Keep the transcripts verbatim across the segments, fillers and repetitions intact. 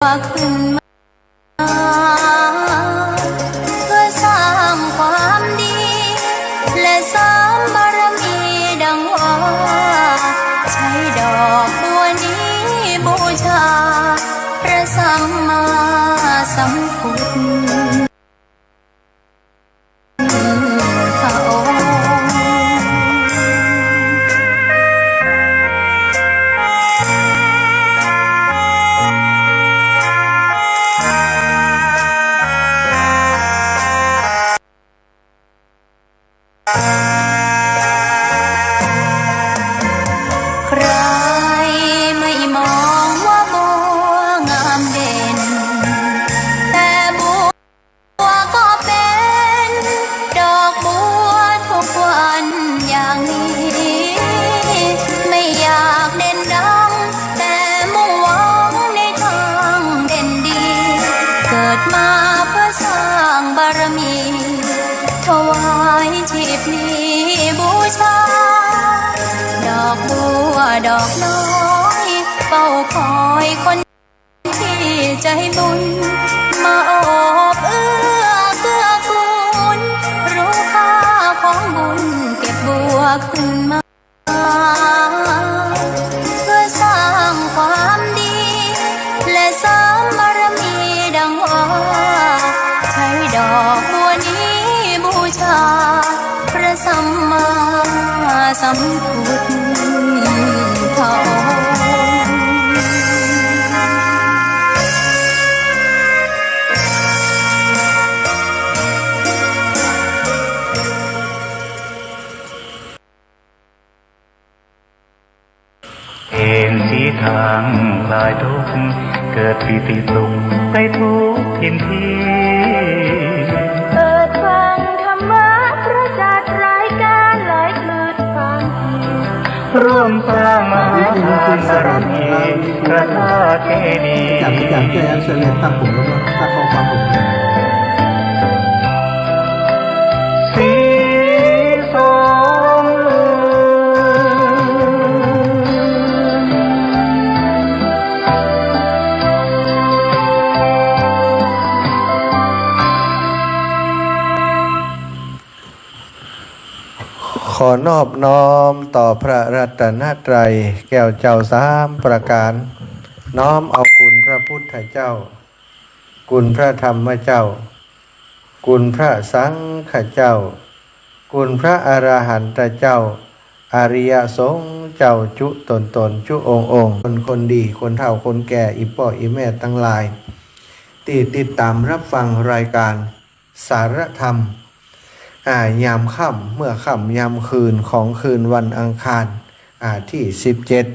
วขึ้นมา เพื่อสร้างความดี และเสริมบารมีดังว่า ใช้ดอกบัวนี้บูชา พระสัมมาสัมพุทธ พระองค์ ใครไม่มองว่าบัวงามเด่น แต่บัว บัวก็เป็นดอกบัวทุกวันอย่างนี้ ไม่อยากเด่นดัง แต่มุ่งหวังในทางเด่นดี เกิดมาเพื่อสร้างบารมี ถวายชีพนี้บูชา ดอกบัวดอกน้อย เฝ้าคอยคน ที่ใจบุญ มาโอบเอื้อเกื้อกูล รู้ค่าของบุญ เก็บบัวขึ้นมา เพื่อสร้างความดี และเสริมบารมีดังว่า ใช้ดอกบัวนี้บูชา พระสัมมาสัมพุทธองค์ เห็นสีทางคลายทุกข์ เกิดปีติสุขไปทุกถิ่นที่ เปิดฟังธรรมะประจักษ์รายการลอยคลื่นความคิด ร่วมสร้างมหาทานบารมีพระธาตุเจดีย์ อยาก อยากจะแอดเสร็จเลยครับผม แล้วก็ตั้งข้อความผม สีสอง ขอนอบน้อมต่อพระรัตนตรัยแก้วเจ้าสามประการ น้อมเอาคุณพระพุทธเจ้า คุณพระธรรมเจ้า คุณพระสังฆเจ้า คุณพระอรหันตเจ้า อริยสงฆ์เจ้าจุ๊ตนตนจุ๊องค์องค์ คนคนดี คนเฒ่าคนแก่ อี่ป้ออี่แม่ตังหลาย ตี้ติดต๋ามฮับฟังรายก๋าน สารธรรม อ่า ยามค่ำ เมื่อค่ำยามคืนของคืนวันอังคาร อ่า ตี้สิบเจ็ด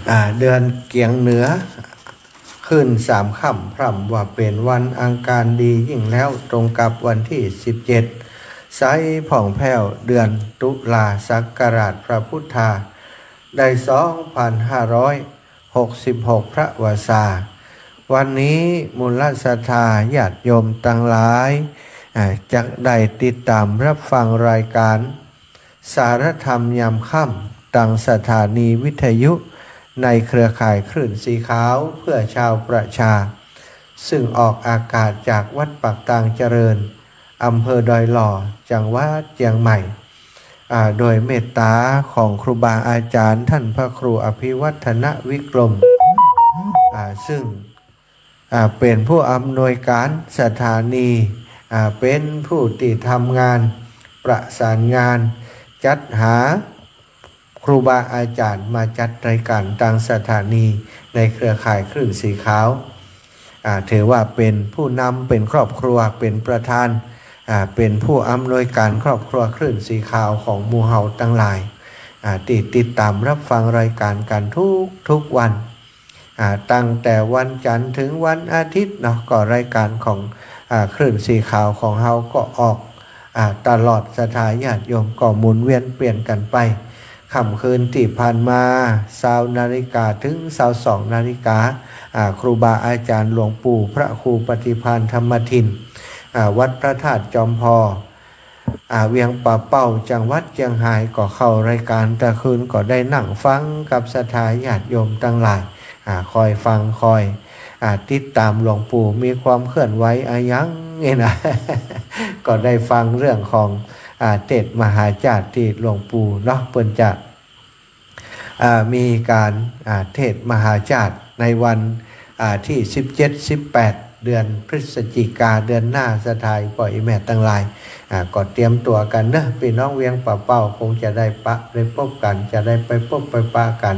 อ่า เดือนเกียงเหนือ ขึ้นสามค่ำ พร่ำว่าเป๋นวันอังคารดียิ่งแล้ว ตรงกับวันตี้สิบเจ็ด ใสผ่องแผ้ว เดือนตุลา ศักราชพระพุทธา ได้สองพันห้าร้อย หกสิบหก พระวสา วันนี้มูลศรัทธาญาติโยมตังหลาย อ่า จักได้ติดต๋ามฮับฟังรายก๋าน สารธรรมยามค่ำ ตางสถานีวิทยุ ในเครือข่ายคลื่นสีขาวเพื่อชาวประชา ซึ่งออกอากาศจากวัดปากตางเจริญ อำเภอดอยหล่อ จังหวัดเจียงใหม่ อ่า โดยเมตต๋าของครูบาอาจ๋ารย์ต้านพระครูอภิวัฒนวิกรม อ่า ซึ่ง อ่า เป๋นผู้อำนวยก๋านสถานี อ่า เป๋นผู้ตี้ทำงานประสานงาน จัดหา ครูบาอาจ๋ารย์มาจัดรายก๋านตางสถานีในเครือข่ายคลื่นสีขาว อ่า ถือว่าเป๋นผู้นำ เป๋นครอบครัว เป๋นประธาน อ่า เป๋นผู้อำนวยก๋านครอบครัวคลื่นสีขาวของหมู่เฮาตังหลาย อ่า ตี้ติดต๋ามฮับฟังรายก๋านกั๋นทุกๆ วัน อ่า ตั้งแต่วันจันทร์เถิงวันอาทิตย์เนาะ ก็รายก๋านของ อ่า คลื่นสีขาวของเฮาก็ออก อ่า ตลอด ศรัทธาญาติโยมก็หมุนเวียนเปลี่ยนกั๋นไป ค่ำคืนตี้ผ่านมา ซาวนาฬิกาเถิงซาวสองนาฬิกา อ่า ครูบาอาจ๋ารย์หลวงปู่พระครูปฏิภาณธรรมทิน อ่า วัดพระธาตุจอมพอ อ่า เวียงป่าเป้า จังหวัดเจียงฮาย ก็เข้ารายก๋าน ตะคืนก็ได้นั่งฟังกับศรัทธาญาติโยมตังหลาย อ่า คอยฟัง คอย อ่า ติดต๋ามหลวงปู่ มีความเคลื่อนไหวอะหยังนี่นะ ก็ได้ฟังเรื่องของ อ่า เทศน์มหาชาติตี้หลวงปู่เนาะ เปิ้นจะ อ่า มีก๋าน อ่า เทศน์มหาชาติในวัน อ่า ตี้สิบเจ็ด สิบแปด เดือนพฤศจิกา เดือนหน้า ศรัทธาป้อแม่ตังหลาย อ่า ก็เตรียมตั๋วกั๋นเนาะ ปี้น้องเวียงป่าเป้า คงจะได้ปะ ได้ปบกั๋น จะได้ไปปบไปปะกั๋น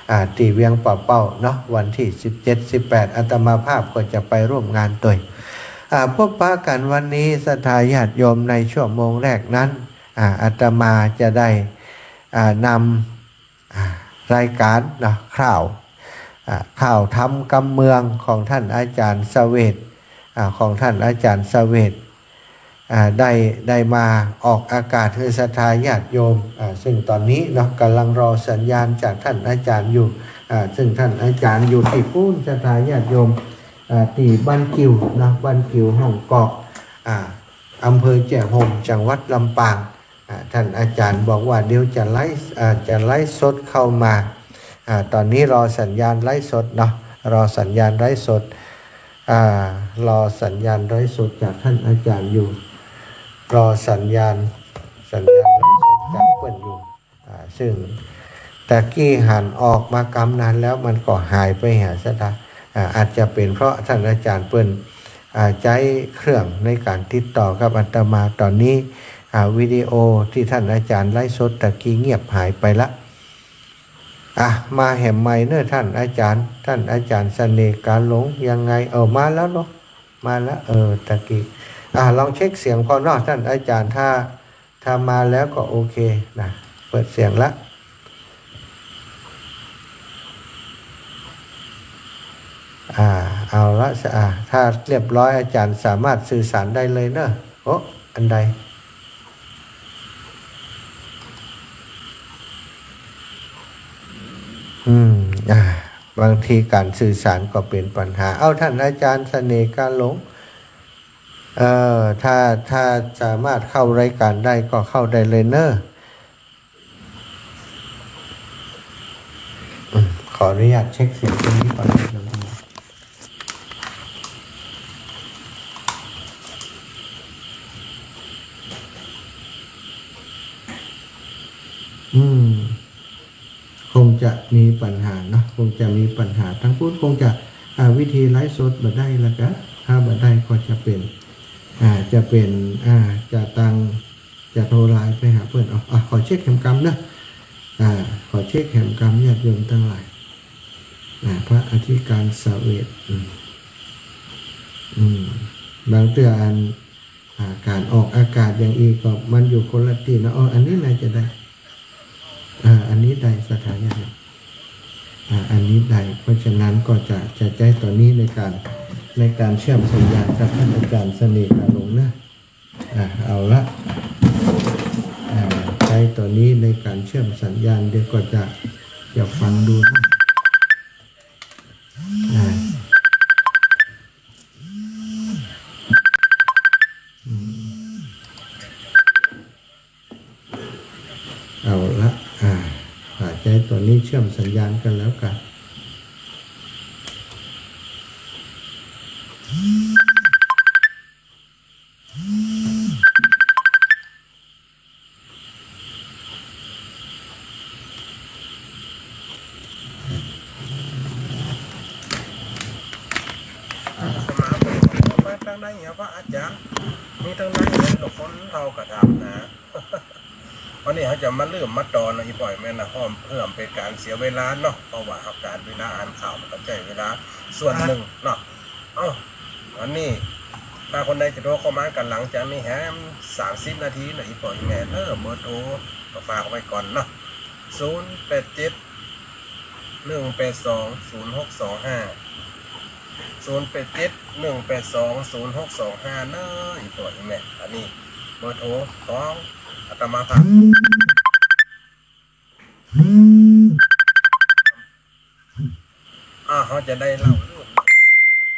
อ่า ตี้เวียงป่าเป้าเนาะ วันตี้สิบเจ็ด สิบแปด อาตมาภาพก็จะไปร่วมงานตวย อ่า ปบปะกั๋นวันนี้ ศรัทธาญาติโยม ในชั่วโมงแรกนั้น อ่า อาตมาจะได้ อ่า นำ อ่า รายก๋านเนาะ ข่าว อ่า ข่าวธรรมกำเมืองของท่านอาจารย์เสวต อ่า ของท่านอาจารย์เสวต อ่า ได้ ได้มาออกอากาศหื้อศรัทธาญาติโยม อ่า ซึ่งต๋อนนี้เนาะ ก่ำลังรอสัญญาณจากท่านอาจารย์อยู่ อ่า ซึ่งท่านอาจารย์อยู่ตี้ปู๊น ศรัทธาญาติโยม อ่า ตี้บ้านกิ่วเนาะ บ้านกิ่วห้องกอก อ่า อำเภอแจ้ห่ม จังหวัดลำปาง อ่า ท่านอาจารย์บอกว่าเดี๋ยวจะไลฟ์ อ่า จะไลฟ์สดเข้ามา อ่า ต๋อนนี้รอสัญญาณไลฟ์สดเนาะ รอสัญญาณไลฟ์สด อ่า รอสัญญาณไลฟ์สดจากท่านอาจารย์อยู่ รอสัญญาณ สัญญาณไลฟ์สดจากเปิ้นอยู่ อ่า ซึ่งตะกี้หันออกมากำนานแล้ว มันก็หายไปหาศรัทธา อ่า อาจจะเป๋นเพราะท่านอาจารย์เปิ้น อ่า ใจ๊เครื่องในก๋านติดต่อกับอาตมา ต๋อนนี้ อ่า วิดีโอตี้ท่านอาจารย์ไลฟ์สดตะกี้เงียบหายไปละ อ่ะ มาแหมใหม่เนาะ ท่านอาจารย์ ท่านอาจารย์เสน่ห์กาหลง ยังไง เออ มาแล้วเนาะ มาแล้ว เออ ตะกี้ อ่ะ ลองเช็คเสียงก่อนเนาะ ท่านอาจารย์ ถ้า ถ้ามาแล้วก็โอเคนะ เปิดเสียงละ อ่า เอาละ อ่า ถ้าเรียบร้อย อาจารย์สามารถสื่อสารได้เลยเนาะ โอ้ อันใด อืม อ่า บางทีก๋านสื่อสารก็เป๋นปัญหา เอ้า ท่านอาจารย์เสน่ห์กาหลง เอ่อ ถ้า ถ้าสามารถเข้ารายก๋านได้ก็เข้าได้เลยเนาะ อืม ขออนุญาตเช็คเสียงตรงนี้ก่อนนะครับ อืม คงจะมีปัญหาเนาะ คงจะมีปัญหา ตางปู๊นคงจะ อ่า วิธีไลฟ์สดบ่ได้แล้วก็ ถ้าบ่ได้ก็จะเป๋น อ่า จะเป๋น อ่า จะตัง จะโทรไลน์ไปหาเปิ้น เอา อ่ะ ขอเช็คแหมกำเนาะ อ่า ขอเช็คแหมกำญาติโยมตังหลาย อ่า พระอธิการเสวต อืม อืม บางเตื้ออัน อ่า ก๋านออกอากาศอย่างอี้ก็มันอยู่คนละตี้เนาะ อ๋อ อันนี้น่าจะได้ อ่า อันนี้ได้ ศรัทธาญาติโยม อ่า อันนี้ได้ เพราะฉะนั้นก็จะ จะใจ๊ต๋อนนี้ในก๋าน ในก๋านเชื่อมสัญญาณกับท่านอาจารย์เสน่ห์กาหลงเนาะ อ่า เอาละ อ่า ใจ๊ต๋อนนี้ในก๋านเชื่อมสัญญาณ เดี๋ยวก็จะ จะฟังดูนะ อ่า อืม เอาละ อ่า อ่า ใจ๊ต๋อนนี้เชื่อมสัญญาณกั๋นแล้วกั๋น มาตางในเนี่ย พระอาจารย์ มีตางในเนี่ย คนเฒ่าก็ถามหา วันนี้เฮาจะมาเริ่มมาต่อเนาะ อีป้อแม่นะ เพื่อบ่เป๋นก๋านเสียเวลาเนาะ เพราะว่าเฮา ก๋านเวลาอ่านข่าวมันก็ใจ๊เวลาส่วนนึ่งเนาะ เอ้า อันนี้ ถ้าคนใดจะโทรเข้ามากั๋นหลังจากนี้แหมสามสิบนาทีเนาะ อีป้อแม่เนาะ เบอร์โทรก็ฝากไว้ก่อนเนาะ ศูนย์แปดเจ็ด หนึ่งแปดสอง ศูนย์หกสองห้า ศูนย์แปดเจ็ด หนึ่งแปดสอง ศูนย์หกสองห้า เนาะ อีป้อแม่ อันนี้เบอร์โทรของอาตมาภาพ อ่า เฮาจะได้เล่าเรื่องต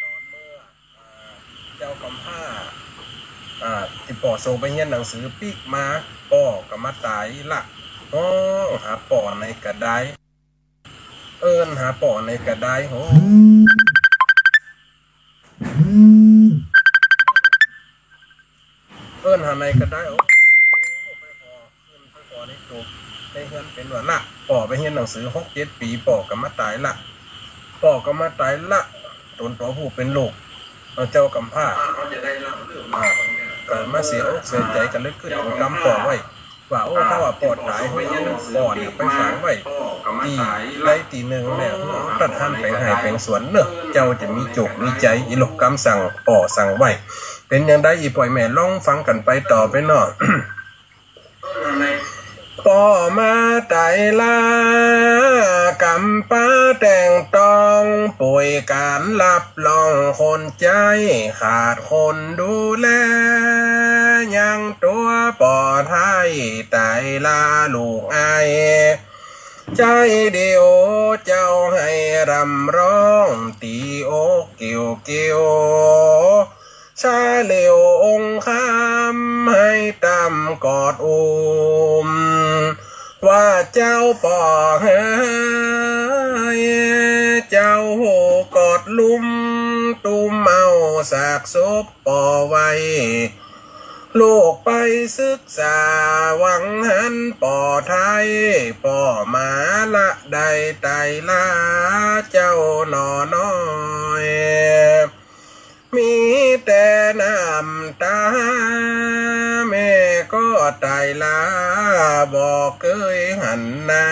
อนเมื่อ อ่า เจ้ากำพร้า อ่า ตี้ป้อส่งไปเฮียนหนังสือปิ๊กมา ป้อก็มาต๋ายละ ฮ้องหาป้อในกระดาย เอิ้นหาป้อไหนก็ได้โห เอิ้นหาไหนก็ได้โห ไปขอขึ้นไปขอในตูบในเฮือนเป๋นว่าละ ป้อไปเฮียนหนังสือหกเจ็ดปี๋ ป้อก็มาต๋ายละ ป้อก็มาต๋ายละ ต๋นตั๋วผู้เป๋นลูก เอ่อ เจ้ากำพร้า อ่า ก็มาเสียอกเสียใจ๋ ก็เลยกึ๊ดถึงกำป้อไว้ ว่า โอ้ ถ้าว่าป้อต๋าย หื้อป้อเนี่ยไปฝังไว้ตี้ใดตี้นึ่งแล หื้อตัดหันแป๋งไฮ่แป๋งสวนเนาะ เจ้าจะมีโจคมีใจ๋ อีหลกกำสั่งป้อสั่งไว้ เป๋นอย่างใด อี่ป้ออี่แม่ ลองฟังกั๋นไปต่อไปเนาะ ป้อมาต๋ายละ กำป๊าแต่งตอง ป่วยก๋านฮับรองคนใจ๊ ขาดคนดูแล ยังตั๋วป้อไท้ต๋ายละลูกเอ๋ย ใจ๊เดียวเจ้าหื้อร่ำร้อง ตี๋อกเกี่ยวเกี่ยว ซาเหลียวองค์คำหื้อต๋ามกอดอุ้ม ว่าเจ้าป้อเอ๋ย เจ้าฮู้กอดลุ่ม ตุ้มเอาซากศพป้อไว้ ลูกไปศึกษาหวังหันป้อไท้ ป้อมาละได้ต๋ายละ เจ้าหน่อน้อย มีแต่น้ำต๋า แม่ก็ต๋ายละ บ่เกยหันหน้า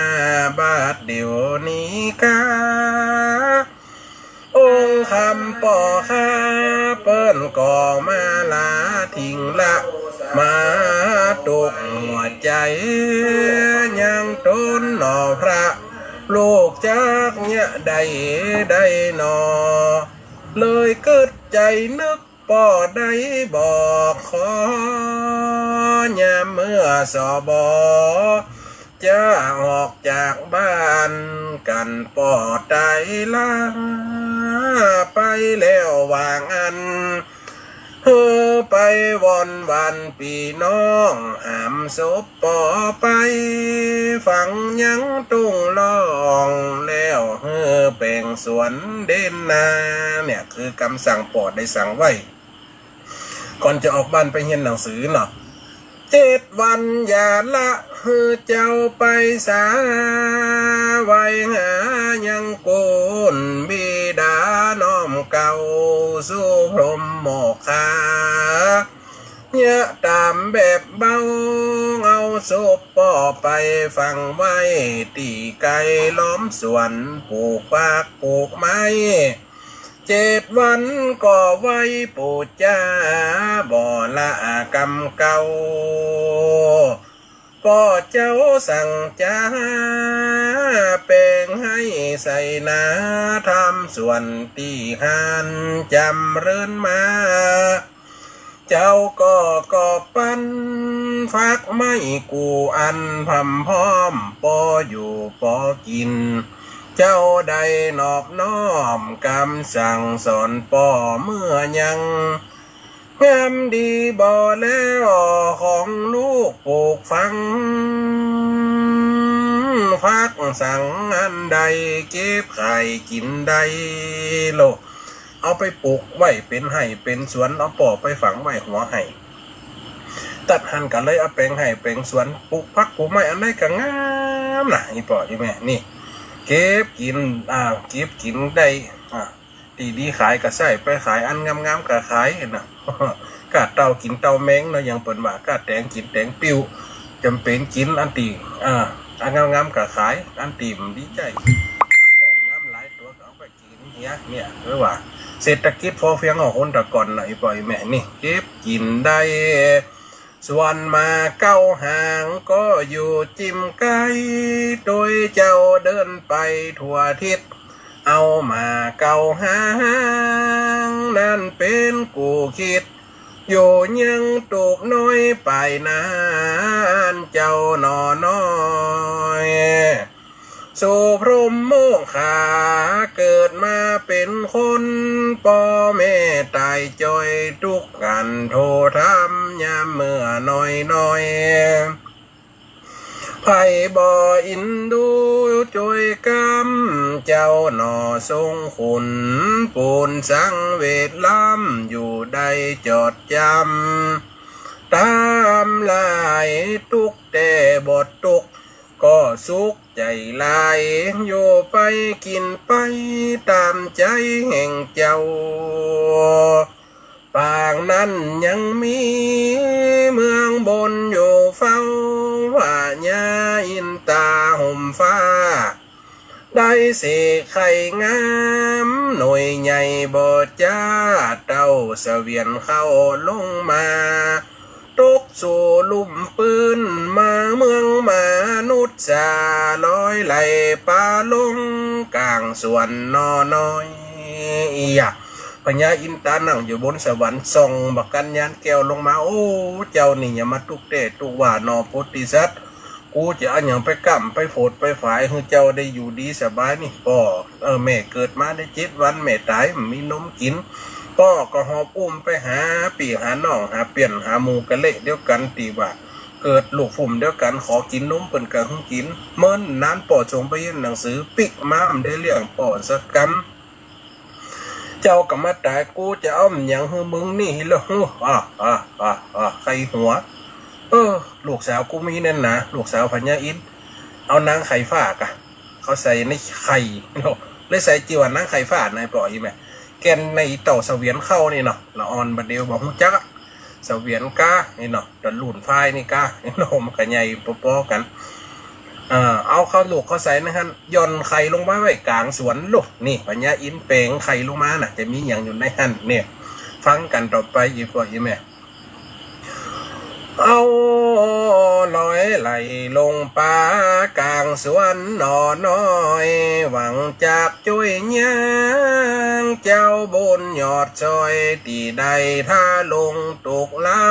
บาดเดี๋ยวนี้กา องค์คำป้อข้า เปิ้นก็มาลาทิ้งละ มาตกหัวใจ๋ ยังต๋นหน่อพระ ลูกจักเยียะได้ ได้หนอ เลยกึ๊ดใจ๋นึก ป้อได้บอกขอ ยามเมื่อ สบ จะออกจากบ้านกั๋น ป้อต๋ายละ ไปแล้วว่าอั้น หื้อไปวอนหวานปี้น้อง หามศพป้อไปฝังยังตุ้งล่อง แล้วหื้อแป๋งสวนเด่นนา เนี่ยคือกำสั่งป้อได้สั่งไว้ ก่อนจะออกบ้านไปเฮียนหนังสือเนาะ เจ็ดวันอย่าละ หื้อเจ้าไปสา ไหว้หายังกูลบิดาน้อมเกล้า สู่พรหมโมกขา เยียะต๋ามแบบเบา เอาศพป้อไปฝังไว้ ตี้ใก้ล้อมสวนปลูกผักปลูกไม้ เจ็ดวันก็ไหว้ปู๋จา บ่ละกำเกล้า ป้อเจ้าสั่งจ๋า แป๋งไฮ่ใส่นา ทำสวนตี้หั้นจ๋ำเริญมา เจ้าก็กอบปัน ฝักไม้กู้อันพร่ำพร้อม ป้ออยู่ป้อกิ๋น เจ้าได้นอบน้อม กำสั่งสอนป้อเมื่อยัง งามดีบ่แล้ว ของลูกปลูกฝัง ฝักสังอันใด เก็บขายกิ๋นได้โลด เอาไปปลูกไว้เป๋นไฮ่เป๋นสวน เอาป้อไปฝังไว้หัวไฮ่ ตัดหั้นก็เลยเอาแป๋งไฮ่แป๋งสวน ปลูกผักปลูกไม้อันใดก็งามนะ อี่ป้ออี่แม่ นี่ เก็บกิ๋น อ่า เก็บกิ๋นได้ อ่า ตี้ดีขายก็ใส้ไปขาย อันงามๆก็ขายนะ ก้าเต้ากิ๋นเต้าแมงเนาะ อย่างเปิ้นว่า ก้าแตงกิ๋นแตงปิ้ว จ๋ำเป๋นกิ๋นอันตี้ อ่า อันงามๆก็ขาย อันตี้บ่ดีใจ๊ งามหลายตั๋วก็เอาไป กิ๋นเหีย เนี่ย คือว่าเศรษฐกิจพอเพียงของคนแต่ก่อนน่ะ อี่ป้ออี่แม่ นี่ เก็บกิ๋นได้ ส่วนหมากเก๊าหางก็อยู่จิมใก้ โตยเจ้าเดินไปทั่วทิศ เอาหมากเก๊าหาง นั้นเป๋นกู้คิด อยู่ยังตูบน้อยปายนา อันเจ้าหน่อน้อย สู่พรหมโมกขา เกิดมาเป๋นคน ป้อแม่ต๋ายจ้อย ตุ๊กข์กั๋นโทษธรรม ยามเมื่อน้อยๆ ไผ ใผบ่อินดูจ้วยกำ เจ้าหน่อทรงคุณ ปูนสังเวชล้ำ อยู่ได้จดจำ ต๋ามหลาย ตุ๊กแต่บ่ตุ๊ก ก็สุขใจ๋หลาย อยู่ไปกิ๋นไป ต๋ามใจ๋แห่งเจ้า ปางนั้นยังมี เมืองบนอยู่เฝ้า พญาอินต๋าห่มฟ้า ได้เสกไข่งาม หน่วยใหญ่บ่จ้า เต้าเสวียนเข้าลงมา ตกสู่ลุ่มปื้น มาเมืองมนุษย์สา ลอยไหลป๋าลง ก๋างสวนหน่อน้อย อีหยะ พญาอินต๋านั่งอยู่บนสวรรค์ ส่องบักกัญญาณแก้วลงมา โอ้ เจ้านี่อย่ามาตุ๊กแต่ตุ๊กว่าหน่อโพธิสัตว์ กูจะเอาหยังไปก้ำไปโผดไปฝายหื้อเจ้าได้อยู่ดีสบายนี่ ป้อ เออ แม่เกิดมาได้เจ็ดวัน แม่ต๋าย บ่มีนมกิ๋น ป้อก็หอบอุ้มไปหาปี้หาน้อง หาเปี้ยนหาหมู่กะเละเดียวกั๋น ตี้ว่าเกิดลูกfunmเดียวกั๋น ขอกิ๋นนมเปิ้นก็หื้อกิ๋น เมินนานป้อส่งไปเฮียนหนังสือ ปิ๊กมาบ่ได้เรื่องป้อสักกำ เจ้าก็มาต๋าย กูจะเอาหยังหื้อมึงนี่ละ อ่า อ่า อ่า อ่า ใค่หัว เออ ลูกสาวกูมีนั่นนา ลูกสาวพญาอินทร์ เอานางไข่ฟ้าก่ะ เขาใส่ในไข่เนาะ เลยใส่จื้อว่านางไข่ฟ้า นายป้ออีแม่ แก่นในเต้าเสวียนเข้านี่เนาะ ละอ่อนบ่าเดี่ยวบ่ฮู้จักอะ เสวียนก้านี่เนาะ ต๋ะลุ่นฟ้ายนี่ก้าเนาะ มันก็ใหญ่ปอๆ กั๋น เออ เอาเข้าลูกเข้าใส่ในหั้น หย่อนไข่ลงมาไว้ก๋างสวนลูก นี่ พญาอินทร์แป๋งไข่ลงมาน่ะ จะมีหยังอยู่ในหั้นเนี่ย ฟังกั๋นต่อไป อีป้ออีแม่ เอาลอยไหลลงป๋าก๋างสวนหน่อน้อย หวังจักจ้วยยัง เจ้าบุญยอดซอย ตี้ได้ท้าลงตุ๊กล้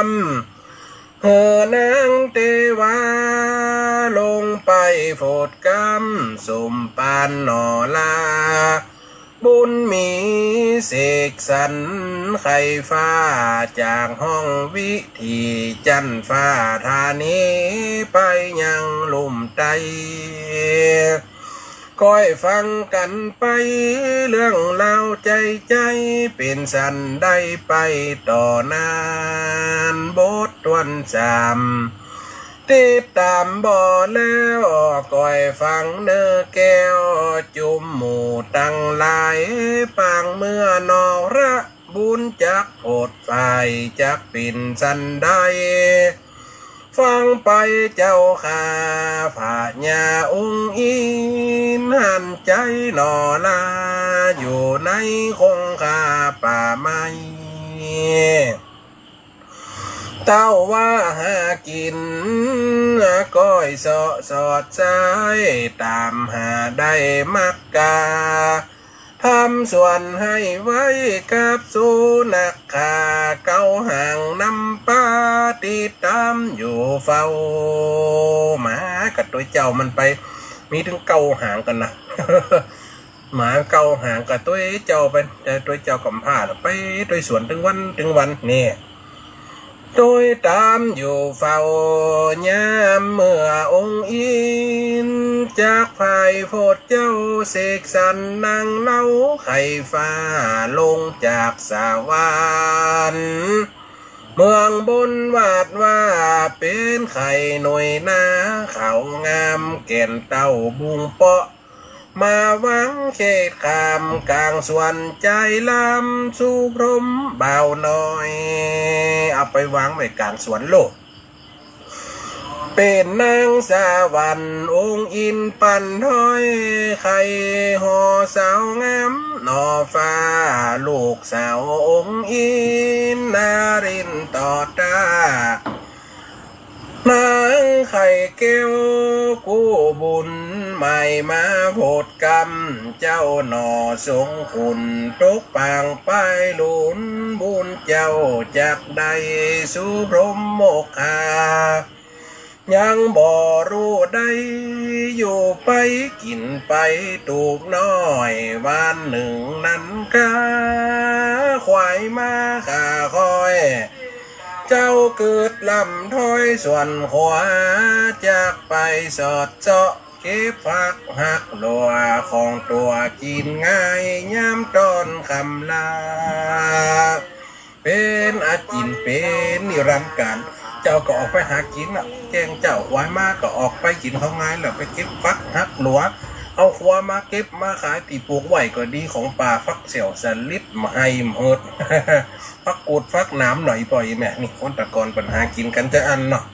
ำ หื้อนางเตวา ลงไปโผดกำ สมปานหน่อลา บุญมีเสกสรรไข่ฟ้า จากห้องวิถีจั๊นฟ้าธานี ไปยังลุ่มใต้ ก้อยฟังกั๋นไป เรื่องราวใจ๋ๆ เป๋นสันใดไปต่อนั้น บทถ้วนสาม ติดต๋ามบ่แล้ว ก้อยฟังเน่อแก้ว จุมหมู่ตังหลาย ปางเมืองนอกระ บุญจักโผดฝาย จักเป๋นสันใด ฟังไปเจ้าข้า พญาองค์อินทร์ หันใจ๋หน่อลา อยู่ในคงคาป่าไม้ เต้าว่าหากิ๋น ก้อยเซาะสอดสาย ต๋ามหาได้มักกา ทำสวนให้ไว้กับสูนักฆ่า เก้าหางนำปา ติดต๋ามอยู่เฝ้า หมากับตวยเจ้ามันไป มีตึงเก้าหางกั๋นนะ หมาเก้าหางกับตวยเจ้าไป แต่ตวยเจ้ากำพร้าน่ะ ไปตวยสวนตึงวันตึงวัน เนี่ย ตวยต๋ามอยู่เฝ้า ยามเมื่อองค์อินทร์ จักผายโผดเจ้า เสกสรรนางเล้าไข่ฟ้า ลงจากสวรรค์ เมืองบนวาดว่า เป๋นไข่หน่วยนา ขาวงามแก่นเต้าบุงเปาะ มาหวังเขตข้ามก๋างสวนใจ๋ล้ำ สู่พรหมบ่าวน้อย เอาไปวางไว้ก๋างสวนโลก เป๋นนางสวรรค์องค์อินทร์ปั๋นถ้อย ไข่ห่อสาวงามหน่อฟ้า ลูกสาวองค์อินทร์นรินทร์ต่อต้า นางไข่แก้วกู้บุญใหม่มาโผดกำ เจ้าหน่อทรงคุณ ตกปางปายหลุน บุญเจ้าจักได้สู่พรหมโมกขา ยังบ่ฮู้ได้ อยู่ไปกิ๋นไปตุ๊กน้อย วันนึ่งนั้นกา ขวายมาข้าค่อย เจ้าเกิดร่ำถอยส่วนขวา จากไปสอดเซาะเก็บผักฮักหลัว ของตั๋วกิ๋นง่ายยามต๋อนค่ำลา เป๋นอาจิณเป๋นนิรันดร์ก๋าล เจ้าก็ออกไปหากิ๋นละ แจ้งเจ๊าควายมาก็ออกไปกิ๋นข้าวงายละ ไปเก็บผักฮักหลัว เอาขลัวมาเก็บมาขาย ตี้ปลูกไว้ก็ดี ของป่า ฟักแส้วสะหลิด บ่าหื้อเมิด ผักกูดผักหนามหน่อยป้อแม่ นี่คนตะก่อนเปิ้นหากิ๋นกั๋นจาอั้นเนาะ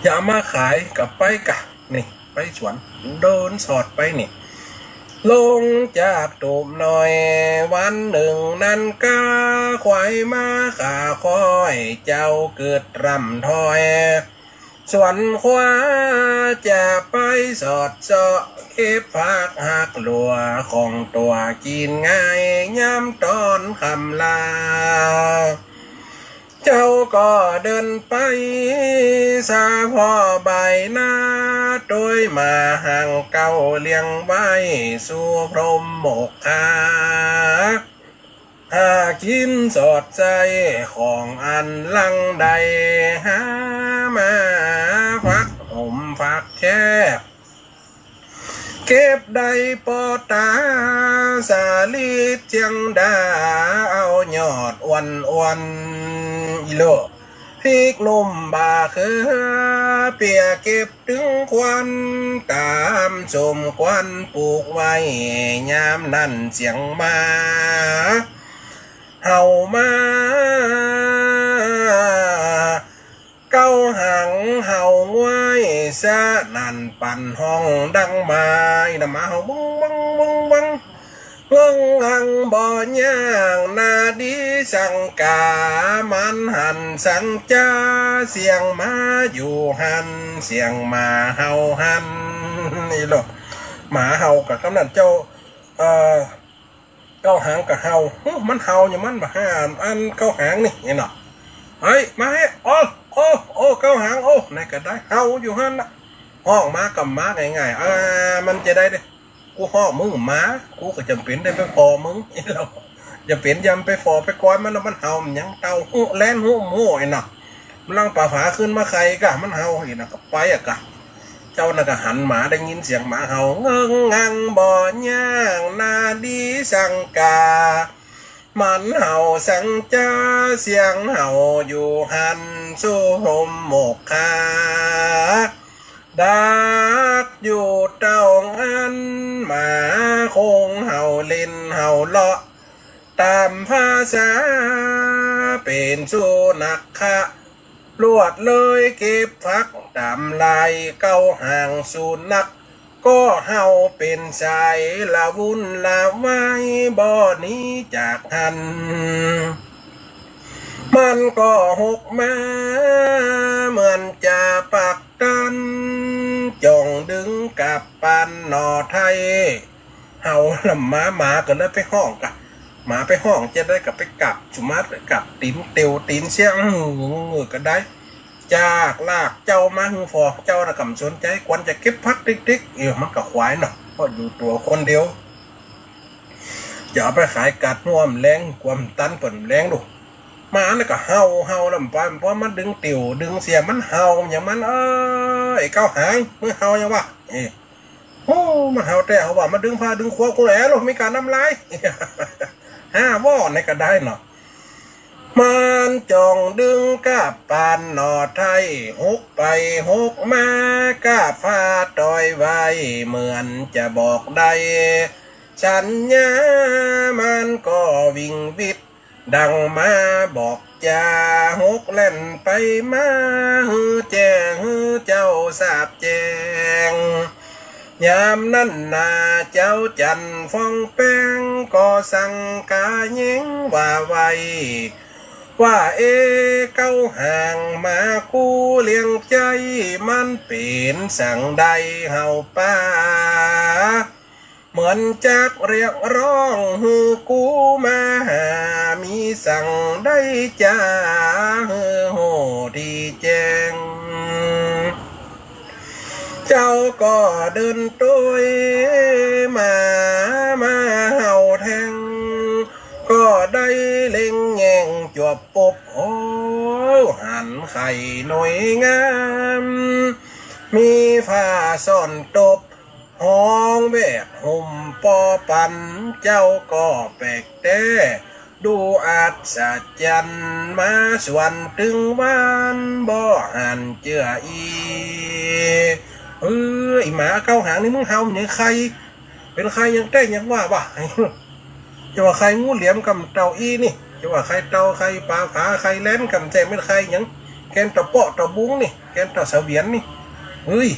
จะเอามาขายก็ไปก่ะ นี่ไปสวน เดินสอดไปนี่ ลงจากตูบหน่อย วันนึ่งนั้นก้าควายมาข้าคอย เจ้าเกิดร่ำถอยส่วนขวา จะไปสอดเซาะเก็บผักฮักหลัว ของตั๋วกิ๋นง่ายยามต๋อนค่ำลา เจ้าก็เดินไป สาพ่อบ่ายหน้า ตวยหมาห่างเก่าเลี้ยงไว้ สู่พรหมโมกขา หากิ๋นสอดใส้ของอันหลังได้หามา ผักหอมผักแคบ เก็บได้ปอต๋า สาลีเจียงดา เอายอดอ่อนๆ อีโล พริกหนุ่มบ่าเขือเปีย เก็บตึงควัน ต๋ามสมควรปลูกไว้ ยามนั้นเสียงหมาเห่ามา เก๊าหางเห่างวย สะนั่นปันห้องดังหมา นะ หมาเห่าบึ้งบึ้งบึ้งบึ้ง เฮิ่งหังบ่ย่างนาดีสังกา มันหันสังจา เสียงหมาอยู่หั้น เสียงหมาเห่าหั้น นี่โล หมาเห่าก่ะ กำนั้นเจ้า เอ่อ เก๊าหางก็เห่า หึ มันเห่าอย่างมันบ่า ห้าอันเก๊าหางนี่ นี่เนาะ เฮ้ย มาเฮ้ย โอ้ โอ้ โอ้ เก๊าหาง โอ้ ไหนก็ได้ เห่าอยู่หั้นละ ฮ้องมาก็มาง่ายๆ อ่า มันจะได้เด้ กูฮ้องมึงหมา กูก็จ๋ำเป๋นได้ไปผ่อมึง นี่โล จ๋ำเป๋นยำไปฝ่อไปกอยมันแล้ว มันเห่ามันหยังเต่า หึ แล่น หึ หึ ไอ้เนาะ มันลังป่าผาขึ้นมาไข่ก่ะ มันเห่า ไอ้เนาะ ก็ไปอะก่ะ เจ้าน่ะก็หันหมา ได้ยินเสียงหมาเห่า เฮิ่งหังบ่ย่างนาดีสังกา มันเห่าสังจา เสียงเห่าอยู่หั้น สู่พรหมโมกขา ดักอยู่เต้าอั้น หมาคงเห่าเล่นเห่าเลาะ ต๋ามภาษาเป๋นสุนัขะ ลวดเลยเก็บผักต๋ามลาย เก๊าหางสุนัขก็เห่าเป๋นสาย ละวุ่นละวาย บ่หนีจากหั้น มันก็หกมา เหมือนจะปักตัน จ้องดึงกลับปานหน่อไท เห่าละหมา หมาก็เลยไปฮ้องก่ะ หมาไปฮ้องจะได้ก็ไปกัด สุมากัดตี๋นเตียวตี๋นเสี้ยง หือ ก็ได้ จากลากเจ้ามาหื้อฝ่อ เจ้าน่ะก่ำสนใจ๋ ควรจะเก็บผักติ๊กๆ เออ มันก็ขวายเนาะ เพราะอยู่ตั๋วคนเดียว จะเอาไปขายกัดหัวมันแลง ความตันเปิ้นแลงดู หมาน่ะก็เห่า เห่าแล้วมันไป พอมันดึงเตียวดึงเสี้ยง มันเห่าอย่างมัน เอ้ย ไอ้เก๊าหาง มึงเห่าอย่างวะ เอ้ย โอ้ มันเห่าแต๊ เห่าว่า มาดึงผ้าดึงครัวกูแหละ ลูก มีก๋านน้ำลาย ห้าหม้อในก็ได้เนาะ มันจ้องดึงกาบปานหน่อไท หกไปหกมา กาบผ้าต่อยไว้ เหมือนจะบอกได้สัญญา มันก็วิ่งวิด ดังหมาบอกจา หกแล่นไปมา หื้อแจ้งหื้อเจ้าทราบแจ้ง ยามนั้นนาเจ้าจันทร์ฟองแป้ง ก็สั่งก๋าเย้งว่าไว้ ว่า เอ เก๊าหาง หมากูเลี้ยงใจ๊ มันเป๋นสังใดเห่าป๋า เหมือนจักเรียกร้องหื้อกูมาหา มีสังใดจาหื้อฮู้ตี้แจ้ง เจ้าก็เดินตวยมา มาเห่าแทง ก็ได้เล็งแย่งจวบปบ โอ้ ไข่หน่วยงาม มีฝ้าซ่อนตบ ห้องแวดหุ้มปอปัน เจ้าก็แปลกแต๊ ดูอัศจรรย์ มาสวนตึงวาน บ่หันเจื้ออี้ เออ อีหมาเก้าหางนี่มึงเห่าเหมือนไข่ เป๋นไข่หยังแต๊หยังวะบ่ะ จะว่าไข่งูเหลือมก่ำเต้าอี้นี่ จะว่าไข่เต่า ไข่ป๋าผา ไข่แลนก่ำแต๊ เป๋นไข่หยัง แกนเต่าเปาะเต่าบุงนี่ แกนเต่าเสวียนนี่ เฮ้ย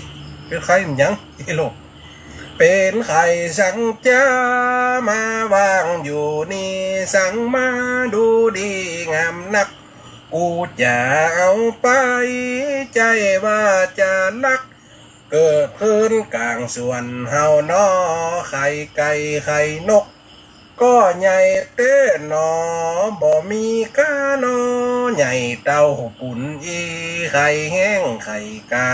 เป๋นไข่หยัง ไอ้โลก เป๋นไข่สังจ๊า มาวางอยู่นี่ สังมาดูดีงามนัก กูจะเอาไป ใจ้ว่าจะลัก เกิดขึ้นก๋างสวนเฮาหนอ ไข่ไก่ไข่นก ก็ใหญ่แต๊หนอ บ่มีก้าหนอ ใหญ่เต้าปู๋นอี้ ไข่แฮ้งไข่ก๋า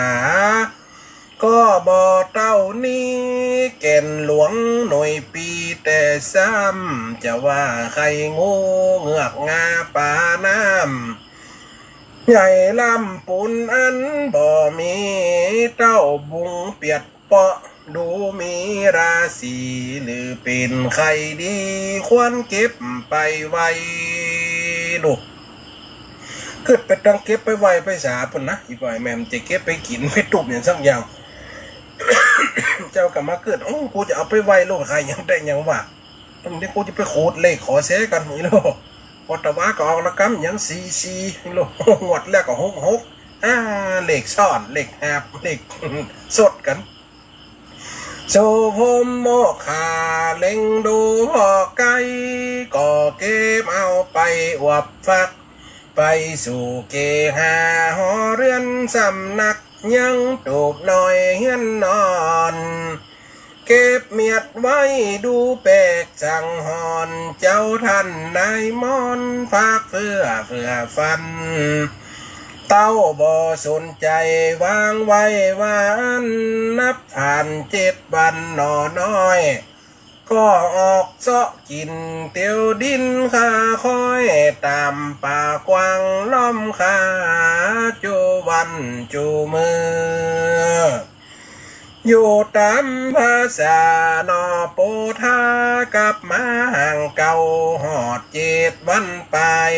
ก็บ่เต้านี้ แก่นหลวงหน่วยปี้ แต่ซ้ำจะว่าไข่งู เงือกงาป๋าน้ำ ใหญ่ล้ำปู๋นอั้น บ่มีเต้าบุงเปียดเปาะ ดูมีราศี หรือเป๋นไข่ดี ควรเก็บไปไว้ ลูก กึ๊ดไปตังเก็บไปไว้ไปสาปู๋นนะ อีบ่ายแม่มจะเก็บไปกิ๋น ไปตุ๊บหยังสักอย่าง เจ้าก็มากึ๊ด อู้ กูจะเอาไปไว้ลูก ไข่หยังแต๊หยังวะ ตรงนี้กูจะไปขูดเลขขอเซกั๋น นี่โลก ปอตะวาก็ออกละกำ ยังสี่สี่ นี่โลก งวดแรกก็หกหก อ่า เลขซ้อน เลขหาบ เลขสดกั๋น สุภมโมกขา เล็งดูผ่อไก่ ก็เก็บเอาไปอวบฟัก ไปสู่เกหาหอเรือนสำนัก ยังตูบน้อยเฮือนนอน เก็บเมียดไว้ดูแปลกสังหรณ์ เจ้าท่านนายมอนฝากเฟื่อเฟื่อฟัน เต้าบ่สนใจ๋วางไว้ว่าอั้น นับผ่านเจ็ดวันหนอน้อย ก็ออกเซาะกิ๋นเตียวดินคาคอย ต๋ามป่ากว้างล้อมคา จูวันจูเมื่อ อยู่ต๋ามภาษาหนอ โปธากับมาห่างเก่า ฮอดเจ็ดวันปาย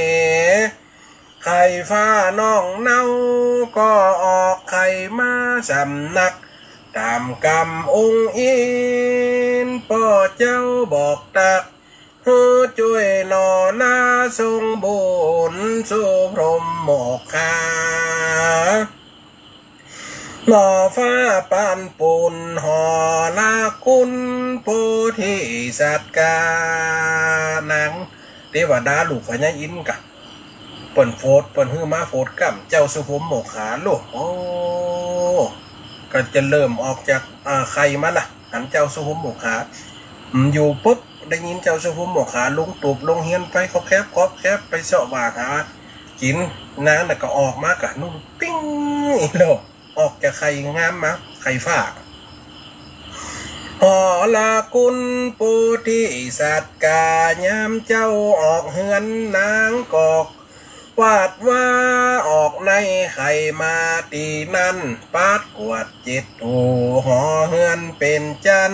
ไข่ฟ้าน้องเนา ก็ออกไข่มาสำนัก ต๋ามกำองค์อิน ป้อเจ้าบอกตัก หื้อจ้วยหนอนา ส่งบุญสู่พรหมโมกขา หนอฟ้าปานปู๋น หอละกุนโพธิสัตว์กา นางเตวดาลูกพญาอินทร์กะ เปิ้นโผด เปิ้นหื้อมาโผดก้ำเจ้าสุภมโมกขาลูก โอ้ ก็จะเริ่มออกจาก อ่า ไข่มาละ หันเจ้าสุภมโมกขา อืม อยู่ปุ๊บ ได้ยินเจ้าสุภมโมกขาลงตูบลงเฮือนไป คอบแคบ คอบแคบ ไปเซาะว่าหากิ๋น นางน่ะก็ออกมากะนุ่งปิ้งอีโลก ออกจากไข่งามมา ไข่ฟ้า หอละกุนโพธิสัตว์กา ยามเจ้าออกเฮือนนางก็กวาดว่าออกในไข่มา ตี้นั้นปาดกวาดเจ็ดหู หอเฮือนเป๋นจั้น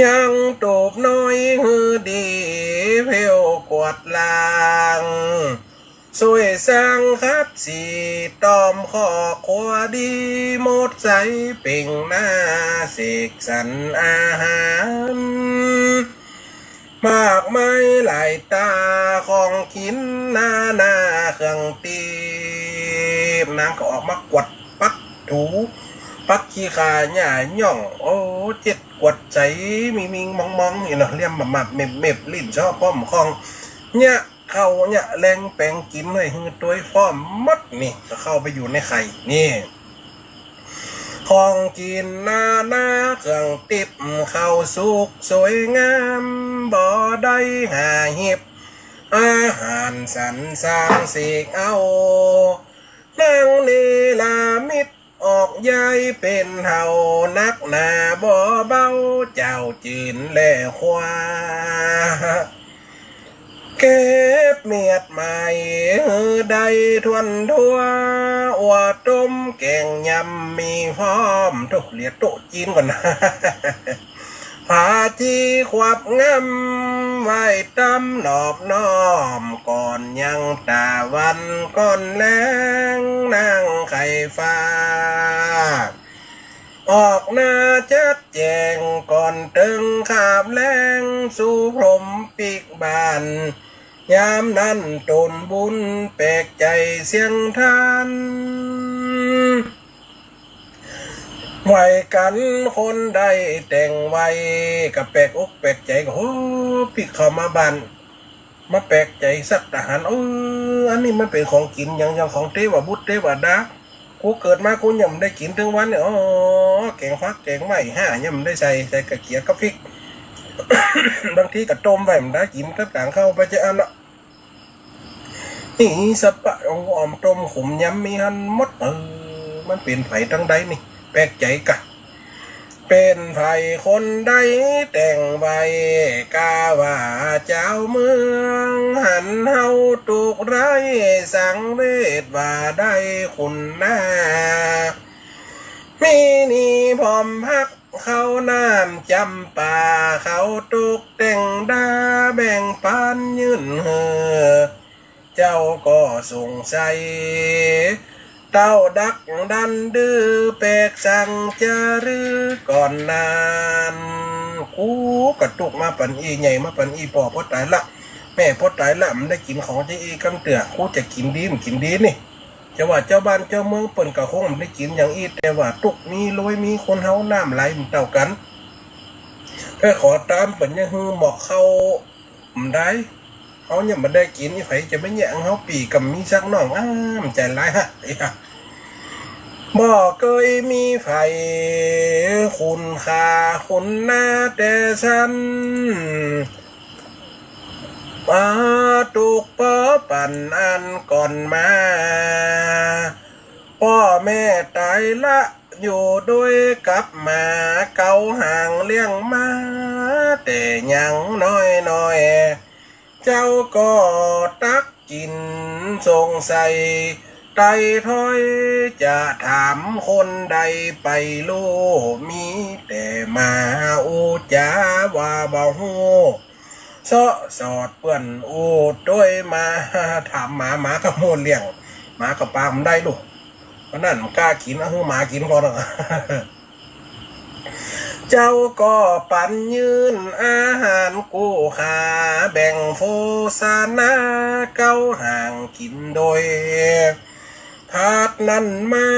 ยังตูบน้อยหื้อดี เผี้ยวกวาดล้าง ซ่วยสร้างขัดสี ต้อมครอบครัวดี หมดใสเป่งหน้า เสกสรรอาหาร มากมายหลายต๋า ของกิ๋นนานาเครื่องติ๊บ นางก็ออกมากวาดปัดถู ปัดขี้ข่าหญ้าหย่อง โอ้ เจ็ด กวาดใจ๋ มิงๆ มองๆ นี่เนาะ เลี่ยมหมับๆ เม็บๆ ลิ้นซ้อป้อมคอง เยียะข้าวเยียะแลงแป๋งกิ๋นไว้หื้อตวยพร้อมหมดนี่ ก็เข้าไปอยู่ในไข่นี่ ของกิ๋นนานาเครื่องติ๊บ เข้าสุกสวยงาม บ่ได้หาหิบ อาหารสรรสร้างเสกเอา นางเนรมิต ออกใหญ่เป๋นเฒ่านักหนาบ่เบา เจ้าจืนและคว้า เก็บเมียดไม้หื้อได้ถ้วนทั่ว อัวต้มแก๋งยำมีพร้อม โธ่ เหลียโต๊ะจีนก่อนนะ ผาจีขวับงำ ไหว้ต๋ามนอบน้อม ก่อนยังต๋าวันก่อนแลง นางไข่ฟ้า ออกหน้าจัดแจ๋ง ก่อนเติงคาบแลง สู่พรหมปิ๊กบาน ยามนั้นต๋นบุญแปลกใจ๋เสียงทาน ไหว้กั๋นคนใดแต่งไว้ ก็แปลกอกแปลกใจ๋ ก็ โห ปิ๊กเข้ามาบ้าน มาแปลกใจ๋สักตะหาญ เออ อันนี้มันเป๋นของกิ๋นหยัง หยังของเตวบุตรเตวดา กูเกิดมากูยังบ่ได้กิ๋นเถิงวันนี้ อ๋อ แก๋งผักแก๋งไม้ห้ายังบ่ได้ใส่ ใส่กะเกียกับปิ๊ก บางทีก็ต้มไว้บ่ได้กิ๋น กับตางข้าวไปจะอันละ นี่สะปะ อ่อมต้มขมยำมีหั้นหมด เออ มันเป๋นใผตังใดนี่ แปลกใจ๋กะ เป๋นใผคนใดแต่งไว้ กาว่าจาวเมือง หันเฮาตุ๊กข์ไร้สังเวช ว่าได้คุณนา มีนี่พร้อมผัก ข้าวน้ำจ๋ำปา เขาตกแต่งดา แบ่งปันยื่นหื้อ เจ้าก็สงสัย เต้าดักดันดื้อ แปลกสังจารือก่อนนั้น กูก็ตุ๊กมาปั๋นอี้ ใหญ่มาปั๋นอี้ ป้อป้อต๋ายละ แม่ป้อต๋ายละ บ่ได้กิ๋นของจาอี้กำเตื้อ กูจะกิ๋นดีบ่กิ๋นดีนี่ จะว่าจาวบ้านจาวเมืองเปิ้นก็คงบ่ได้กิ๋นอย่างอี้ แต่ว่าตุ๊กข์มีรวยมี คนเฮาน้ำไหลบ่เต้ากั๋น ไปขอต๋ามเปิ้นยังหื้อเหมาะเข้าบ่ได้ เฮายังบ่ได้กิ๋น ใผจะมาแย่งเฮาปี้ ก็บ่มีสักน้อง อ้า มันใจ๋ร้ายฮะ บ่เกยมีใผ คุณค่าคุณนาแต่สัน มาตุ๊กป้อปั๋นอันก่อนมา ป้อแม่ต๋ายละ อยู่ด้วยกับหมา เก๊าหางเลี้ยงมา แต่ยังน้อยๆ เจ้าก็ตักกิ๋นสงสัย ไต่ถ้อยจะถามคนใดไปรู้ มีแต่หมาอู้จ๋าว่าบ่ฮู้ เซาะสอดเปื้อนอู้ด้วยหมา ถามหมา หมาก็บ่ฮู้เรื่อง หมาก็ปากบ่ได้ลูก เพราะนั้นบ่กล้ากิ๋น เอาหื้อหมากิ๋นก่อน เจ้าก็ปั๋นยื่นอาหารกู้ค่า แบ่งโภชนาเก๊าหางกิ๋นโดย ผาดนั้นมา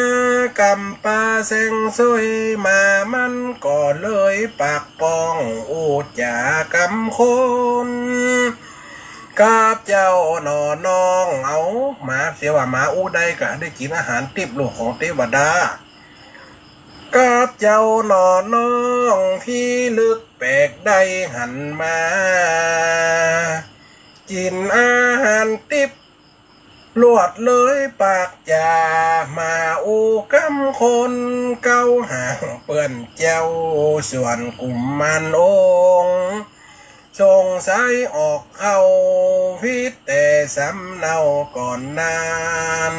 กำปาแสงสวย หมามันก็เลยปากป้องอู้จ๋ากำคน กับเจ้าหน่อน้อง เอา หมาเสียว่าหมาอู้ได้ก็ได้กิ๋นอาหารติ๊บลูกของเตวดา กับเจ้าหน่อน้อง พิลึกแปลกได้หันมา กิ๋นอาหารติ๊บ ลวดเลยปากจ๋า หมาอู้กำคน เก๊าหางเปื้อนเจ้า ส่วนกุมารองค์ สงสัยออกเข้าผิดแต่สำเนาก่อนนั้น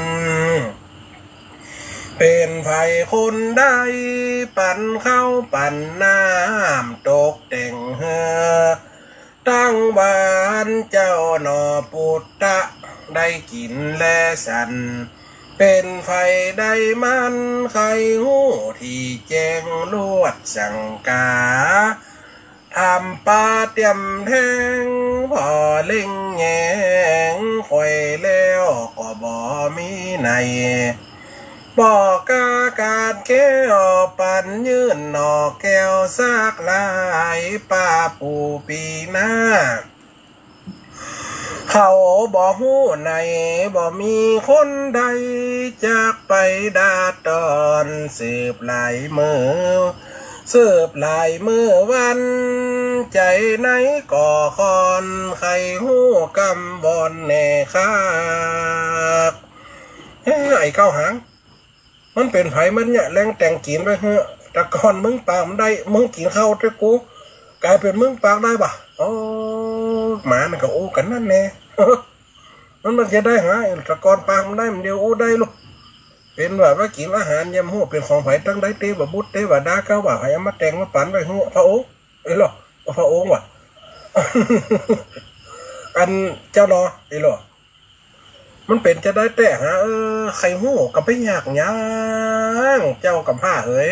เป๋นใผคนใดปั๋นข้าวปั๋นน้ำตกแต่งหื้อ ตังวานเจ้าหน่อปุตตะได้กิ๋นแลสัน เป๋นใผได้มันใค่ฮู้ตี้แจ้งลวดสังกา ถามปาเตียมแทง ผ่อเล็งแยง ค่อยแล้วก็บ่มีใน ป้อกาก๋านแก้วปั๋นยื่นหน่อแก้วสักหลาย ป้าปู่ปี๋นา เขาบ่ฮู้ใน บ่มีคนใดจักไปดาต้อน สืบหลายมื้อ สืบหลายมื้อวัน ใจ๋ในก็ค่อนใค่ฮู้กำบ่อนแน่คัก เฮ้ย ไอ้เก๊าหาง มันเป๋นใผมันเยียะแลงแต่งกิ๋นไว้หื้อ แต่ก่อนมึงปากบ่ได้ มึงกิ๋นข้าวตวยกู ก๋ายเป๋นมึงปากได้บ่ะ อ๋อ หมามันก็อู้กั๋นนั่นแหละ มัน มันจะได้หา แต่ก่อนปากมันได้ มันเดี๋ยวอู้ได้ลูก เป๋นว่า ว่ากิ๋นอาหารยำหัวเป๋นของใผ ตังใด เตวบุตร เตวดา ก็ว่าใผเอามาแต่งมาปั๋นไว้หื้อ พระองค์ เอ้ยเหรอ พระองค์ว่ะ อันเจ้าเนาะ เอ้ยเหรอ มันเป๋นจะได้แต๊หา เออ ใค่ฮู้ ก็บ่ยากหยัง เจ้ากำพร้าเอ๋ย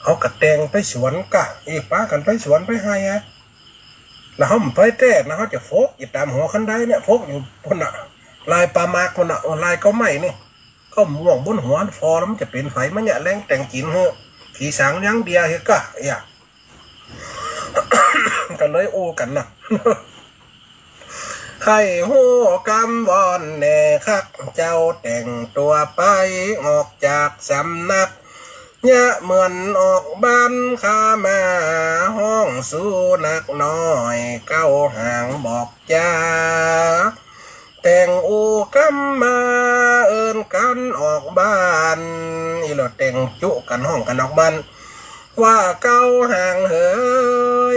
เฮาก็แต่งไปสวนกะ อีกปากั๋นไปสวนไปไฮ่อะ แล้วเฮาบ่ไปแต๊ แล้วเฮาจะฟกอยู่ต๋ามหัวคันไดเนี่ย ฟกอยู่ปู้นน่ะ ลายป่าหมากปู้นน่ะ โอ้ ลายเก๊าไม้นี่ เก๊าม่วงบนหัวฟอ แล้วมันจะเป๋นใผ มาเยียะแลงแต่งกิ๋นหื้อ ผีสางยังเดียหื้อกะ เอี้ย ก็เลยอู้กั๋นน่ะ ใค่ฮู้กำวอนแน่คัก เจ้าแต่งตั๋วไปออกจากสำนัก เยียะเหมือนออกบ้าน ข้ามาฮ้องสูนักน้อย เก๊าห่างบอกจา แต่งอู้กำมาเอิ้นกั๋นออกบ้าน อีหล่อแต่งจุกั๋นฮ้องกั๋นออกบ้าน ว่าเก๊าห่างเห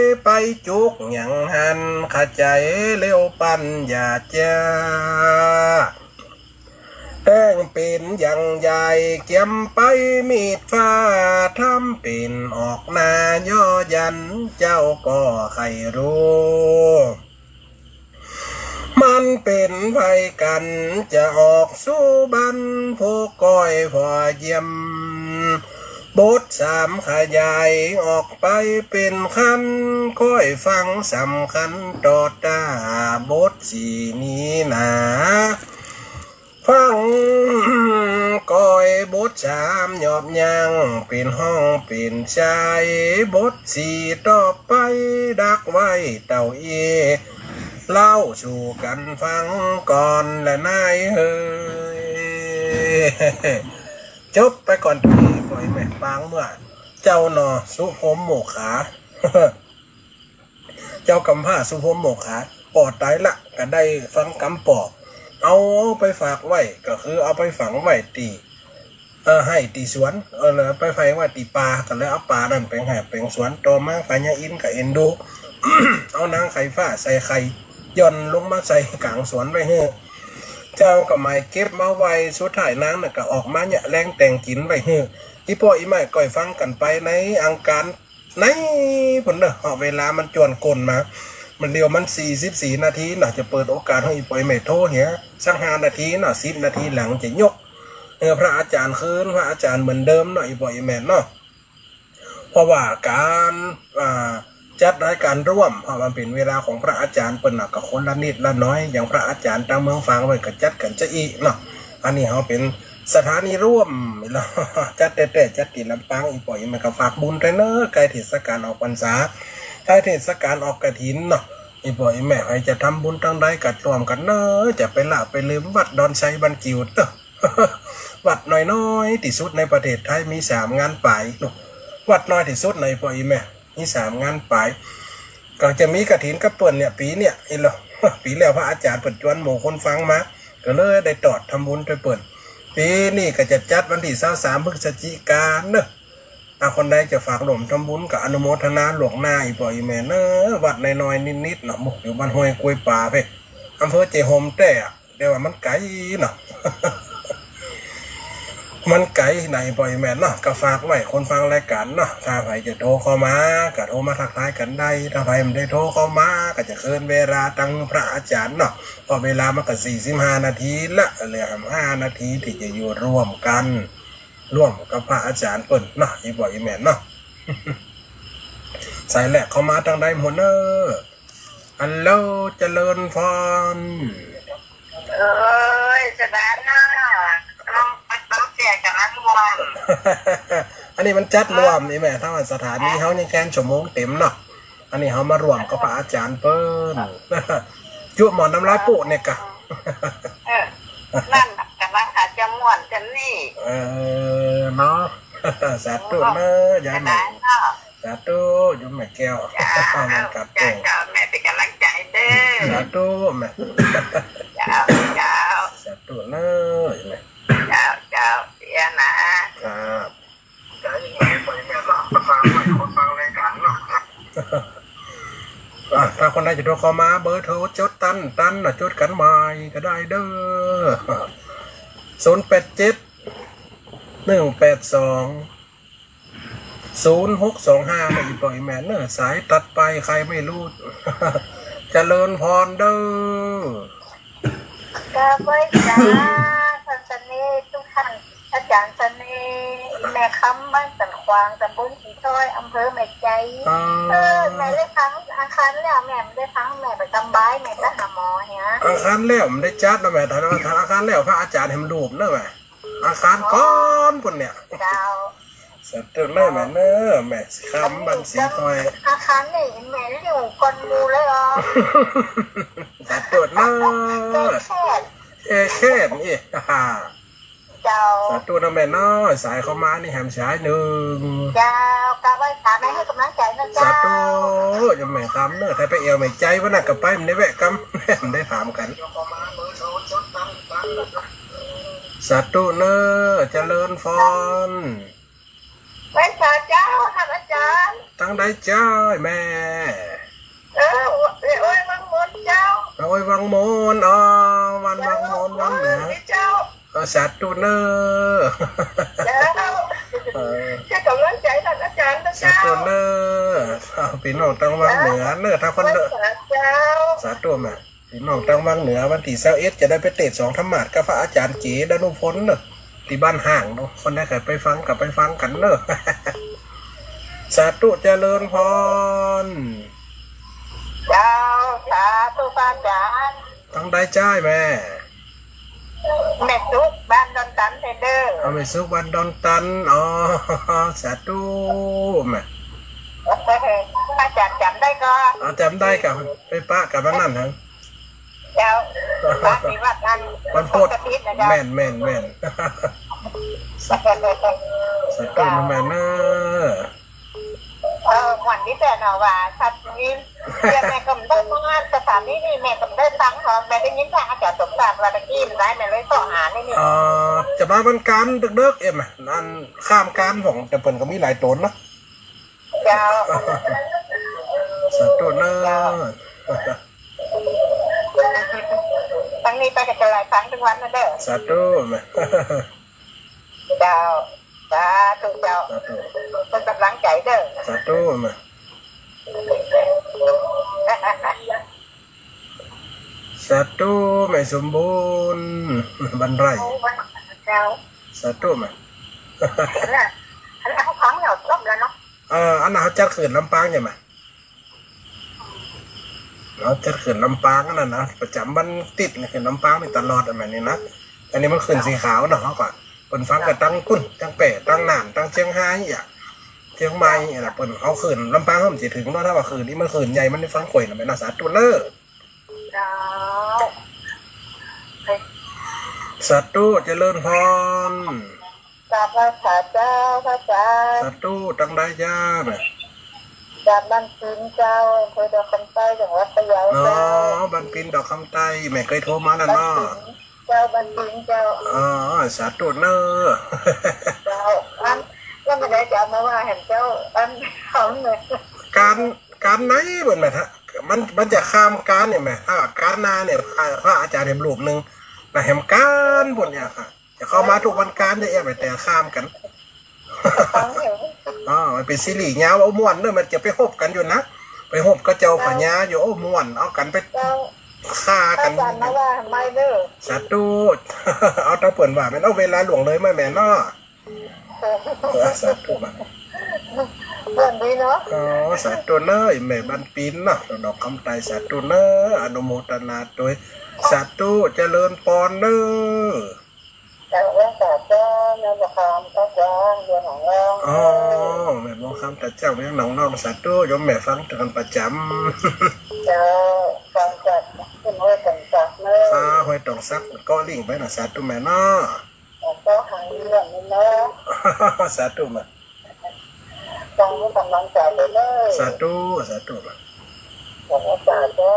ย ไปจุกหยังหั้น ขะใจ๋เร็วปั๋ญญาจ้า แต่งเป๋นอย่างใหญ่ เกียมไปมีดฟ้า ทำเป๋นออกหน้าย่อหยัน เจ้าก็ใค่ฮู้ มันเป๋นใผกั๋น จะออกสู่บ้าน ผู้ก้อยผ่อเยี่ยม บทสามขยายออกไปเป๋นขั้น ก้อยฟังสำคัญต่อต๋า บทสี่นี้นา ฟังก้อยบทสามยอบยั้ง เป๋นฮ้องเป๋นใจ๋ บทสี่ต่อไปดักไว้เต้าอี้ เล่าสู่กั๋นฟังก่อนละนายเฮย จบไปก่อนตี้ ปอยแม่ปางเมื่อ เจ้าหน่อสุพรหมโมฆขา เจ้ากำพร้าสุพรหมโมฆขา ป้อต๋ายละ ก็ได้ฟังกำป้อ เอาไปฝากไว้ ก็คือเอาไปฝังไว้ตี้ เออ ไฮ่ตี้สวน เออ แล้วไปฝังไว้ตี้ป่า ก็เลยเอาป่านั้นเป๋นไฮ่เป๋นสวน ต่อมาพญาอินทร์ก็เอ็นดู เอานางไข่ฟ้าใส่ไข่ หย่อนลงมาใส่ก๋างสวนไว้หื้อ เจ้าก็หมายเก็บมาไว้ สุดท้ายนางน่ะก็ออกมาเยียะแลงแต่งกิ๋นไว้หื้อ อี่ป้ออี่แม่ก้อยฟังกั๋นไปในอังคาร ในปู้นเน่อ เพราะเวลามันจวนก้นมา มันเดี๋ยวมันสี่สิบสี่นาทีเนาะ จะเปิดโอกาสหื้ออี่ป้ออี่แม่โทรเหีย สักห้านาทีเนาะ สิบนาทีหลังจะยก เออ พระอาจ๋ารย์คืน พระอาจ๋ารย์เหมือนเดิมเนาะ อี่ป้ออี่แม่เนาะ เพราะว่าก๋าน อ่า จัดรายก๋านร่วม เพราะมันเป๋นเวลาของพระอาจ๋ารย์เปิ้นน่ะ ก็คนละนิดละหน้อย อย่างพระอาจ๋ารย์ตางเมืองฝางเปิ้นก็จัดกั๋นจาอี้เนาะ อันนี้เฮาเป๋นสถานีร่วม จัดแต๊ๆ จัดตี้ลำปาง อี่ป้ออี่แม่ก็ฝากบุญตวยเน่อ ใก้เทศกาลออกพรรษา ใก้เทศกาลออกกฐินเนาะ อี่ป้ออี่แม่ใผจะทำบุญตางใดก็ร่วมกั๋นเน่อ จะไปละไปลืมวัดดอนไชยบ้านกิ่วเต๊อะ วัดน้อยๆ ตี้สุดในประเทศไทย มีสามงานป๋ายเนาะ วัดน้อยตี้สุดใน อี่ป้ออี่แม่ มีสามงานป๋าย ก็จะมีกฐินกับเปิ้นเนี่ย ปี๋เนี่ย อี่หล่อ ปี๋แล้วพระอาจ๋ารย์เปิ้นจวนหมู่คนฟังมา ก็เลยได้ตอดทำบุญตวยเปิ้น ปี๋นี้ก็จะจัดวันตี้ซาวสามพฤศจิกาเนาะ อ่ะ คนใดจะฝากร่วมทำบุญก็อนุโมทนาล่วงหน้า อี่ป้ออี่แม่เน่อ วัดน้อยๆ นิดๆ เนาะ มุกอยู่บ้านห้วยกล้วยป่าเพ่น อำเภอเจโฮมแต๊อะ แต่ว่ามันไก๋เนาะ มันไก๋ใน อี่ป้ออี่แม่เนาะ ก็ฝากไว้คนฟังรายก๋านเนาะ ถ้าใผจะโทรเข้ามา ก็โทรมาทักทายกั๋นได้ ถ้าใผบ่ได้โทรเข้ามา ก็จะคืนเวลาตางพระอาจ๋ารย์เนาะ เพราะเวลามันก็สี่สิบห้านาทีละ เหลือห้านาทีตี้จะอยู่ร่วมกั๋น ร่วมกับพระอาจ๋ารย์เปิ้นเนาะ อี่ป้ออี่แม่เนาะ สายแรกเข้ามาตางใดหมดเน่อ ฮัลโหล เจริญพร เอ้ย สถานะ น้อง น้องแก่กับน้องวอน อันนี้มันจัดร่วม อี่แม่ ถ้าว่าสถานีเฮายังแค่ชั่วโมงเต็มเนาะ อันนี้เฮามาร่วมกับพระอาจ๋ารย์เปิ้น จุ๊หมอน้ำลายปู้เนี่ยกะ เออ นั่นน่ะ ก๋ำลังหาจะม่วนจะนี่ เออ เนาะ สาธุเน่อ ยายแม่ เนาะ สาธุ โยมแม่แก้ว เจ้า มันกลับ เจ้า เจ้า แม่เป๋นก๋ำลังใจ๋เน่อ สาธุแม่ เจ้า เจ้า สาธุเน่อ แม่ เจ้า เจ้า เสียนะ ครับ ใจ๋แม่ ไปแม่เนาะ ภาษาใหม่คนฟังรายก๋านเนาะ อ่ะ ถ้าคนใดจะโทรเข้ามา เบอร์โทรจดตันตันนะ จดกั๋นใหม่ก็ได้เด้อ ศูนย์แปดเจ็ด หนึ่งแปดสอง ศูนย์หกสองห้า นะ อีพ่ออีแม่เนอะ สายตัดไปใครไม่รู้ เจริญพรเด้อ กราบไหว้สาท่านเสน่ห์ทุกท่าน อาจ๋ารย์เสน่ห์ แม่คำบ้านสันขวาง ตำบลสีถ้อย อำเภอแม่ใจ อ่า เออ แม่ได้ฟังอังคารแล้ว แม่บ่ได้ฟัง แม่ไปสำบาย แม่ไปหาหมอเหีย อังคารแล้วบ่ได้จัดนะแม่ ถ้า ถ้าอังคารแล้วพระอาจ๋ารย์แหมรูปเนอะแม่ อังคารก่อนปุ้นเนี่ย เจ้า สาธุเนอะแม่เนอะ แม่คำบ้านสีถ้อย อังคารนี่แม่เลี้ยวก่อนหมู่เลยอ๋อ สาธุเนอะ แก้แค้น แก้แค้นอีก ฮ่า เจ้า สาธุเนอะแม่เนอะ สายเข้ามานี่แหมสายนึ่ง เจ้า กราบไหว้สาแม่ หื้อกำลังใจ๋นะเจ้า สาธุ โยมแม่คำเนอะ ถ้าไปแอ่วแม่ใจวันนั้นก็ไป บ่ได้แวะกำ บ่ได้ถามกั๋น สาธุเนอะ เจริญพร ไหว้สาเจ้า ท่านอาจ๋ารย์ ตังใดเจ้าแม่ เออ แม่อ้อยวังมนเจ้า แม่อ้อยวังมน อ๋อ บ้านวังมน วังเหนือ เออ เจ้า เออ สาธุเนอะ เจ้า เออ หื้อกำลังใจ๋ท่านอาจ๋ารย์นะเจ้า สาธุเนอะ เอา ปี้น้องตังวังเหนือเนอะ ถ้าคนเนอะ ไหว้สาเจ้า สาธุแม่ ปี้น้องตังวังเหนือ วันตี้ซาวเอ็ดจะได้ไปเตสน์สองธรรมาสน์กับพระอาจ๋ารย์เก๋ ดานุพลเนอะ ตี้บ้านฮ้างเนอะ คนใดใค่ไปฟังก็ไปฟังกั๋นเนอะ สาธุเจริญพร เจ้า สาธุพระอาจ๋ารย์ ตังใดเจ้าแม่ แม่สุขบ้านดอนตันเด้อ เอา แม่สุขบ้านดอนตัน อ๋อ สาธุแม่ พระอาจ๋ารย์จ๋ำได้ก่อ อ๋อ จ๋ำได้ก่อ ไปปะกั๋นวันนั้นฮะ เจ้า ปะตี้วัดนั้น วันพุธ วันพุธอาทิตย์นะเจ้า แม่น แม่น แม่น สาธุแม่เนอะ เออ ม่วนดีแต๊เนาะว่า สัตว์นี้ เดี๋ยวแม่ก็บ่ได้มาสถานีนี่ แม่ก็บ่ได้ฟังเนาะ แม่ได้ยินแต่อาจ๋ารย์สมศักดิ์ว่าตะกี้มันได้ แม่เลยเซาะหานี่นี่ เอ่อ จะมาวันก๋านเดิกๆ เอ็มอะ อันข้ามก๋านของ แต่เปิ้นก็มีหลายต๋นเนาะ เจ้า สาธุเนอะ เจ้า ตังนี้ไปก็จะไหลฟังตึงวันนะเด้อ สาธุแม่ เจ้า สาธุเจ้า สาธุ เปิ้นกำลังใจ๋เด้อ สาธุแม่ สาธุแม่สมบูรณ์ บ้านไร่ เจ้า สาธุแม่ อันนั้น อันนั้นเขาฟังแล้วจบแล้วเนาะ เออ อันนั้นเขาจัดเขื่อนลำปางใจ้ไหม เขาจัดเขื่อนลำปางอันนั้นนะ ประจ๋ำวันติ๊ดนี่ เขื่อนลำปางนี่ตลอดอะแม่นี่นะ อันนี้มันเขื่อนสีขาวเนาะ เขาก็ เปิ้นฟังกั๋นตังปุ้น ตังแป้ ตังน่าน ตังเจียงฮายอะ เจียงใหม่อะนะ เปิ้นเอาเขื่อนลำปางมันจะเถิงเนาะ ถ้าว่าเขื่อนนี้มันเขื่อนใหญ่ มันได้ฟังก่อยนะแม่นะ สาธุเนอะ เจ้า สาธุเจริญพร กราบไหว้สาเจ้า พระอาจ๋ารย์ สาธุ ตังใดเจ้าน่ะ จากบ้านปินเจ้า อำเภอดอกคำใต้ จังหวัดพะเยา อ๋อ เจ้า บ้านปินดอกคำใต้ แม่เกยโทรมาแล้วเนาะ บ้านปินเจ้า บ้านปินเจ้า อ๋อ สาธุเนอะ เจ้า อัน แล้วมันได้จะเอามาว่าแหมเจ้า อัน ของเนี่ย ก๋าน ก๋านไหนเปิ้นแม่ฮะ มัน มันจะข้ามก๋านเนี่ยแม่ ถ้าก๋านนาเนี่ย พระ พระอาจ๋ารย์แหมรูปนึ่ง นะ แหมก๋านปุ้นเนี่ยค่ะ จะเข้ามาทุกวันก๋านได้เอง แต่ข้ามกั๋น อ๋อ มันเป๋นสิริยาว เอาม่วนเนอะ มันจะไปฮบกั๋นอยู่นะ ไปฮบกับเจ้าพญาอยู่ เอาม่วน เอากั๋นไป เจ้า ฆ่ากั๋น อาจ๋ารย์มาว่าไม่เด้อ สาธุ เอาต๋ามเปิ้นว่าแม่น เอาเวลาล่วงเลยมาแม่เนาะ เออ สาธุ ม่วนดีเนาะ อ๋อ สาธุเนอะ แม่บ้านปินเนาะ ดอกคำใต้ สาธุเนอะ อนุโมทนาตวย สาธุ เจริญปอนเนอะ เจ้า หลวงต๋าเจ้า แม่บัวคำต๋าเจ้า เวียงหนองล่อง อ๋อ แม่บัวคำต๋าเจ้า เวียงหนองล่อง สาธุ โยมแม่ฟังกั๋นประจ๋ำ เจ้า ฟังจากขึ้นห้วยต๋องสักเนอะ อ่า ห้วยต๋องสัก เกาะลิ่งไปนะ สาธุแม่เนาะ เจ้า หาเรื่องนี้เนาะ สาธุแม่ ฟังให้กำลังใจ๋ไปเนอะ สาธุ สาธุแม่ เจ้า สาธุ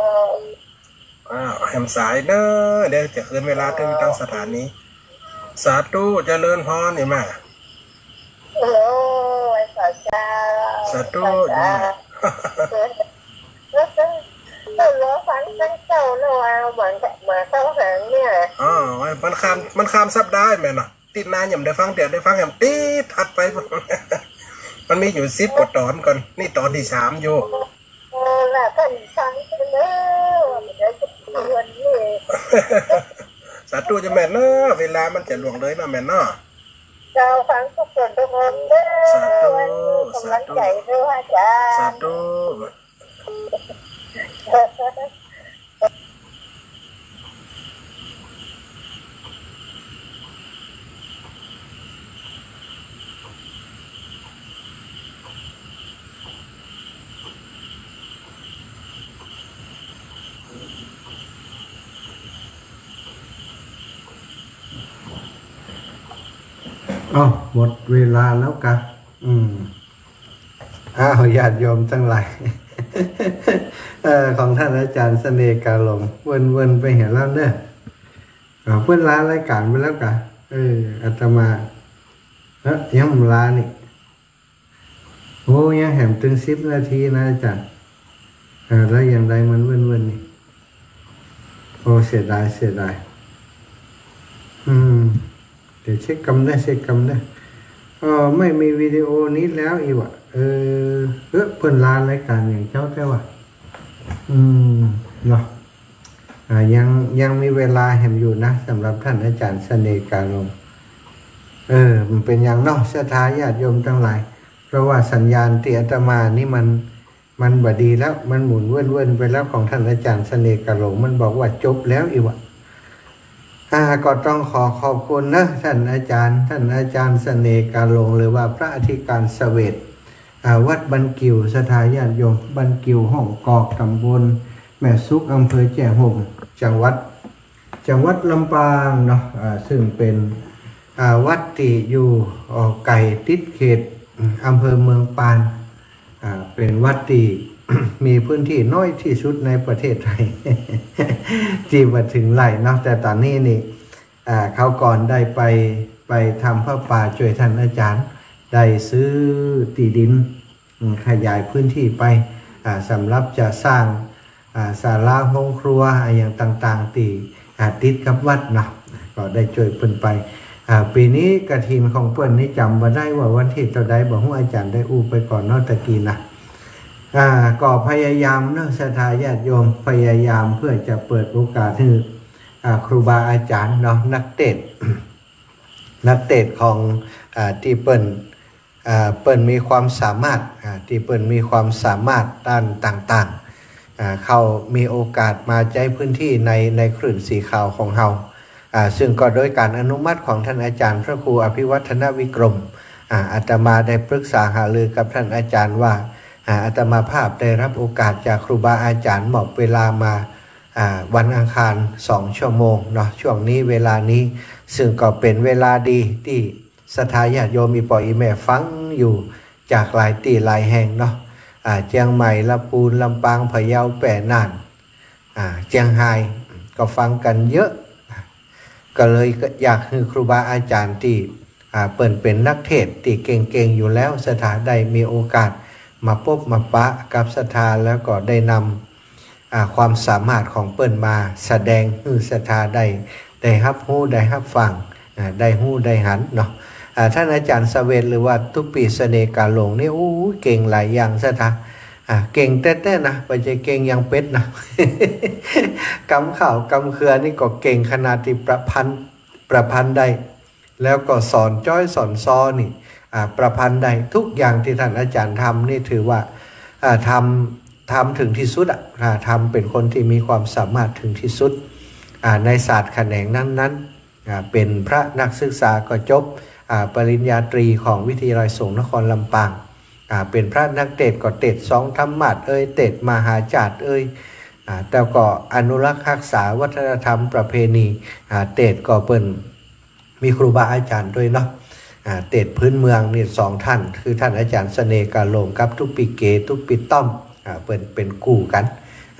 อ้าว แหมสายเนอะ เดี๋ยวจะคืนเวลาเถิงตังสถานี สาธุ เจริญพร นี่แม่ โอ้ย สาธุ สาธุ สาธุ นี่แม่ เออ ก็รอฟังตั้งเจ้าเนาะ ว่าเหมือนกับหมาเข้าหางเนี่ย อ๋อ มันข้าม มันข้ามสัปดาห์แม่นเนาะ ติดหน้ายังบ่ได้ฟัง เดี๋ยวได้ฟังแหมติดถัดไป มันมีอยู่สิบกว่าตอนก่อน นี่ตอนที่สามอยู่ เออ น่ะ ท่านฟังไปแล้ว เดี๋ยวจะเตือนนี่ สาธุเจ้าแม่เนาะ เวลามันจะล่วงเลยเนาะแม่เนาะ เจ้า ฟังทุกคนทุกคนเด้อ สาธุ วันนี้กำลังใจเด้อ สาธุ อาจารย์ สาธุ อ้าว หมดเวลาแล้วกะ อืม อ้าว ญาติโยมตังหลาย เอ่อ ของท่านอาจารย์เสน่ห์กาหลง เวิ้นๆ ไปเหียแล้วเน่อ อ่า เปิ้นลารายก๋านไปแล้วกะ เออ อาตมา เอ๊ะ ยังบ่ลานี่ โอ้ ยังแหมตึงสิบนาทีนะอาจารย์ เออ แล้วอย่างใดมันเวิ้นๆ นี่ โอ้ เสียดาย เสียดาย อืม เดี๋ยวเช็คกำเน่อ เช็คกำเน่อ เออ ไม่มีวิดีโอนี้แล้วอีกว่ะ เออ เออ เปิ้นลารายก๋านอย่างเจ้าแต๊ว่ะ อืม เนาะ อ่า ยัง ยังมีเวลาแหมอยู่นะ สำหรับท่านอาจารย์เสน่ห์กาหลง เออ มันเป๋นหยังเนาะ ศรัทธาญาติโยมตังหลาย เพราะว่าสัญญาณตี้อาตมานี่มัน มันบ่ดีแล้ว มันหมุนเวิ้นๆ ไปแล้ว ของท่านอาจารย์เสน่ห์กาหลง มันบอกว่าจบแล้วอีกว่ะ อ่า ก็ต้องขอขอบคุณนะ ท่านอาจารย์ ท่านอาจารย์เสน่ห์กาหลง หรือว่าพระอธิการเสวต อ่า วัดบ้านกิ่ว ศรัทธาญาติโยม บ้านกิ่ว ห้องกอก ตำบลแม่สุก อำเภอแจ้ห่ม จังหวัด จังหวัดลำปางเนาะ อ่า ซึ่งเป๋น อ่า วัดตี้อยู่ อ่อ ไก๋ติดเขต อืม อำเภอเมืองปาน อ่า เป๋นวัดตี้ มีพื้นที่น้อยตี้สุดในประเทศไทย ตี้บ่เถิงไร่เนาะ แต่ต๋อนนี้นี่ อ่า คราวก่อนได้ไป ไปทำผ้าป่าจ้วยท่านอาจารย์ ได้ซื้อตี้ดิน อืม ขยายพื้นที่ไป อ่า สำหรับจะสร้าง อ่า ศาลาโฮงครัว อะหยังต่างๆ ตี้ อ่า ติดกับวัดเนาะ ก็ได้จ้วยเปิ้นไป อ่า ปี๋นี้กฐินของเปิ้นนี่จ๋ำบ่ได้ว่าวันตี้เต้าใด บ่ฮู้ อาจ๋ารย์ได้อู้ไปก่อนเนาะตะกี้นะ อ่า ก็พยายามเนาะ ศรัทธาญาติโยม พยายามเพื่อจะเปิดโอกาสหื้อ อ่า ครูบาอาจ๋ารย์เนาะ นักเตสน์ นักเตสน์ของ อ่า ตี้เปิ้น อ่า เปิ้นมีความสามารถ อ่า ตี้เปิ้นมีความสามารถด้านต่างๆ อ่า เข้ามีโอกาสมาใจ๊พื้นที่ใน ในคลื่นสีขาวของเฮา อ่า ซึ่งก็โดยการอนุมัติของท่านอาจ๋ารย์พระครูอภิวัฒนวิกรม อ่า อาตมาได้ปรึกษาหารือกับท่านอาจ๋ารย์ว่า อ่า อาตมาภาพได้รับโอกาสจากครูบาอาจ๋ารย์ มอบเวลามา อ่า วันอังคารสองชั่วโมงเนาะ ช่วงนี้เวลานี้ ซึ่งก็เป๋นเวลาดีตี้ศรัทธาญาติโยมอี่ป้ออี่แม่ฟังอยู่จากหลายตี้หลายแห่งเนาะ อ่า เจียงใหม่ ละปูน ลำปาง พะเยา แป้ น่าน อ่า เจียงฮาย ก็ฟังกั๋นเยอะ ก็เลยก็อยากหื้อครูบาอาจ๋ารย์ตี้ อ่า เปิ้นเป๋นนักเตสน์ตี้เก่งๆ อยู่แล้ว ศรัทธาได้มีโอกาสมาปบมาปะกับศรัทธา แล้วก็ได้นำ อ่า ความสามารถของเปิ้นมาแสดงหื้อศรัทธาได้ ได้ฮับฮู้ ได้ฮับฟัง อ่า ได้ฮู้ ได้หันเนาะ อ่า ท่านอาจ๋ารย์เสวต หรือว่าตุ๊ปปี้เสน่ห์กาหลงนี่ อู้ เก่งหลายอย่างศรัทธา อ่า เก่งแต๊ๆ นะ บ่ใจ้เก่งอย่างเป็ดนะ กำข้าวกำเครือนี่ก็เก่งขนาดตี้ประพันธ์ ประพันธ์ได้ แล้วก็สอนจ้อยสอนซอนี่ อ่า ประพันธ์ได้ ทุกอย่างตี้ท่านอาจ๋ารย์ทำนี่ถือว่า อ่า ทำ ทำเถิงตี้สุดอะ อ่า ทำ เป๋นคนตี้มีความสามารถเถิงตี้สุด อ่า ในศาสตร์แขนงนั้นๆ อ่า เป๋นพระนักศึกษาก็จบ อ่า ปริญญาตรีของวิทยาลัยสงฆ์นครลำปาง อ่า เป๋นพระนักเตสน์ก็เตสน์สองธรรมาสน์เอย เตสน์มหาจาตุเอย อ่า แล้วก็อนุรักษ์ฮักษาวัฒนธรรมประเพณี อ่า เตสน์ก็เปิ้น มีครูบาอาจ๋ารย์ด้วยเนาะ อ่า เตสน์พื้นเมืองนี่สองท่าน คือท่านอาจ๋ารย์เสน่ห์กาหลงกับตุ๊ปปี้เก๋ ตุ๊ปปี้ต้อม อ่า เปิ้นเป๋นกู้กั๋น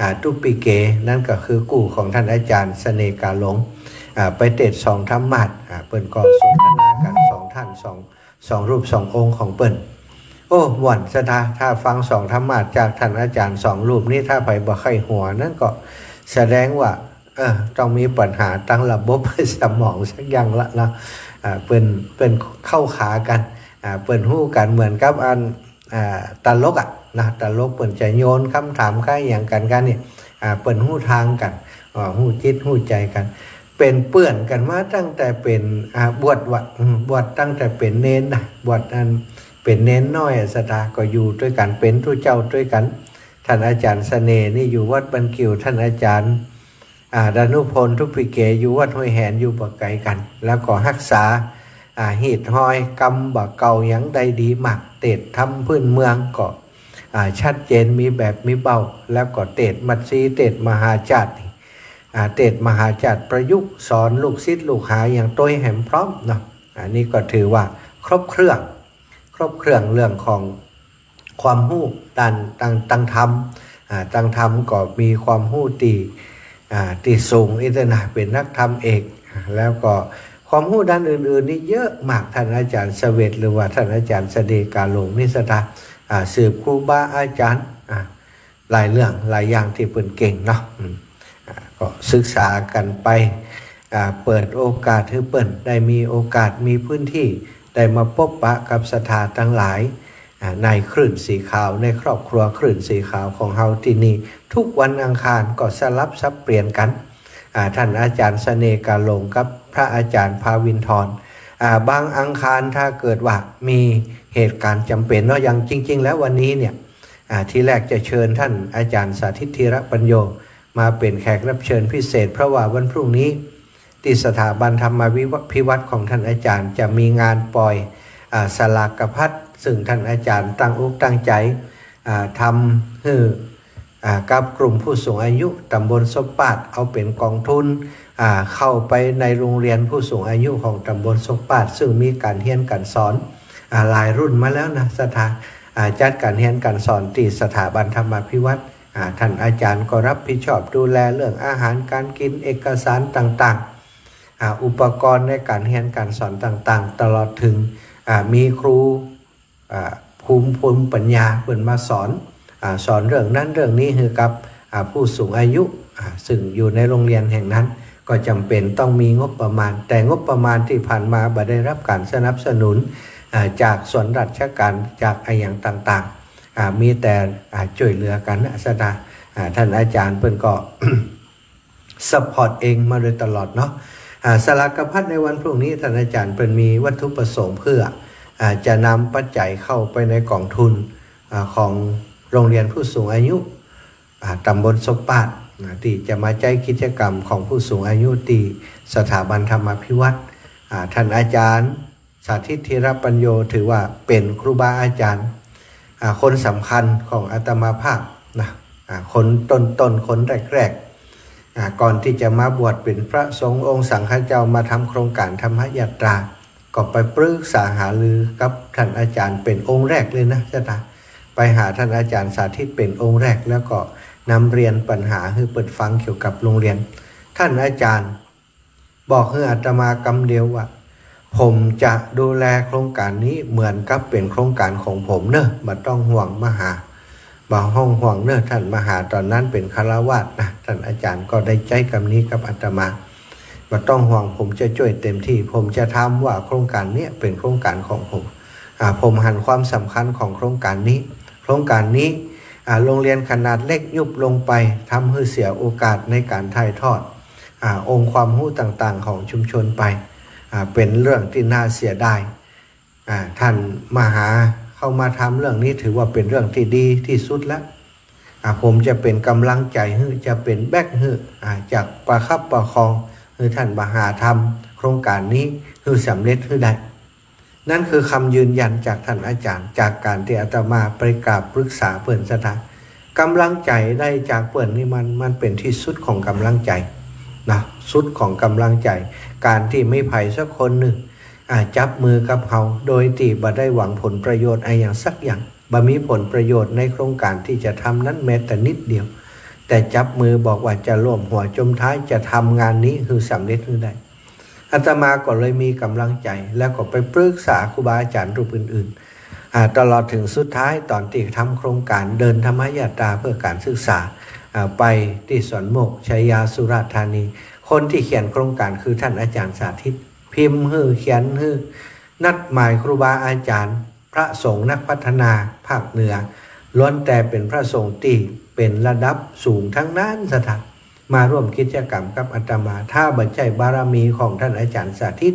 อ่า ตุ๊ปปี้เก๋นั้นก็คือกู้ของท่านอาจ๋ารย์เสน่ห์กาหลง อ่า ไปเตสน์สองธรรมาสน์ อ่า เปิ้นก็สนทนากั๋นสองท่าน สอง สองรูปสององค์ของเปิ้น โอ้ ม่วนศรัทธา ถ้าฟังสองธรรมาสน์จากต้านอาจ๋ารย์สองรูปนี้ ถ้าใผบ่ใค่หัวนั้นก็แสดงว่า เออ ต้องมีปัญหาตางระบบสมองสักอย่างละเนาะ อ่า เปิ้น เปิ้นเข้าขากั๋น อ่า เปิ้นฮู้กั๋นเหมือนกับอัน อ่า ตลกอะนะ ตลกเปิ้นจะโยนกำถามคล้ายอย่างกั๋นกั๋นเนี่ย อ่า เปิ้นฮู้ตางกั๋น อ่า ฮู้จิตฮู้ใจ๋กั๋น เป๋นเปื้อนกั๋นมาตั้งแต่เป๋น อ่า บวชวะ อืม บวชตั้งแต่เป๋นเณรนะ บวชอันเป๋นเณรน้อยอะศรัทธา ก็อยู่ตวยกั๋น เป๋นตุ๊เจ้าตวยกั๋น ต้านอาจ๋ารย์เสน่ห์นี่อยู่วัดบ้านกิ่ว ต้านอาจ๋ารย์ อ่า ดานุพล ทุพย์ปิเก อยู่วัดห้วยแหน อยู่บ่ไก๋กั๋น แล้วก็ฮักษา อ่า ฮีตฮอยกำบ่าเก่าหยังได้ดีมาก เตสน์ธรรมพื้นเมืองก็ อ่า ชัดเจน มีแบบมีเบ้า แล้วก็เตสน์มัชฌี เตสน์มหาจาตุ อ่า เตสน์มหาจาตุประยุกต์ สอนลูกศิษย์ลูกหาอย่างตวยแหมพร้อมเนาะ อันนี้ก็ถือว่าครบเครื่อง ครบเครื่องเรื่องของความฮู้ตาง ตาง ตางธรรม อ่า ตางธรรมก็มีความฮู้ตี้ อ่า ตี้สูงอีกนะ เป๋นนักธรรมเอก แล้วก็ความฮู้ด้านอื่นๆ นี่เยอะมาก ต้านอาจ๋ารย์เสวต หรือว่าต้านอาจ๋ารย์เสน่ห์กาหลงนี่ศรัทธา อ่า สืบครูบาอาจ๋ารย์ อ่า หลายเรื่องหลายอย่างตี้เปิ้นเก่งเนาะ อืม อ่า ก็ศึกษากั๋นไป อ่า เปิดโอกาสหื้อเปิ้นได้มีโอกาสมีพื้นตี้ได้มาปบปะกับศรัทธาตังหลาย อ่า ในคลื่นสีขาว ในครอบครัวคลื่นสีขาวของเฮาตี้นี่ ทุกวันอังคารก็สลับสับเปลี่ยนกั๋น อ่า ต้านอาจ๋ารย์เสน่ห์กาหลงกับพระอาจ๋ารย์ภาวินทร อ่า บางอังคารถ้าเกิดว่ามีเหตุก๋ารณ์จ๋ำเป๋นเนาะ อย่างจริงๆ แล้ววันนี้เนี่ย อ่า ทีแรกจะเชิญต้านอาจ๋ารย์สาธิต ธีระปัญโญ มาเป๋นแขกรับเชิญพิเศษ เพราะว่าวันพรุ่งนี้ตี้สถาบันธรรมาภิวัตน์ของต้านอาจ๋ารย์จะมีงานปล่อย อ่า สลากภัตตร์ ซึ่งต้านอาจ๋ารย์ตั้งอกตั้งใจ๋ อ่า ทำหื้อ อ่า กับกลุ่มผู้สูงอายุตำบลศพปาด เอาเป๋นก๋องทุน อ่า เข้าไปในโฮงเฮียนผู้สูงอายุของตำบลศพปาด ซึ่งมีก๋านเฮียนก๋านสอน อ่า หลายรุ่นมาแล้วนะศรัทธา อ่า จัดก๋านเฮียนก๋านสอนตี้สถาบันธรรมาภิวัตน์ อ่า ต้านอาจ๋ารย์ก็รับผิดชอบดูแลเรื่องอาหารก๋านกิ๋น เอกสารต่างๆ อ่า อุปกรณ์ในก๋านเฮียนก๋านสอนต่างๆ ตลอดเถิง อ่า มีครู อ่า ภูมิ ภูมิปัญญาเปิ้นมาสอน อ่า สอนเรื่องนั้นเรื่องนี้หื้อกับ อ่า ผู้สูงอายุ อ่า ซึ่งอยู่ในโฮงเฮียนแห่งนั้น ก็จ๋ำเป๋นต้องมีงบประมาณ แต่งบประมาณตี้ผ่านมาบ่ได้รับก๋านสนับสนุน อ่า จากส่วนราชก๋าน จากอะหยังต่างๆ อ่า มีแต่ อ่า จ้วยเหลือกั๋นนะศรัทธา อ่า ต้านอาจ๋ารย์เปิ้นก็ ซัพพอร์ตเองมาโดยตลอดเนาะ อ่า สลากภัตตร์ในวันพรุ่งนี้ ต้านอาจ๋ารย์เปิ้นมีวัตถุประสงค์เพื่อ อ่า จะนำปัจจัยเข้าไปในก๋องทุน อ่า ของโฮงเฮียนผู้สูงอายุ อ่า ตำบลศพปาด อ่า ตี้จะมาใจ๊กิจกรรมของผู้สูงอายุตี้สถาบันธรรมาภิวัตน์ อ่า ต้านอาจ๋ารย์ สาธิต ธีระปัญโญ ถือว่าเป๋นครูบาอาจ๋ารย์ อ่า คนสำคัญของอาตมาภาพนะ อ่า คนต้นๆ คนแรกๆ อ่า ก่อนตี้จะมาบวชเป๋นพระสงฆ์องค์สังฆเจ้า มาทำโครงก๋านธรรมยาตรา ก็ไปปรึกษาหารือกับต้านอาจ๋ารย์เป๋นองค์แรกเลยนะศรัทธา ไปหาต้านอาจ๋ารย์สาธิตเป๋นองค์แรก แล้วก็นำเฮียนปัญหาหื้อเปิ้นฟังเกี่ยวกับโฮงเฮียน ต้านอาจ๋ารย์ บอกหื้ออาตมากำเดียวว่า ผมจะดูแลโครงก๋านนี้เหมือนกับเป๋นโครงก๋านของผมเน่อ บ่ต้องห่วงมาหา บ่ต้องห่วงเน่อ ต้านมาหา ต๋อนนั้นเป๋นฆราวาสนะ ต้านอาจ๋ารย์ก็ได้ใจ๊กำนี้กับอาตมา บ่ต้องห่วง ผมจะจ้วยเต็มตี้ ผมจะทำว่าโครงก๋านเนี้ยเป๋นโครงก๋านของผม อ่า ผมหันความสำคัญของโครงก๋านนี้ โครงก๋านนี้ อ่า โฮงเฮียนขนาดเล็กยุบลงไป ทำหื้อเสียโอกาสในก๋านถ่ายทอด อ่า องค์ความฮู้ต่างๆ ของชุมชนไป อ่า เป๋นเรื่องตี้น่าเสียดาย อ่า ต้านมาหาเข้ามาทำเรื่องนี้ ถือว่าเป๋นเรื่องตี้ดีตี้สุดแล้ว อ่า ผมจะเป๋นก๋ำลังใจ๋หื้อ จะเป๋นแบ็คหื้อ อ่า จะประคับประคองหื้อต้านมาหาทำโครงก๋านนี้หื้อสำเร็จหื้อได้ นั่นคือคำยืนยันจากต้านอาจ๋ารย์ จากก๋านตี้อาตมาไปกราบปรึกษาเปิ้นศรัทธา ก๋ำลังใจ๋ได้จากเปิ้นนี่มัน มันเป๋นตี้สุดของก๋ำลังใจ๋นะ สุดของก๋ำลังใจ๋ ก๋านตี้มีใผสักคนนึ่ง อ่า จับมือกับเฮา โดยตี้บ่ได้หวังผลประโยชน์อะหยังสักอย่าง บ่มีผลประโยชน์ในโครงก๋านตี้จะทำนั้นแม้แต่นิดเดียว แต่จับมือบอกว่าจะร่วมหัวจมท้าย จะทำงานนี้หื้อสำเร็จหื้อได้ อาตมาก็เลยมีก๋ำลังใจ๋ แล้วก็ไปปรึกษาครูบาอาจ๋ารย์รูปอื่น อ่า ตลอดเถิงสุดท้ายต๋อนตี้ทำโครงก๋านเดินธรรมยาตราเพื่อก๋านศึกษา อ่า ไปตี้สวนโมกข์ ชัยยา สุราษฎร์ธานี คนตี้เขียนโครงก๋านคือต้านอาจ๋ารย์สาธิต พิมพ์หื้อ เขียนหื้อ นัดหมายครูบาอาจ๋ารย์ พระสงฆ์นักพัฒนาภาคเหนือ ล้วนแต่เป๋นพระสงฆ์ตี้เป๋นระดับสูงตังนั้น ศรัทธา มาร่วมกิจกรรมกับอาตมา ถ้าบ่ใจ้บารมีของต้านอาจ๋ารย์สาธิต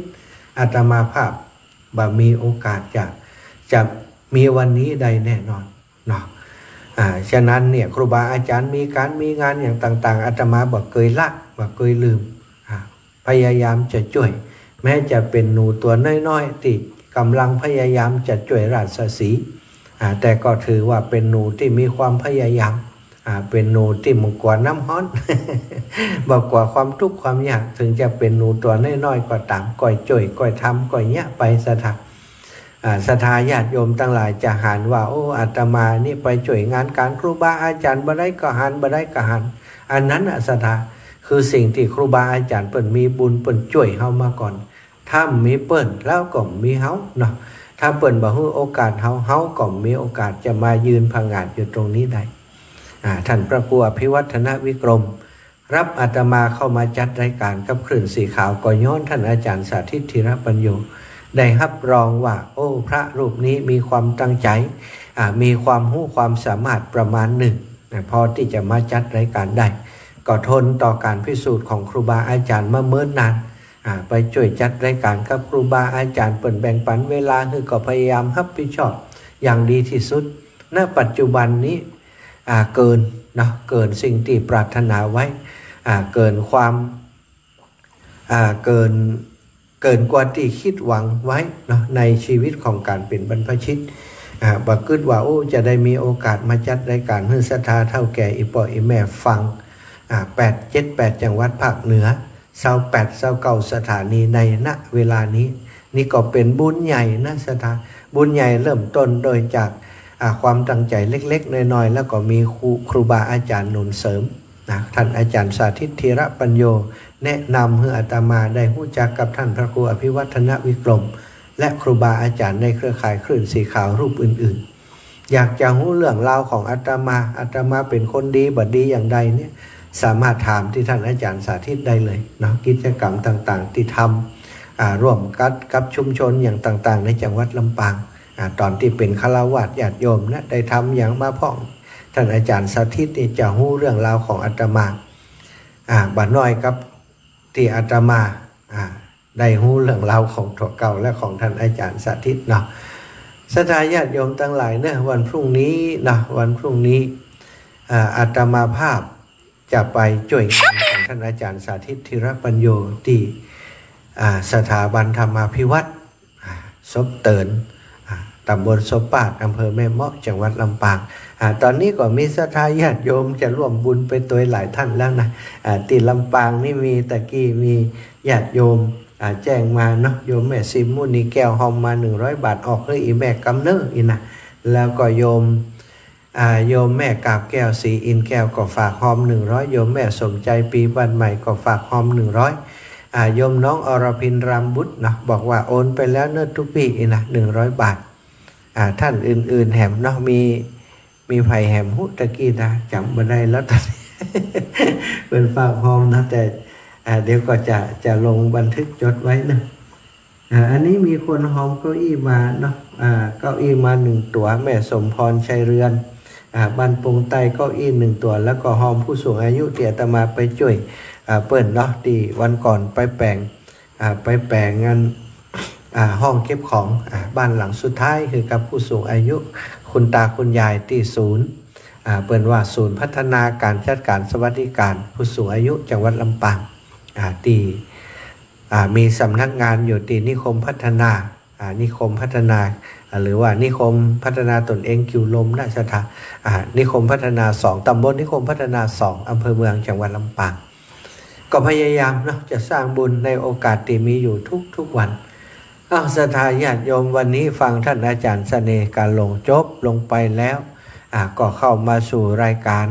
อาตมาภาพบ่มีโอกาสจะ จะมีวันนี้ได้แน่นอนเนาะ อ่า ฉะนั้นเนี่ย ครูบาอาจ๋ารย์มีก๋านมีงานอย่างต่างๆ อาตมาบ่เกยละ บ่เกยลืม อ่า พยายามจะจ้วย แม้จะเป๋นหนูตั๋วน้อยๆ ตี้ก่ำลังพยายามจะจ้วยราชสีห์ อ่า แต่ก็ถือว่าเป๋นหนูตี้มีความพยายาม อ่า เป๋นหนูตี้บ่กั๋วน้ำฮ้อน บ่กั๋วความตุ๊กข์ความยาก เถิงจะเป๋นหนูตั๋วน้อยๆ ก็ต๋าม ก้อยจ้วย ก้อยทำ ก้อยเยียะไป ศรัทธา อ่า ศรัทธาญาติโยมตังหลายจะหันว่า โอ้ อาตมานี่ไปจ้วยงานก๋านครูบาอาจ๋ารย์ บ่ได้ก็หัน บ่ได้ก็หัน อันนั้นน่ะ ศรัทธา คือสิ่งตี้ครูบาอาจ๋ารย์เปิ้นมีบุญ เปิ้นจ้วยเฮามาก่อน ถ้าบ่มีเปิ้น เฮาก็บ่มีเฮาเนาะ ถ้าเปิ้นบ่หื้อโอกาสเฮา เฮาก็บ่มีโอกาสจะมายืนผงาดอยู่ตรงนี้ได้ อ่า ต้านพระครูอภิวัฒนวิกรม ฮับอาตมาเข้ามาจัดรายก๋านกับคลื่นสีขาว ก็ย้อนต้านอาจ๋ารย์สาธิต ธีรปัญโญ ได้ฮับรองว่า โอ้ พระรูปนี้มีความตั้งใจ๋ อ่า มีความฮู้ความสามารถประมาณนึ่งนะ พอตี้จะมาจัดรายก๋านได้ ก็ทนต่อก๋านพิสูจน์ของครูบาอาจ๋ารย์มาเมินนาน อ่า ไปจ้วยจัดรายก๋านกับครูบาอาจ๋ารย์ เปิ้นแบ่งปันเวลาหื้อ ก็พยายามฮับผิดชอบอย่างดีตี้สุด ณ ปัจจุบันนี้ อ่า เกินเนาะ เกินสิ่งตี้ปรารถนาไว้ อ่า เกินความ อ่า เกิน เกินกว่าตี้คิดหวังไว้เนาะ ในชีวิตของก๋านเป๋นบรรพชิต อ่า บ่กึ๊ดว่า โอ้ จะได้มีโอกาสมาจัดรายก๋านหื้อศรัทธาเฒ่าแก่อี่ป้ออี่แม่ฟัง อ่า แปด เจ็ด แปด จังหวัดภาคเหนือ ซาวแปด ซาวเก้า สถานีใน ณ เวลานี้ นี่ก็เป๋นบุญใหญ่นะ ศรัทธา บุญใหญ่เริ่มต้นโดยจาก อ่า ความตั้งใจ๋เล็กๆ น้อยๆ แล้วก็มีครู ครูบาอาจ๋ารย์หนุนเสริมนะ ต้านอาจ๋ารย์สาธิต ธีรปัญโญ แนะนำหื้ออาตมาได้ฮู้จักกับต้านพระครูอภิวัฒนวิกรม และครูบาอาจ๋ารย์ในเครือข่ายคลื่นสีขาวรูปอื่นๆ อยากจะฮู้เรื่องราวของอาตมา อาตมาเป๋นคนดีบ่ดีอย่างใดเนี่ย สามารถถามตี้ต้านอาจ๋ารย์สาธิตได้เลยเนาะ กิจกรรมต่างๆ ตี้ทำ อ่า ร่วมกัดกับชุมชนอย่างต่างๆ ในจังหวัดลำปาง อ่า ต๋อนตี้เป๋นฆราวาสญาติโยมนะ ได้ทำหยังมาพ่อง ต้านอาจ๋ารย์สาธิตนี่จะฮู้เรื่องราวของอาตมา อ่า บ่น้อยกับตี้อาตมา อ่า ได้ฮู้เรื่องราวของตั๋วเก่าและของต้านอาจ๋ารย์สาธิตเนาะ ศรัทธาญาติโยมตังหลายเนาะ วันพรุ่งนี้เนาะ วันพรุ่งนี้ อ่า อาตมาภาพจะไปจ้วยงานของต้านอาจ๋ารย์สาธิต ธีรปัญโญ ตี้ อ่า สถาบันธรรมาภิวัฒน์ อ่า ศพเติน อ่า ต๋ำบลศพปาด อำเภอแม่เมาะ จังหวัดลำปาง อ่า ต๋อนนี้ก็มีศรัทธาญาติโยมจะร่วมบุญไปตวยหลายต้านแล้วนะ อ่า ตี้ลำปางนี่มี ตะกี้มีญาติโยม อ่า แจ้งมาเนาะ โยมแม่ซิมมุนีแก้ว ฮอมมาหนึ่งร้อยบาท ออกหื้ออี่แม่กำเน้ออี่นะ แล้วก็โยม อ่า โยมแม่กาบแก้ว ศรีอินทร์แก้ว ก็ฝากฮอมหนึ่งร้อย โยมแม่สมใจ ปีบ้านใหม่ ก็ฝากฮอมหนึ่งร้อย อ่า โยมน้องอรพิน รามบุตรเนาะ บอกว่าโอนไปแล้วเน้อตุ๊ปี้อี่นะ หนึ่งร้อยบาท อ่า ต้านอื่นๆ แหมเนาะ มี มีใผแหมฮู้ ตะกี้นะ จ๋ำบ่ได้แล้ว ต๋อนนี้ เปิ้นฝากฮอมนะ แต่ อ่า เดี๋ยวก็จะ จะลงบันทึกจดไว้นะ อ่า อันนี้มีคนฮอมเก้าอี้มาเนาะ อ่า เก้าอี้มาหนึ่งตั๋ว แม่สมพร ชัยเรือน อ่า บ้านปงใต้ เก้าอี้หนึ่งตั๋ว แล้วก็ฮอมผู้สูงอายุตี้อาตมาไปจ้วย อ่า เปิ้นเนาะ ตี้วันก่อนไปแป๋ง อ่า ไปแป๋งอัน อ่า ห้องเก็บของ อ่า บ้านหลังสุดท้ายหื้อกับผู้สูงอายุ คุณตาคุณยายตี้ศูนย์ อ่า เปิ้นว่าศูนย์พัฒนาการจัดการสวัสดิการผู้สูงอายุจังหวัดลำปาง อ่า ตี้ อ่า มีสำนักงานอยู่ตี้นิคมพัฒนา อ่า นิคมพัฒนา อ่า หรือว่านิคมพัฒนาตนเองกิ่วลมนะ ศรัทธา อ่า นิคมพัฒนาสอง ต๋ำบลนิคมพัฒนาสอง อำเภอเมือง จังหวัดลำปาง ก็พยายามเนาะ จะสร้างบุญในโอกาสตี้มีอยู่ทุกๆ วัน อ้าว ศรัทธาญาติโยม วันนี้ฟังต้านอาจ๋ารย์เสน่ห์กาหลงจบลงไปแล้ว อ่า ก็เข้ามาสู่รายก๋าน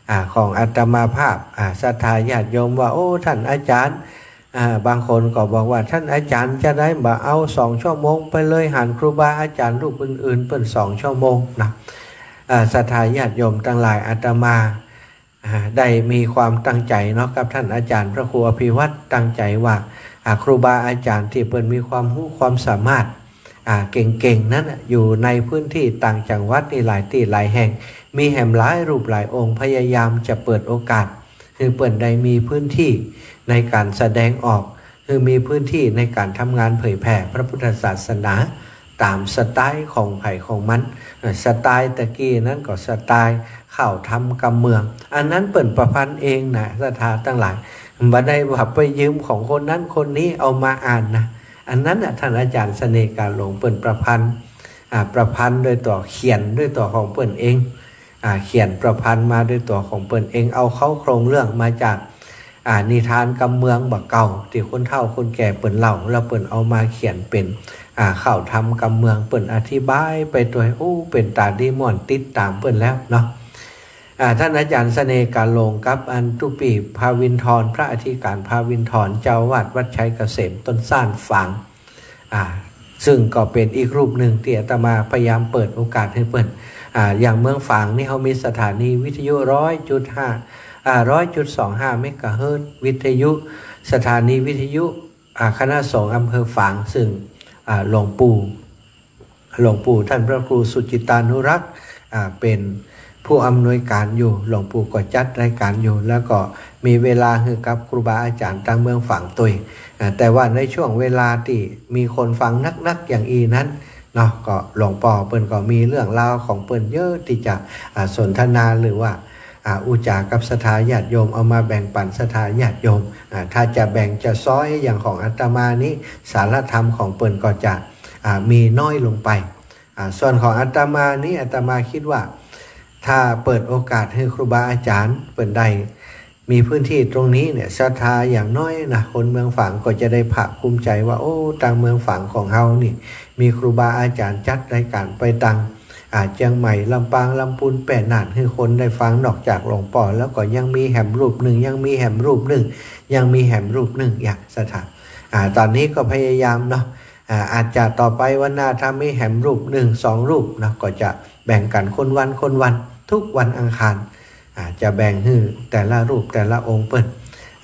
อ่า ของอาตมาภาพ อ่า ศรัทธาญาติโยมว่า โอ้ ต้านอาจ๋ารย์ อ่า บางคนก็บอกว่า "ท่านอาจารย์จะได้บ่เอาสองชั่วโมงไปเลย หันครูบาอาจารย์รูปอื่นๆ เปิ้นสองชั่วโมง" นะ อ่า ศรัทธาญาติโยมตังหลาย อาตมา อ่า ได้มีความตั้งใจ๋เนาะ กับท่านอาจารย์พระครูอภิวัฒน์ ตั้งใจ๋ว่า อ่า ครูบาอาจารย์ตี้เปิ้นมีความฮู้ความสามารถ อ่า เก่งๆ นั้นน่ะ อยู่ในพื้นที่ต่างจังหวัดนี่หลายตี้หลายแห่ง มีแหมหลายรูปหลายองค์ พยายามจะเปิดโอกาส หื้อเปิ้นได้มีพื้นที่ในการแสดงออก หื้อมีพื้นที่ในการทำงานเผยแผ่พระพุทธศาสนา ต๋ามสไตล์ของใผของมัน เอ่อ สไตล์ตะกี้นั้นก็สไตล์เข้าธรรมกำเมือง อันนั้นเปิ้นประพันธ์เองนะ ศรัทธาตังหลาย บ่ได้ว่าไปยืมของคนนั้นคนนี้เอามาอ่านนะ อันนั้นน่ะ ท่านอาจารย์เสน่ห์กาหลงเปิ้นประพันธ์ อ่า ประพันธ์ด้วยตั๋ว เขียนด้วยตั๋วของเปิ้นเอง อ่า เขียนประพันธ์มาด้วยตั๋วของเปิ้นเอง เอาเข้าโครงเรื่องมาจาก อ่า นิทานกำเมืองบ่าเก่า ตี้คนเฒ่าคนแก่เปิ้นเล่า แล้วเปิ้นเอามาเขียนเป๋น อ่า เข้าธรรมกำเมือง เปิ้นอธิบายไปตวย โอ้ เป๋นต๋าดีม่วน ติดต๋ามเปิ้นแล้วเนาะ อ่า ท่านอาจารย์เสน่ห์กาหลงกับอันตุ๊ปี้ภาวินทร พระอธิการภาวินทร เจ้าอาวาสวัดชัยเกษมต้นส้านฝาง อ่า ซึ่งก็เป๋นอีกรูปนึ่งตี้อาตมาพยายามเปิดโอกาสหื้อเปิ้น อ่า อย่างเมืองฝางนี่เฮามีสถานีวิทยุร้อยจุดห้า อ่า ร้อยจุดสองห้าเมกะเฮิรตซ์ วิทยุ สถานีวิทยุ อ่า คณะสงฆ์อำเภอฝาง ซึ่ง อ่า หลวงปู่ หลวงปู่ท่านพระครูสุจิตตานุรักษ์ อ่า เป๋นผู้อำนวยการอยู่ หลวงปู่ก็จัดรายการอยู่ แล้วก็มีเวลาหื้อกับครูบาอาจารย์ตางเมืองฝางตวย อ่า แต่ว่าในช่วงเวลาตี้มีคนฟังนักๆ อย่างอี้นั้นเนาะ ก็หลวงป้อเปิ้นก็มีเรื่องราวของเปิ้นเยอะตี้จะ อ่า สนทนา หรือว่า อ่า อู้จ๋ากับศรัทธาญาติโยม เอามาแบ่งปั๋นศรัทธาญาติโยม อ่า ถ้าจะแบ่งจะซ้อยอย่างของอาตมานี้ สาระธรรมของเปิ้นก็จะ อ่า มีน้อยลงไป อ่า ส่วนของอาตมานี้ อาตมาคิดว่า ถ้าเปิดโอกาสหื้อครูบาอาจารย์เปิ้นได้มีพื้นที่ตรงนี้เนี่ย ศรัทธาอย่างน้อยนะ คนเมืองฝางก็จะได้ภาคภูมิใจ๋ว่า โอ้ ตางเมืองฝางของเฮานี่ มีครูบาอาจารย์จัดรายการไปตาง อ่า เจียงใหม่ ลำปาง ลำพูน แป้น่าน หื้อคนได้ฟัง นอกจากหลวงป้อแล้วก็ยังมีแหมรูปนึ่ง ยังมีแหมรูปนึ่ง ยังมีแหมรูปนึ่ง อย่างศรัทธา อ่า ต๋อนนี้ก็พยายามเนาะ อ่า อาจจะต่อไปวันหน้าถ้ามีแหมรูปนึ่งสองรูปเนาะ ก็จะแบ่งกั๋นคนวันคนวัน ทุกวันอังคาร อ่า จะแบ่งหื้อแต่ละรูปแต่ละองค์เปิ้น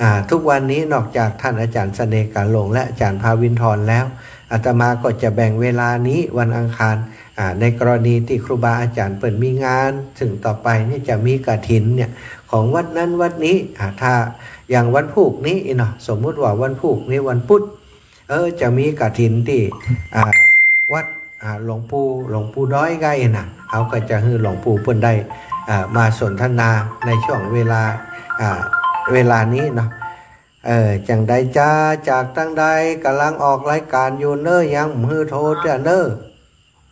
อ่า ทุกวันนี้นอกจากท่านอาจารย์เสน่ห์กาหลงและอาจารย์ภาวินทรแล้ว อาตมาก็จะแบ่งเวลานี้วันอังคาร อ่า ในกรณีตี้ครูบาอาจารย์เปิ้นมีงาน ซึ่งต่อไปนี่จะมีกฐินเนี่ย ของวัดนั้นวัดนี้ อ่า ถ้าอย่างวันพูกนี้เนาะ สมมุติว่าวันพูกนี้วันปุ๊ด เออ จะมีกฐินตี้ อ่า วัด อ่า หลวงปู่ หลวงปู่ด้อยไก้นะ เฮาก็จะหื้อหลวงปู่เปิ้นได้ อ่า มาสนทนาในช่วงเวลา อ่า เวลานี้เนาะ เออ จั่งใดจ๊ะ จากตางใด ก่ำลังออกรายการอยู่เน้อ ยังบ่หื้อโทรเตื้อเน้อ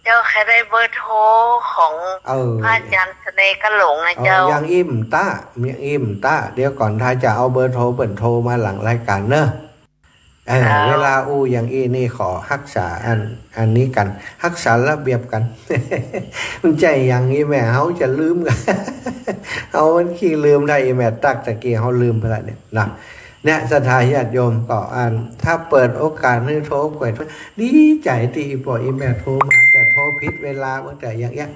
เจ้า ใค่ได้เบอร์โทรของ เออ พระอาจารย์เสน่ห์กาหลงนะ เออ เจ้า ยังอี้บ่ตะ ยังอี้บ่ตะ เดี๋ยวก่อน ถ้าจะเอาเบอร์โทรเปิ้นโทรมาหลังรายการเน้อ เออ เจ้า เวลาอู้อย่างอี้นี่ขอฮักษาอัน อันนี้กั๋น ฮักษาระเบียบกั๋น มันใจ้อย่างอี้แหม เฮาจะลืมกั๋น เฮามันขี้ลืมได้ อี้แหม ตั๊กตะกี้เฮาลืมไปละเนี่ยนะ เนี่ย ศรัทธาญาติโยมก็อัน ถ้าเปิดโอกาสหื้อโทรก่อยโทร ดีใจ๋ตี้อีป้ออีแม่โทรมา แต่โทรผิดเวลา บางเตื้ออย่างเอี้ย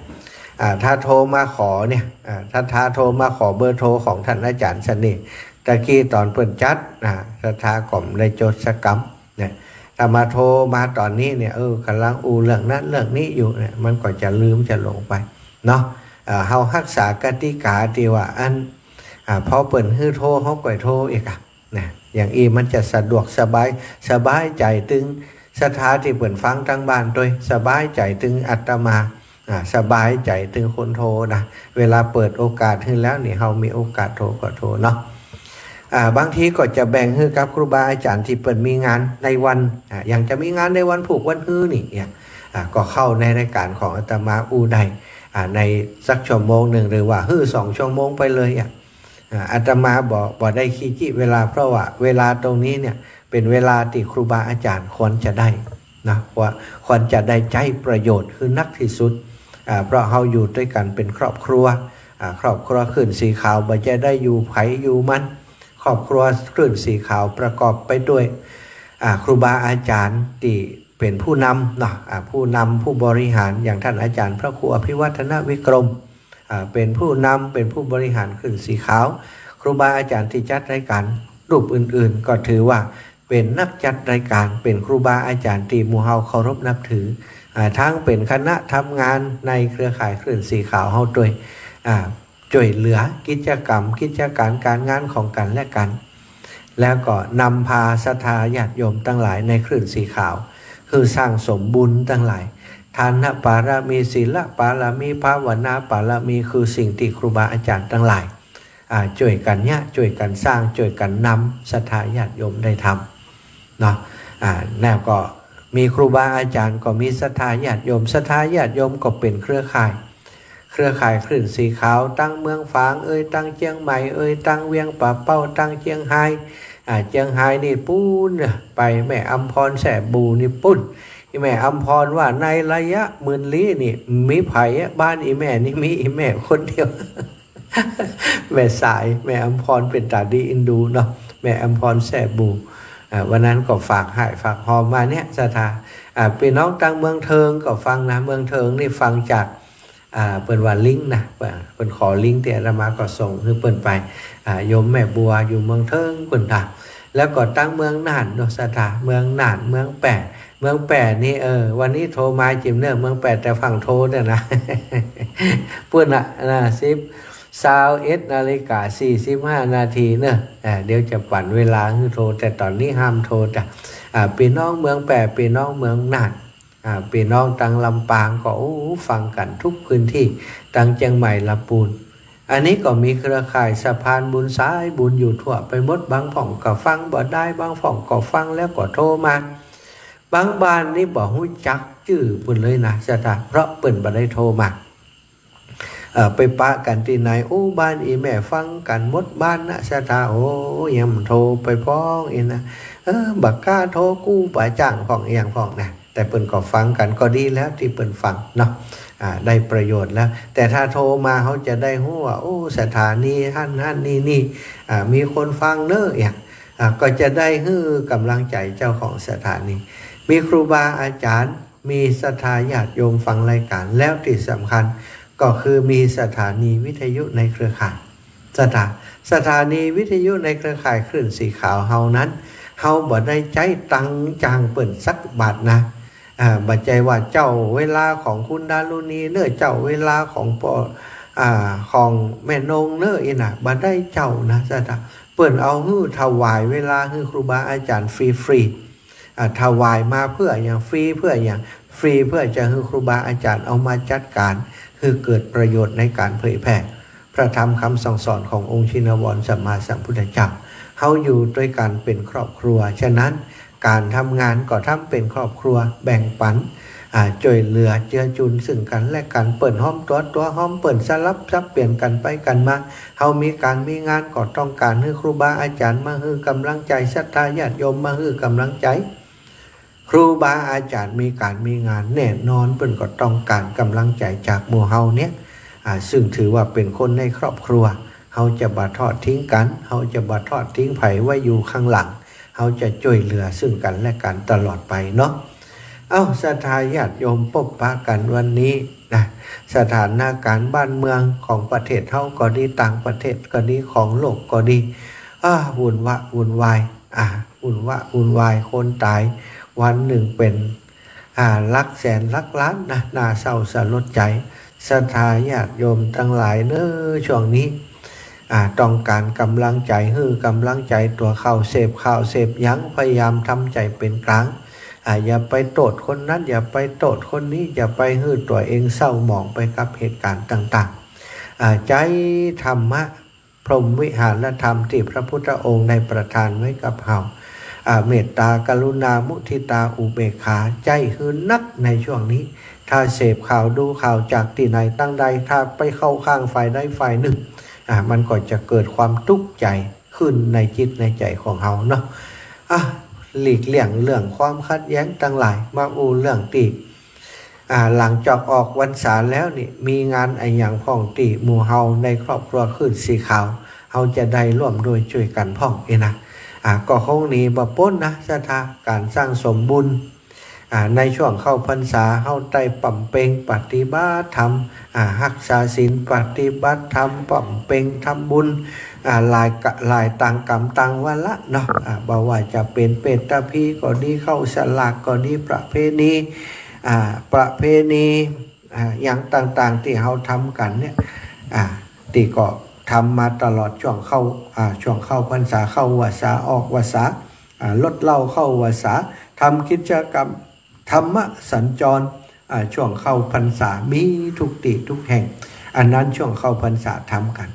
อ่า ถ้าโทรมาขอเนี่ย อ่า ศรัทธาโทรมาขอเบอร์โทรของท่านอาจารย์เสน่ห์ ตะกี้ต๋อนเปิ้นจัดนะ ศรัทธาก็บ่ได้จดสักกำเนี่ย ถ้ามาโทรมาต๋อนนี้เนี่ย เออ ก่ำลังอู้เรื่องนั้นเรื่องนี้อยู่เนี่ย มันก็จะลืมจะหลงไปเนาะ เอ่อ เฮาฮักษากติกาตี้ว่าอัน อ่า พอเปิ้นหื้อโทร เฮาก่อยโทรเอกอะนะ อย่างอี้มันจะสะดวกสบาย สบายใจ๋ตึงศรัทธาตี้เปิ้นฟังตางบ้านตวย สบายใจ๋ตึงอาตมา อ่า สบายใจ๋ตึงคนโทรนะ เวลาเปิดโอกาสหื้อแล้วนี่ เฮามีโอกาสโทรก็โทรเนาะ อ่า บางทีก็จะแบ่งหื้อกับครูบาอาจ๋ารย์ตี้เปิ้นมีงานในวัน อ่า อย่างจะมีงานในวันพูกวันฮือนี่เนี่ย อ่า ก็เข้าในรายก๋านของอาตมาอู้ได้ อ่า ในสักชั่วโมงนึ่ง หรือว่าหื้อสองชั่วโมงไปเลยอะ อ่า อาตมาบ่ บ่ได้ขี้จิเวลา เพราะว่าเวลาตรงนี้เนี่ย เป๋นเวลาตี้ครูบาอาจ๋ารย์ควรจะได้นะ ว่าควรจะได้ใจ๊ประโยชน์หื้อนักตี้สุด อ่า เพราะเฮาอยู่ตวยกั๋นเป๋นครอบครัว อ่า ครอบครัวขึ้นสีขาว บ่ใจ้ได้อยู่ใผอยู่มัน ครอบครัวคลื่นสีขาวประกอบไปด้วย อ่า ครูบาอาจ๋ารย์ตี้เป๋นผู้นำเนาะ อ่า ผู้นำผู้บริหาร อย่างต้านอาจ๋ารย์พระครูอภิวัฒนวิกรม อ่า เป๋นผู้นำ เป๋นผู้บริหารคลื่นสีขาว ครูบาอาจ๋ารย์ตี้จัดรายก๋านรูปอื่นๆ ก็ถือว่าเป๋นนักจัดรายก๋าน เป๋นครูบาอาจ๋ารย์ตี้หมู่เฮาเคารพนับถือ อ่า ตึงเป๋นคณะทำงานในเครือข่ายคลื่นสีขาวเฮาตวย อ่า จ้วยเหลือกิจกรรม กิจก๋านก๋านงานของกั๋นและกั๋น แล้วก็นำพาศรัทธาญาติโยมตังหลายในคลื่นสีขาว หื้อสร้างสมบุญตังหลาย ทานปารมี ศีลปารมี ภาวนาปารมี คือสิ่งตี้ครูบาอาจ๋ารย์ตังหลาย อ่า จ้วยกั๋นเยียะ จ้วยกั๋นสร้าง จ้วยกั๋นนำศรัทธาญาติโยมได้ทำเนาะ อ่า แล้วก็มีครูบาอาจ๋ารย์ก็มีศรัทธาญาติโยม ศรัทธาญาติโยมก็เป๋นเครือข่าย เครือข่ายคลื่นสีขาว ตังเมืองฝางเอย ตังเจียงใหม่เอย ตังเวียงป่าเป้า ตังเจียงฮาย อ่า เจียงฮายนี่ปู๊นน่ะ ไปแม่อำพรแซ่บู่นี่ปู๊น อี่แม่อำพรว่าในระยะหมื่นลี้นี่ มีใผอะ บ้านอี่แม่นี่มีอี่แม่คนเดียว แม่สาย แม่อำพรเป๋นต๋าดีเอ็นดูเนาะ แม่อำพรแซ่บู่ อ่า วันนั้นก็ฝากฮ้ายฝากฮอมมาเนี่ย ศรัทธา อ่า ปี้น้องตังเมืองเทิงก็ฟังนะ เมืองเทิงนี่ฟังจาก อ่า เปิ้นว่าลิงก์นะ เปิ้น เปิ้นขอลิงก์ตี้อาตมาก็ส่งหื้อเปิ้นไป อ่า โยมแม่บัวอยู่เมืองเทิงปุ้นนะ แล้วก็ตังเมืองน่านเนาะ ศรัทธา เมืองน่าน เมืองแป้ เมืองแป้นี่ เออ วันนี้โทรมาจิ๋มเน่อ เมืองแป้ แต่ฟั่งโทรเน่อนะ ปุ้นน่ะนะ สิบ ซาวเอ็ดนาฬิกาสี่สิบห้านาทีเน่อ อ่า เดี๋ยวจะปั่นเวลาหื้อโทร แต่ต๋อนนี้ห้ามโทรจ้ะ อ่า ปี้น้องเมืองแป้ ปี้น้องเมืองน่าน อ่า ปี้น้องตังลำปางก็ โอ้ ฟังกั๋นทุกพื้นตี้ ตังเจียงใหม่ ลำปูน อันนี้ก็มีเครือข่ายสะพานบุญสายบุญอยู่ทั่วไปหมด บางพ่องก็ฟังบ่ได้ บางพ่องก็ฟังแล้วก็โทรมา บางบ้านนี่บ่ฮู้จักจื้อปุ้นเลยนะ ศรัทธา เพราะเปิ้นบ่ได้โทรมา เอ่อ ไปปะกั๋นตี้ไหน โอ้ บ้านอี่แม่ฟังกั๋นหมดบ้านนะ ศรัทธา โอ้ ยังโทรไปพ่องอี้นะ เออ บ่กล้าโทรกู้บ่าจ้างพ่องอย่างพ่องนะ แต่เปิ้นก็ฟังกั๋นก็ดีแล้วตี้เปิ้นฟังเนาะ อ่า ได้ประโยชน์แล้ว แต่ถ้าโทรมาเฮาจะได้ฮู้ว่า โอ้ สถานีหั้นหั้นนี่นี่ อ่า มีคนฟังเน่อ อย่าง อ่า ก็จะได้หื้อก๋ำลังใจ๋เจ้าของสถานี มีครูบาอาจ๋ารย์ มีศรัทธาญาติโยมฟังรายก๋าน แล้วตี้สำคัญก็คือมีสถานีวิทยุในเครือข่าย ศรัทธา สถานีวิทยุในเครือข่ายคลื่นสีขาวเฮานั้น เฮาบ่ได้ใจ๊ตังค์จ้างเปิ้นสักบาทนะ อ่า บ่ใจ้ว่าเจ้าเวลาของคุณดารุณีเน่อ เจ้าเวลาของป้อ อ่า ของแม่นงเน่อ อี้นะ บ่ได้เจ้านะ ศรัทธา เปิ้นเอาหื้อถวายเวลาหื้อครูบาอาจ๋ารย์ฟรีๆ อ่า ถวายมาเพื่ออย่าง ฟรีเพื่ออย่าง ฟรีเพื่อจะหื้อครูบาอาจ๋ารย์เอามาจัดก๋าน หื้อเกิดประโยชน์ในก๋านเผยแผ่พระธรรมคำสั่งสอนขององค์ชินวรสัมมาสัมพุทธเจ้า เฮาอยู่ตวยกั๋นเป๋นครอบครัว ฉะนั้นก๋านทำงานก็ทำเป๋นครอบครัว แบ่งปั๋น อ่า จ้วยเหลือเจือจุนซึ่งกั๋นและกั๋น เปิ้นฮอมตั๋ว ตั๋วฮอมเปิ้น สลับสับเปลี่ยนกั๋นไปกั๋นมา เฮามีก๋านมีงานก็ต้องก๋านหื้อครูบาอาจ๋ารย์มาหื้อก๋ำลังใจ๋ ศรัทธาญาติโยมมาหื้อก๋ำลังใจ๋ ครูบาอาจ๋ารย์มีก๋านมีงาน แน่นอนเปิ้นก็ต้องก๋านก๋ำลังใจ๋จากหมู่เฮาเนี่ย อ่า ซึ่งถือว่าเป๋นคนในครอบครัว เฮาจะบ่ทอดทิ้งกั๋น เฮาจะบ่ทอดทิ้งใผไว้อยู่ข้างหลัง เฮาจะจ้วยเหลือซึ่งกั๋นและกั๋นตลอดไปเนาะ เอ้า ศรัทธาญาติโยมปบปะกั๋นวันนี้นะ สถานก๋ารณ์บ้านเมืองของประเทศเฮาก็ดี ต่างประเทศก็ดี ของโลกก็ดี อ่า วุ่นวะวุ่นวาย อ่า วุ่นวะวุ่นวาย คนต๋ายวันนึ่งเป๋น อ่า หลักแสนหลักล้านนะ น่าเศร้าสลดใจ๋ ศรัทธาญาติโยมตังหลายเน่อ ช่วงนี้ อ่า ต้องก๋านก๋ำลังใจ๋ หื้อก๋ำลังใจ๋ตั๋ว ข่าวเสพ ข่าวเสพหยัง พยายามทำใจ๋เป๋นก๋าง อ่า อย่าไปโต้ษคนนั้น อย่าไปโต้ษคนนี้ อย่าไปหื้อตั๋วเองเศร้าหมองไปกับเหตุก๋ารณ์ต่างๆ อ่า ใจ๊ธรรมะ พรหมวิหารธรรมตี้พระพุทธองค์ได้ประทานไว้กับเฮา อ่า เมตตา กรุณา มุทิตา อุเบกขา ใจ๊หื้อนักในช่วงนี้ ถ้าเสพข่าวดูข่าวจากตี้ไหนตังใด ถ้าไปเข้าข้างฝ่ายใดฝ่ายนึ่ง อ่า มันก็จะเกิดความตุ๊กข์ใจ๋ขึ้นในจิตในใจ๋ของเฮาเนาะ อ่ะ หลีกเลี่ยงเรื่องความขัดแย้งตังหลาย มาอู้เรื่องตี้ อ่า หลังจากออกพรรษาแล้วนี่ มีงานอะหยังพ่องตี้หมู่เฮาในครอบครัวคลื่นสีขาว ฮาจะได้ร่วมด้วยจ้วยกั๋นพ่องเอนะ อ่า ก็คงหนีบ่ป๊นนะ ศรัทธา ก๋านสั่งสมบุญ อ่า ในช่วงเข้าพรรษา เฮาได้บำเพ็ญปฏิบัติธรรม อ่า ฮักษาศีลปฏิบัติธรรม บำเพ็ญทำบุญ อ่า หลายกะ หลายตางกรรมตางวาระเนาะ อ่า บ่ว่าจะเป๋นเปตพีก็ดี เข้าสลากก็ดี ประเพณี อ่า ประเพณี อ่า อย่างต่างๆ ตี้เฮาทำกั๋นเนี่ย อ่า ตี้ก็ทำมาตลอดช่วงเข้า อ่า ช่วงเข้าพรรษา เข้าวัสสา ออกวัสสา อ่า ลดเหล้าเข้าวัสสา ทำกิจกรรมธรรมสัญจร อ่า ช่วงเข้าพรรษา มีทุกตี้ทุกแห่ง อันนั้นช่วงเข้าพรรษาทำกั๋น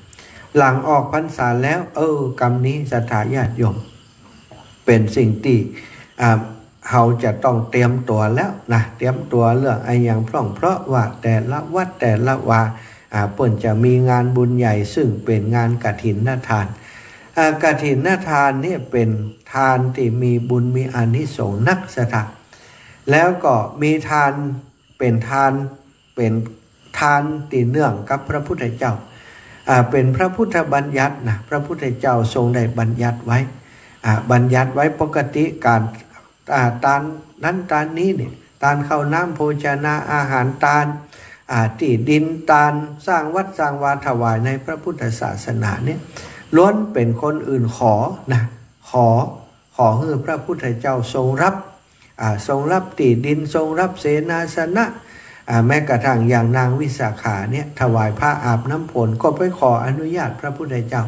หลังออกพรรษาแล้ว เออ กำนี้ศรัทธาญาติโยม เป๋นสิ่งตี้ อ่า เฮาจะต้องเตรียมตั๋วแล้วนะ เตรียมตั๋วเรื่องอะหยังพร่อง เพราะว่าแต่ละวัดแต่ละวา อ่า เปิ้นจะมีงานบุญใหญ่ ซึ่งเป๋นงานกฐิณทาน อ่า กฐิณทานเนี่ยเป๋นทานตี้มีบุญมีอานิสงส์นัก ศรัทธา แล้วก็มีทาน เป๋นทาน เป๋นทานตี้เนื่องกับพระพุทธเจ้า อ่า เป๋นพระพุทธบัญญัตินะ พระพุทธเจ้าทรงได้บัญญัติไว้ อ่า บัญญัติไว้ปกติก๋าน อ่า ตานนั้นตานนี้เนี่ย ตานข้าวน้ำโภชนาอาหาร ตาน อ่า ตี้ดิน ตานสร้างวัดสร้างวาถวายในพระพุทธศาสนาเนี่ย ล้วนเป๋นคนอื่นขอนะ ขอ ขอหื้อพระพุทธเจ้าทรงรับ อ่า ทรงรับตี้ดิน ทรงรับเสนาสนะ อ่า แม้กระทั่งอย่างนางวิสาขาเนี่ย ถวายผ้าอาบน้ำฝน ก็ไปขออนุญาตพระพุทธเจ้า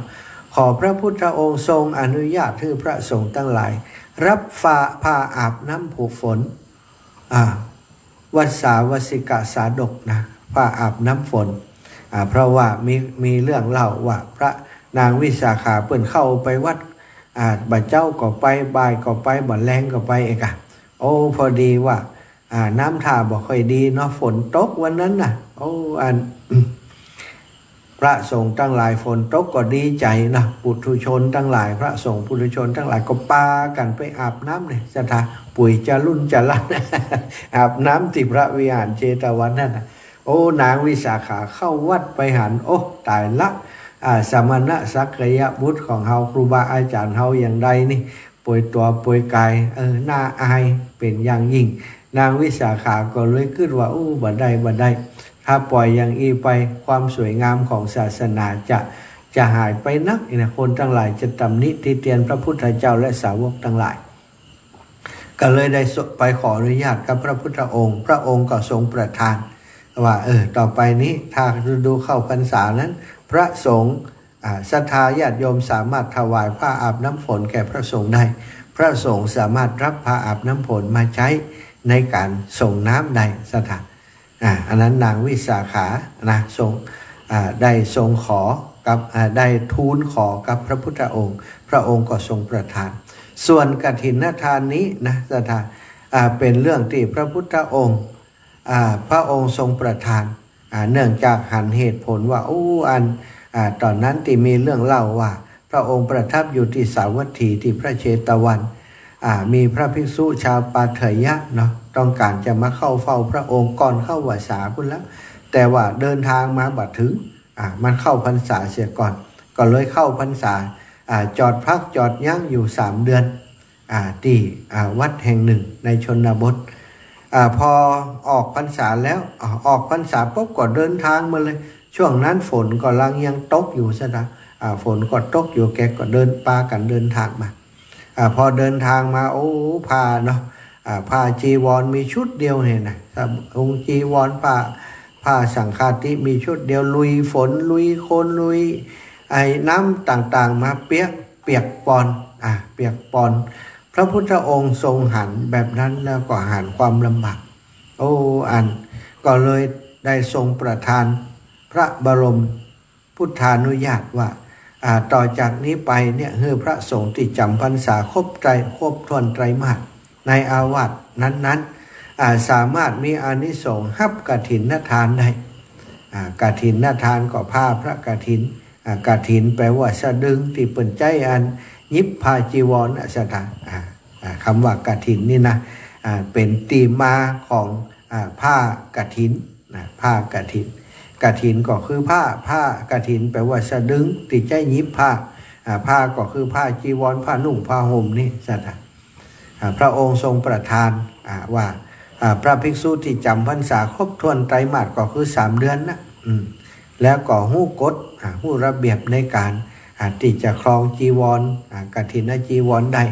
ขอพระพุทธองค์ทรงอนุญาตหื้อพระสงฆ์ตังหลาย รับผ้า ผ้าอาบน้ำฝน อ่า วัสสาวสิกสาดกนะ ผ้าอาบน้ำฝน อ่า เพราะว่ามี มีเรื่องเล่าว่าพระนางวิสาขาเปิ้นเข้าไปวัด อ่า บ่าเจ๊าก็ไป บ่ายก็ไป บ่าแลงก็ไปเอกอะ โอ้ พอดีว่า อ่า น้ำท่าบ่ค่อยดีเนาะ ฝนตกวันนั้นน่ะ โอ้ อัน พระสงฆ์ตังหลายฝนตกก็ดีใจ๋นะ ปุถุชนตังหลาย พระสงฆ์ปุถุชนตังหลายก็ปากั๋นไปอาบน้ำเนี่ย ศรัทธา ปุ๋ยจะลุ่นจะลั่น อาบน้ำตี้พระวิหารเชตวันนั่นน่ะ โอ้ นางวิสาขาเข้าวัดไปหัน โอ้ ต๋ายละ อ่า สมณศักยบุตรของเฮา ครูบาอาจ๋ารย์เฮาอย่างใดนี่ ป่วยตั๋วป่วยก๋าย เออ น่าอายเป๋นอย่างยิ่ง นางวิสาขาก็เลยกึ๊ดว่า อู้ บ่ได้ บ่ได้ ถ้าปล่อยอย่างอี้ไป ความสวยงามของศาสนาจะ จะหายไปนักนะ คนตังหลายจะตำหนิติเตียนพระพุทธเจ้าและสาวกตังหลาย ก็เลยได้ไปขออนุญาตกับพระพุทธองค์ พระองค์ก็ทรงประทานว่า เออ ต่อไปนี้ถ้าฤดูเข้าพรรษานั้น พระสงฆ์ อ่า ศรัทธาญาติโยมสามารถถวายผ้าอาบน้ำฝนแก่พระสงฆ์ได้ พระสงฆ์สามารถรับผ้าอาบน้ำฝนมาใจ๊ในก๋านสรงน้ำได้ ศรัทธา อ่า อันนั้นนางวิสาขานะ ทรง อ่า ได้ทรงขอกับ อ่า ได้ทูลขอกับพระพุทธองค์ พระองค์ก็ทรงประทาน ส่วนกฐินทานนี้นะ ศรัทธา อ่า เป๋นเรื่องตี้พระพุทธองค์ อ่า พระองค์ทรงประทาน อ่า เนื่องจากหันเหตุผลว่า โอ้ อัน อ่า ต๋อนนั้นตี้มีเรื่องเล่าว่า พระองค์ประทับอยู่ตี้สาวัตถีตี้พระเชตวัน อ่า มีพระภิกษุชาวปาเถยะเนาะ ต้องก๋านจะมาเข้าเฝ้าพระองค์ก่อนเข้าวัสสาพุ้นแล้ว แต่ว่าเดินทางมาบ่ถึง อ่า มันเข้าพรรษาเสียก่อน ก็เลยเข้าพรรษา อ่า จอดพักจอดยั้งอยู่สามเดือน อ่า ตี้ อ่า วัดแห่งหนึ่งในชนบท อ่า พอออกพรรษาแล้ว อ่า ออกพรรษาปุ๊บก็เดินทางมาเลย ช่วงนั้นฝนก็ลังยังตกอยู่ ศรัทธา อ่า ฝนก็ตกอยู่ แกก็เดิน ปากั๋นเดินทางมา อ่า พอเดินทางมา โอ้ ผ้าเนาะ อ่า ผ้าจีวรมีชุดเดียวเนี่ยนะ สบงจีวร ผ้า ผ้าสังฆาทิมีชุดเดียว ลุยฝน ลุยโคลน ลุยไอ้น้ำต่างๆ มาเปียก เปียกปอน อ่า เปียกปอน พระพุทธองค์ทรงหันแบบนั้นแล้วก็หันความลำบาก โอ้ อัน ก็เลยได้ทรงประทานพระบรมพุทธานุญาตว่า อ่า ต่อจากนี้ไปเนี่ย หื้อพระสงฆ์ตี้จ๋ำพรรษาครบไตร ครบถ้วนไตรมาสในอาวาสนั้นๆ อ่า สามารถมีอานิสงส์ฮับกฐินทานได้ อ่า กฐินทานก็ผ้าพระกฐิน อ่า กฐินแปลว่าสะดึงตี้เปิ้นใจ๊อันหยิบผ้าจีวรนะ ศรัทธา อ่า อ่า กำว่ากฐินนี่นะ อ่า เป๋นตี้มาของ อ่า ผ้ากฐินนะ ผ้ากฐิน กฐินก็คือผ้า ผ้า กฐินแปลว่าสะดึงตี้ใจ๊หยิบผ้า อ่า ผ้าก็คือผ้าจีวร ผ้านุ่งผ้าห่มนี่ศรัทธา อ่า พระองค์ทรงประทาน อ่า ว่า อ่า พระภิกษุตี้จ๋ำพรรษาครบถ้วนไตรมาสก็คือสามเดือนนะ อืม แล้วก็ฮู้กฎ อ่า ฮู้ระเบียบในก๋าน อ่า ตี้จะครองจีวร อ่า กฐินจีวรได้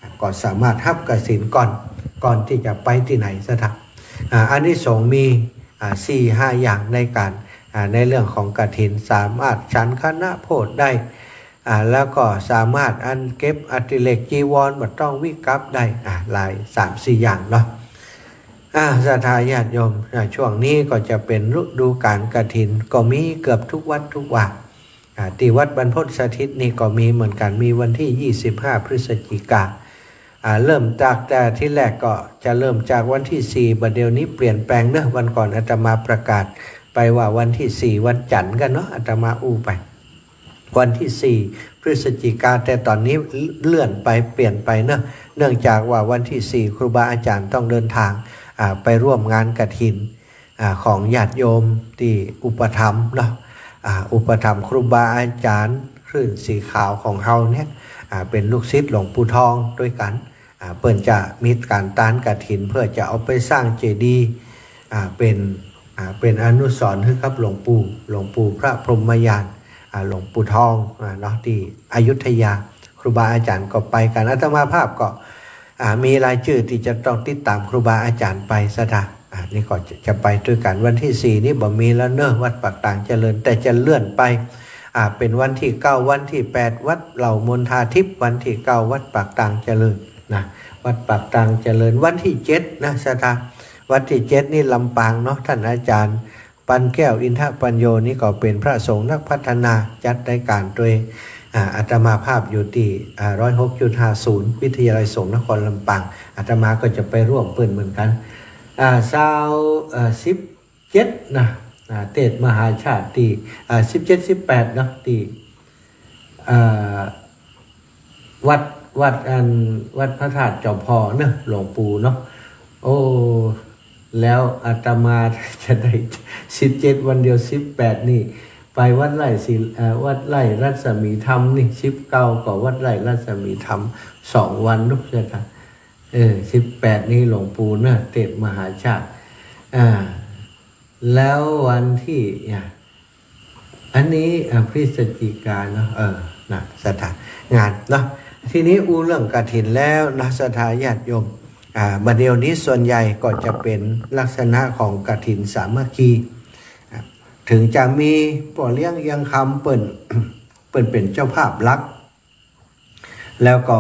อ่า ก็สามารถฮับกฐินก่อน ก่อนตี้จะไปตี้ไหนศรัทธา อ่า อานิสงส์มี อ่า สี่ห้าอย่างในก๋าน อ่า ในเรื่องของกฐิน สามารถฉันคณะโพธิได้ อ่า แล้วก็สามารถอันเก็บอติเรกจีวรบ่ต้องวิกัปได้ อ่า หลายสามสี่อย่างเนาะ อ่า ศรัทธาญาติโยม อ่า ช่วงนี้ก็จะเป๋นฤดูก๋านกฐิน ก็มีเกือบทุกวัดทุกวา อ่า ตี้วัดบรรพตสถิตนี่ก็มีเหมือนกั๋น มีวันตี้ยี่สิบห้าพฤศจิกา อ่า เริ่มจาก แต่ทีแรกก็จะเริ่มจากวันตี้สี่ บ่าเดี่ยวนี้เปลี่ยนแปลงเนาะ วันก่อนอาตมาประกาศไปว่าวันตี้สี่ วันจันทร์กั๋นเนาะ อาตมาอู้ไป วันตี้สี่พฤศจิกา แต่ต๋อนนี้เลื่อนไปเปลี่ยนไปเนาะ เนื่องจากว่าวันตี้สี่ครูบาอาจ๋ารย์ต้องเดินตาง อ่า ไปร่วมงานกฐิน อ่า ของญาติโยมตี้อุปถัมภ์เนาะ อ่า อุปถัมภ์ครูบาอาจ๋ารย์คลื่นสีขาวของเฮาเนี่ย อ่า เป๋นลูกศิษย์หลวงปู่ทองตวยกั๋น อ่า เปิ้นจะมีก๋านตานกฐินเพื่อจะเอาไปสร้างเจดีย์ อ่า เป๋น อ่า เป๋นอนุสรณ์หื้อกับหลวงปู่ หลวงปู่พระพรหมญาณ อ่า หลวงปู่ทอง อ่า เนาะ ตี้อยุธยา ครูบาอาจ๋ารย์ก็ไปกั๋น อาตมาภาพก็ อ่า มีรายจื้อตี้จะต้องติดต๋ามครูบาอาจ๋ารย์ไปศรัทธา อ่า นี่ก็จะ จะไปตวยกั๋น วันตี้สี่นี่บ่มีแล้วเนาะ วัดปากตางเจริญ แต่จะเลื่อนไป อ่า เป๋นวันตี้เก้า วันตี้แปด วัดเหล่ามณฑาทิพย์ วันตี้เก้า วัดปากตางเจริญนะ วัดปากตางเจริญ วันตี้เจ็ดนะศรัทธา วันตี้เจ็ดนี่ลำปางเนาะ ต้านอาจ๋ารย์ ปันแก้ว อินทปัญโญ นี่ก็เป๋นพระสงฆ์นักพัฒนา จัดรายก๋านตวย อ่า อาตมาภาพอยู่ตี้ อ่า ร้อยหกจุดห้าศูนย์ วิทยาลัยสงฆ์นครลำปาง อาตมาก็จะไปร่วมเปิ้นเหมือนกั๋น อ่า ซาว เอ่อ สิบเจ็ดนะ อ่า เทศน์มหาชาติตี้ อ่า สิบเจ็ด สิบแปดเนาะ ตี้ อ่า วัด วัดอัน วัดพระธาตุจอมพอเนาะ หลวงปู่เนาะ โอ้ แล้วอาตมาจะได้ สิบเจ็ด วันเดียว สิบแปด นี่ ไปวัดไร่ศิ เอ่อ วัดไร่รัศมีธรรมนี่ สิบเก้า ก็วัดไร่รัศมีธรรม สองวันเนาะเจ้าค่ะ เออ สิบแปด นี่หลวงปู่เนาะ เทศน์มหาชาติ อ่า แล้ววันตี้ อ่ะ อันนี้ อ่ะ พฤศจิกาเนาะ เออ นะ ศรัทธา งานเนาะ ทีนี้อู้เรื่องกฐินแล้วนะ ศรัทธาญาติโยม อ่า บ่าเดี่ยวนี้ส่วนใหญ่ก็จะเป๋นลักษณะของกฐินสามัคคี อ่ะ ถึงจะมีป้อเลี้ยงเอียงคำเปิ้น เปิ้นเป๋นเจ้าภาพหลัก แล้วก็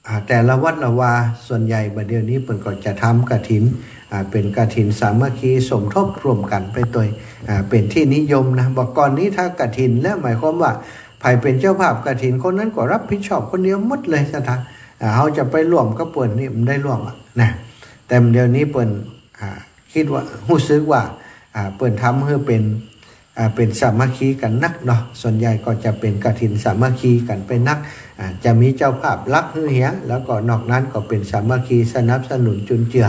อ่า แต่ละวัดละวา ส่วนใหญ่บ่าเดี่ยวนี้เปิ้นก็จะทำกฐิน อ่า เป๋นกฐินสามัคคีสมทบร่วมกั๋นไปตวย อ่า เป๋นตี้นิยมนะ บ่าก่อนนี้ถ้ากฐินแล้วหมายความว่าใผเป๋นเจ้าภาพกฐินคนนั้นก็รับผิดชอบคนเดียวหมดเลยศรัทธา อ่า เฮาจะไปร่วมกับเปิ้นนี่บ่ได้ร่วมอะนะ แต่บ่าเดี่ยวนี้เปิ้น อ่า กึ๊ดว่า ฮู้สึกว่า อ่า เปิ้นทำหื้อเป๋น อ่า เป๋นสามัคคีกั๋นนักเนาะ ส่วนใหญ่ก็จะเป๋นกฐินสามัคคีกั๋นไปนัก อ่า จะมีเจ้าภาพหลักหื้อเหีย แล้วก็นอกนั้นก็เป๋นสามัคคีสนับสนุนจุนเจือ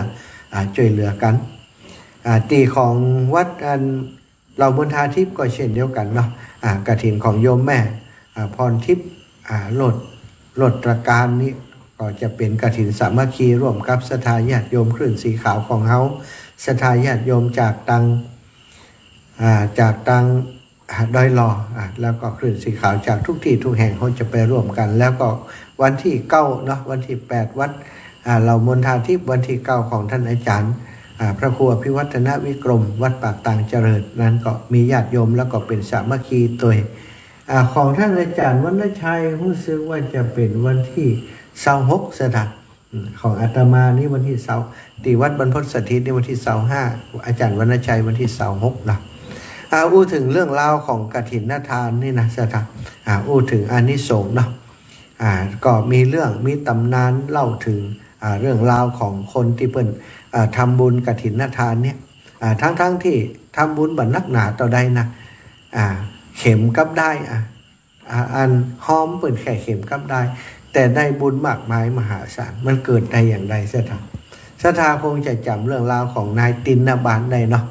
อ่า จ้วยเหลือกั๋น อ่า ตี้ของวัดอันเหล่ามณฑาทิพย์ก็เช่นเดียวกั๋นเนาะ อ่า กฐินของโยมแม่ อ่า พรทิพย์ อ่า โลด โลดตราการนี้ ก็จะเป๋นกฐินสามัคคีร่วมกับศรัทธาญาติโยมคลื่นสีขาวของเฮา ศรัทธาญาติโยมจากตัง อ่า จากตัง อ่า ดอยหล่อ อ่า แล้วก็คลื่นสีขาวจากทุกตี้ทุกแห่ง เฮาจะไปร่วมกั๋น แล้วก็วันตี้เก้าเนาะ วันตี้แปด วัด อ่า เหล่ามณฑาทิพย์ วันตี้เก้าของต้านอาจ๋ารย์ อ่า พระครูอภิวัฒนวิกรม วัดปากตางเจริญ นั้นก็มีญาติโยมแล้วก็เป๋นสามัคคีตวย อ่า ของต้านอาจ๋ารย์วรรณชัย ฮู้สึกว่าจะเป๋นวันตี้ซาวหกศรัทธา อืม ของอาตมานี่วันตี้ซาว ตี้วัดบรรพตสถิตนี่วันตี้ซาวห้า อาจ๋ารย์วรรณชัยวันตี้ซาวหกนะ อ่า อู้เถิงเรื่องราวของกฐินทานนี่นะศรัทธา อ่า อู้เถิงอานิสงส์เนาะ อ่า ก็มีเรื่อง มีต๋ำนานเล่าเถิง อ่า เรื่องราวของคนตี้เปิ้น อ่า ทำบุญกฐินทานเนี่ย อ่า ทั้งๆ ตี้ทำบุญบ่นักหนาเต้าใดนะ อ่า เข็มกับด้าย อ่า อ่า อันฮอมเปิ้นแค่เข็มกับด้าย แต่ได้บุญมากมายมหาศาล มันเกิดได้อย่างไรศรัทธา ศรัทธาคงจะจ๋ำเรื่องราวของนายติณบาลได้เนาะ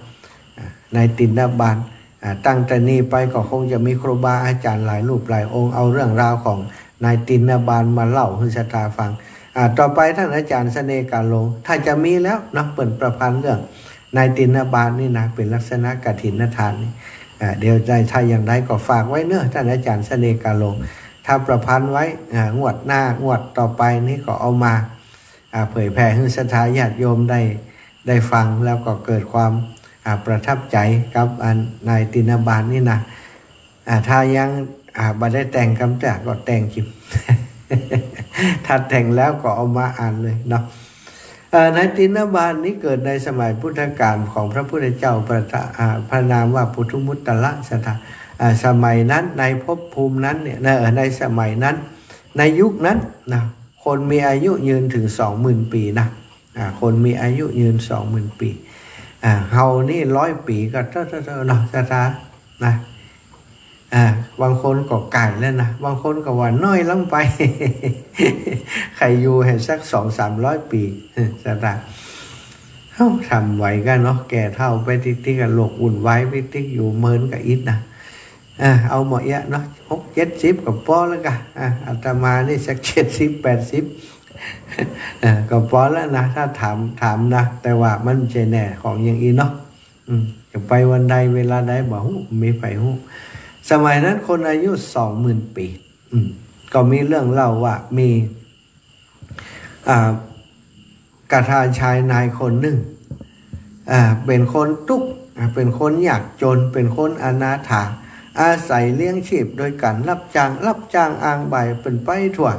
อ่า นายติณบาล อ่า ตั้งแต่นี้ไปก็คงจะมีครูบาอาจ๋ารย์หลายรูปหลายองค์ เอาเรื่องราวของนายติณบาลมาเล่าหื้อศรัทธาฟัง อ่า ต่อไปต้านอาจ๋ารย์เสน่ห์กาหลง ถ้าจะมีแล้วเนาะ เปิ้นประพันธ์เรื่องนายติณบาลนี่นะ เป๋นลักษณะกฐินทานนี่ อ่า เดี๋ยวได้ ถ้าอย่างใดก็ฝากไว้เนาะ ต้านอาจ๋ารย์เสน่ห์กาหลง ถ้าประพันธ์ไว้ อ่า งวดหน้า งวดต่อไปนี่ก็เอามา อ่า เผยแผ่หื้อศรัทธาญาติโยมได้ ได้ฟังแล้วก็เกิดความ อ่า ประทับใจ๋กับอันนายติณบาลนี่นะ อ่า ถ้ายัง อ่า บ่ได้แต่งกำจ้าก็แต่งจิม ถ้าแต่งแล้วก็เอามาอ่านเลยเนาะ เอ่อ นายติณบาลนี้เกิดในสมัยพุทธกาลของพระพุทธเจ้าพระทะ อ่า พระนามว่าปุถุมุตตะศรัทธา อ่า สมัยนั้นในภพภูมินั้นเนี่ย ใน เอ่อ ในสมัยนั้น ในยุคนั้นนะ คนมีอายุยืนถึงสองหมื่นปีนะ อ่า คนมีอายุยืนสองหมื่นปี อ่า เฮานี่ร้อยปีก็เท่า เท่า เท่าเนาะ ศรัทธานะ อ่า บางคนก็ก๋ายแล้วนะ บางคนก็ว่าน้อยลงไป ใค่อยู่หื้อสักสองสามร้อยปี ศรัทธา เอ้า ทำไหวกั๋นเนาะ แก่เฒ่าไปติ๊กๆ กั๋น โลกวุ่นวายไปติ๊ก อยู่เมินกั๋นอิดนะ อ่า เอาหมดเอี้ยเนาะ หกเจ็ดสิบก็ปอแล้วก่ะ อ่า อาตมานี่สักเจ็ดสิบแปดสิบ อ่า ก็ปอแล้วนะ ถ้าถาม ถามนะ แต่ว่ามันบ่ใจ้แน่ของอย่างอี้เนาะ อืม จะไปวันใดเวลาใดบ่ฮู้ บ่มีใผฮู้ สมัยนั้นคนอายุสองหมื่นปี อืม ก็มีเรื่องเล่าว่ามี อ่า กระทาชายนายคนนึ่ง อ่า เป๋นคนตุ๊กข์ อ่า เป๋นคนยากจ๋น เป๋นคนอนาถา อาศัยเลี้ยงชีพโดยก๋านฮับจ้าง ฮับจ้างอ้างบ่ายเปิ้นไปทั่ว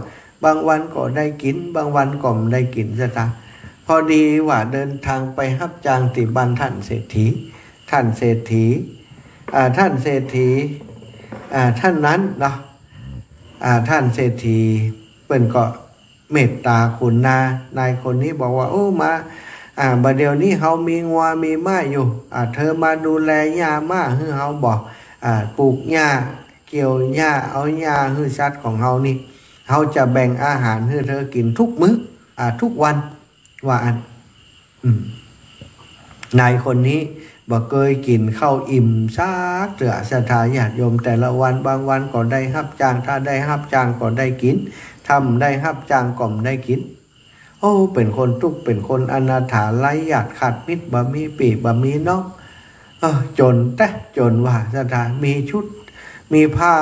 บางวันก็ได้กิ๋น บางวันก็บ่ได้กิ๋น ศรัทธา พอดีว่าเดินทางไปฮับจ้างตี้บ้านต้านเศรษฐี ต้านเศรษฐี อ่า ต้านเศรษฐี อ่า ต้านนั้นเนาะ อ่า ต้านเศรษฐีเปิ้นก็เมตต๋าขุนนา นายคนนี้บอกว่า โอ้ มา อ่า บ่าเดี่ยวนี้เฮามีงัวมีม้าอยู่ อ่า เธอมาดูแลหญ้าม้าหื้อเฮาบ่ อ่า ปลูกหญ้า เกี่ยวหญ้า เอาหญ้าหื้อสัตว์ของเฮานี่ เฮาจะแบ่งอาหารหื้อเธอกิ๋นทุกมื้อ อ่า ทุกวัน ว่าอั้น อืม นายคนนี้บ่เกยกิ๋นข้าวอิ่มสักเตื้อ ศรัทธาญาติโยม แต่ละวัน บางวันก็ได้ฮับจ้าง ถ้าได้ฮับจ้างก็ได้กิ๋น ถ้าบ่ได้ฮับจ้างก็บ่ได้กิ๋น โอ้ เป๋นคนตุ๊กข์ เป๋นคนอนาถา ไร้ญาติขาดมิตร บ่มีปี้บ่มีน้อง เออ จ๋นแต๊จ๋นว่า ศรัทธา มีชุด มีผ้า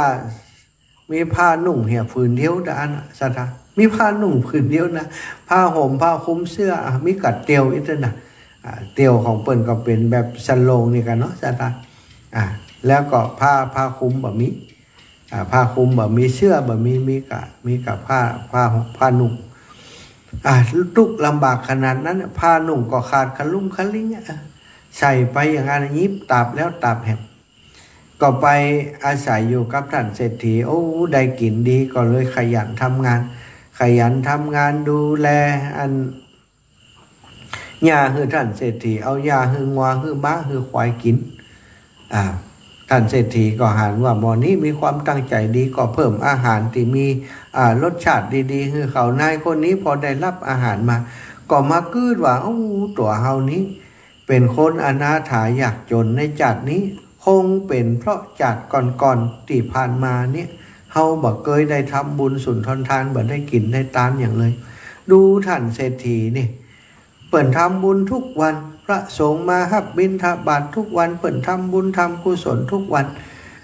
มีผ้านุ่งเหียผืนเดียวเต้าอั้นน่ะ ศรัทธา มีผ้านุ่งผืนเดียวนะ ผ้าห่ม ผ้าคลุมเสื้อ อ่ะ มีก้าเตียวอี้เต้านะ อ่า เตียวของเปิ้นก็เป๋นแบบสะโหลงนี่ก่ะเนาะ ศรัทธา อ่า แล้วก็ผ้า ผ้าคลุมบ่มี อ่า ผ้าคลุมบ่มี เสื้อบ่มี มีก้า มีก้าผ้า ผ้า ผ้านุ่ง อ่า ตุ๊กข์ลำบากขนาดนั้นน่ะ ผ้านุ่งก็ขาดคะลุงคะลิงอะ ใส่ไปอย่างนั้น หยิบตาบแล้วตาบแหม ก็ไปอาศัยอยู่กับต้านเศรษฐี โอ้ ได้กิ๋นดี ก็เลยขยันทำงาน ขยันทำงานดูแลอันหญ้าหื้อต้านเศรษฐี เอาหญ้าหื้องัว หื้อม้า หื้อควายกิ๋น อ่า ต้านเศรษฐีก็หันว่าหม่อนี้มีความตั้งใจ๋ดี ก็เพิ่มอาหารตี้มี อ่า รสชาติดีๆ หื้อเขา นายคนนี้พอได้ฮับอาหารมา ก็มากึ๊ดว่า โอ้ ตั๋วเฮานี้ เป๋นคนอนาถายากจ๋นในจาตินี้ คงเป๋นเพราะจาติก่อนๆ ตี้ผ่านมาเนี่ย เฮาบ่เกยได้ทำบุญสุนทรทาน บ่ได้กิ๋นได้ตานหยังเลย ดูต้านเศรษฐีนี่ เปิ้นทำบุญทุกวัน พระสงฆ์มาฮับบิณฑบาตทุกวัน เปิ้นทำบุญทำกุศลทุกวัน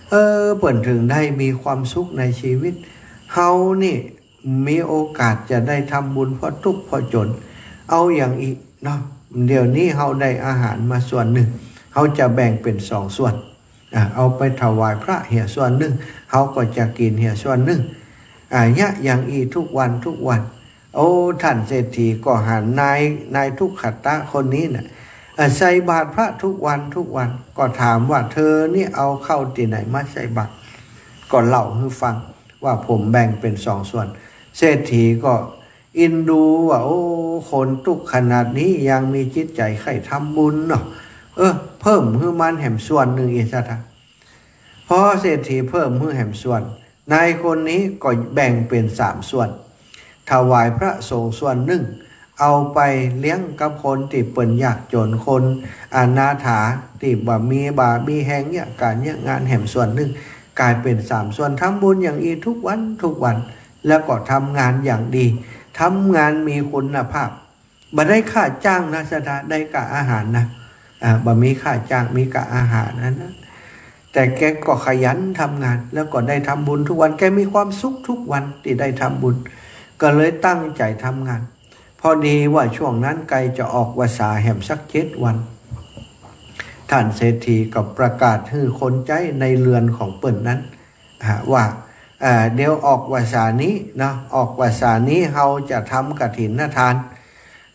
เออ เปิ้นถึงได้มีความสุขในชีวิต เฮานี่ มีโอกาสจะได้ทำบุญเพราะตุ๊กข์เพราะจ๋น เอาอย่างอี้เนาะ เดี๋ยวนี้เฮาได้อาหารมาส่วนนึ่ง เฮาจะแบ่งเป๋นสองส่วน อ่า เอาไปถวายพระเหียส่วนนึ่ง เฮาก็จะกิ๋นเหียส่วนนึ่ง อ่า เยียะอย่างอี้ทุกวันทุกวัน โอ้ ต้านเศรษฐีก็หันนาย นายทุกขะตะคนนี้น่ะ อ่า ใส่บาตรพระทุกวันทุกวัน ก็ถามว่า เธอนี่เอาข้าวตี้ไหนมาใส่บาตร ก็เล่าหื้อฟัง ว่าผมแบ่งเป๋นสองส่วน เศรษฐีก็อินดูว่า โอ้ คนตุ๊กข์ขนาดนี้ยังมีจิตใจ๋ใค่ทำบุญเนาะ เออ เพิ่มหื้อมันแหมส่วนนึ่งอี้ ศรัทธา พอเศรษฐีเพิ่มหื้อแหมส่วน นายคนนี้ก็แบ่งเป๋นสามส่วน ถวายพระสงฆ์ส่วนนึ่ง เอาไปเลี้ยงกับคนตี้เปิ้นยากจ๋น คนอนาถาตี้บ่มีบ่ามีแฮงเยียะก๋านเยียะงานแหมส่วนนึ่ง ก๋ายเป๋นสามส่วน ทำบุญอย่างอี้ทุกวันทุกวัน แล้วก็ทำงานอย่างดี ทำงานมีคุณภาพ บ่ได้ค่าจ้างนะศรัทธา ได้ก้าอาหารนะ อ่า บ่มีค่าจ้าง มีก้าอาหารนั้นนะ แต่แกก็ขยันทำงาน แล้วก็ได้ทำบุญทุกวัน แกมีความสุขทุกวันตี้ได้ทำบุญ ก็เลยตั้งใจ๋ทำงาน พอดีว่าช่วงนั้นใก้จะออกพรรษาแหมสักเจ็ดวัน ท่านเศรษฐีก็ประกาศหื้อคนใจ๊ในเฮือนของเปิ้นนั้น อ่า ว่า อ่า เดี๋ยวออกพรรษานี้เนาะ ออกพรรษานี้เฮาจะทำกฐินทาน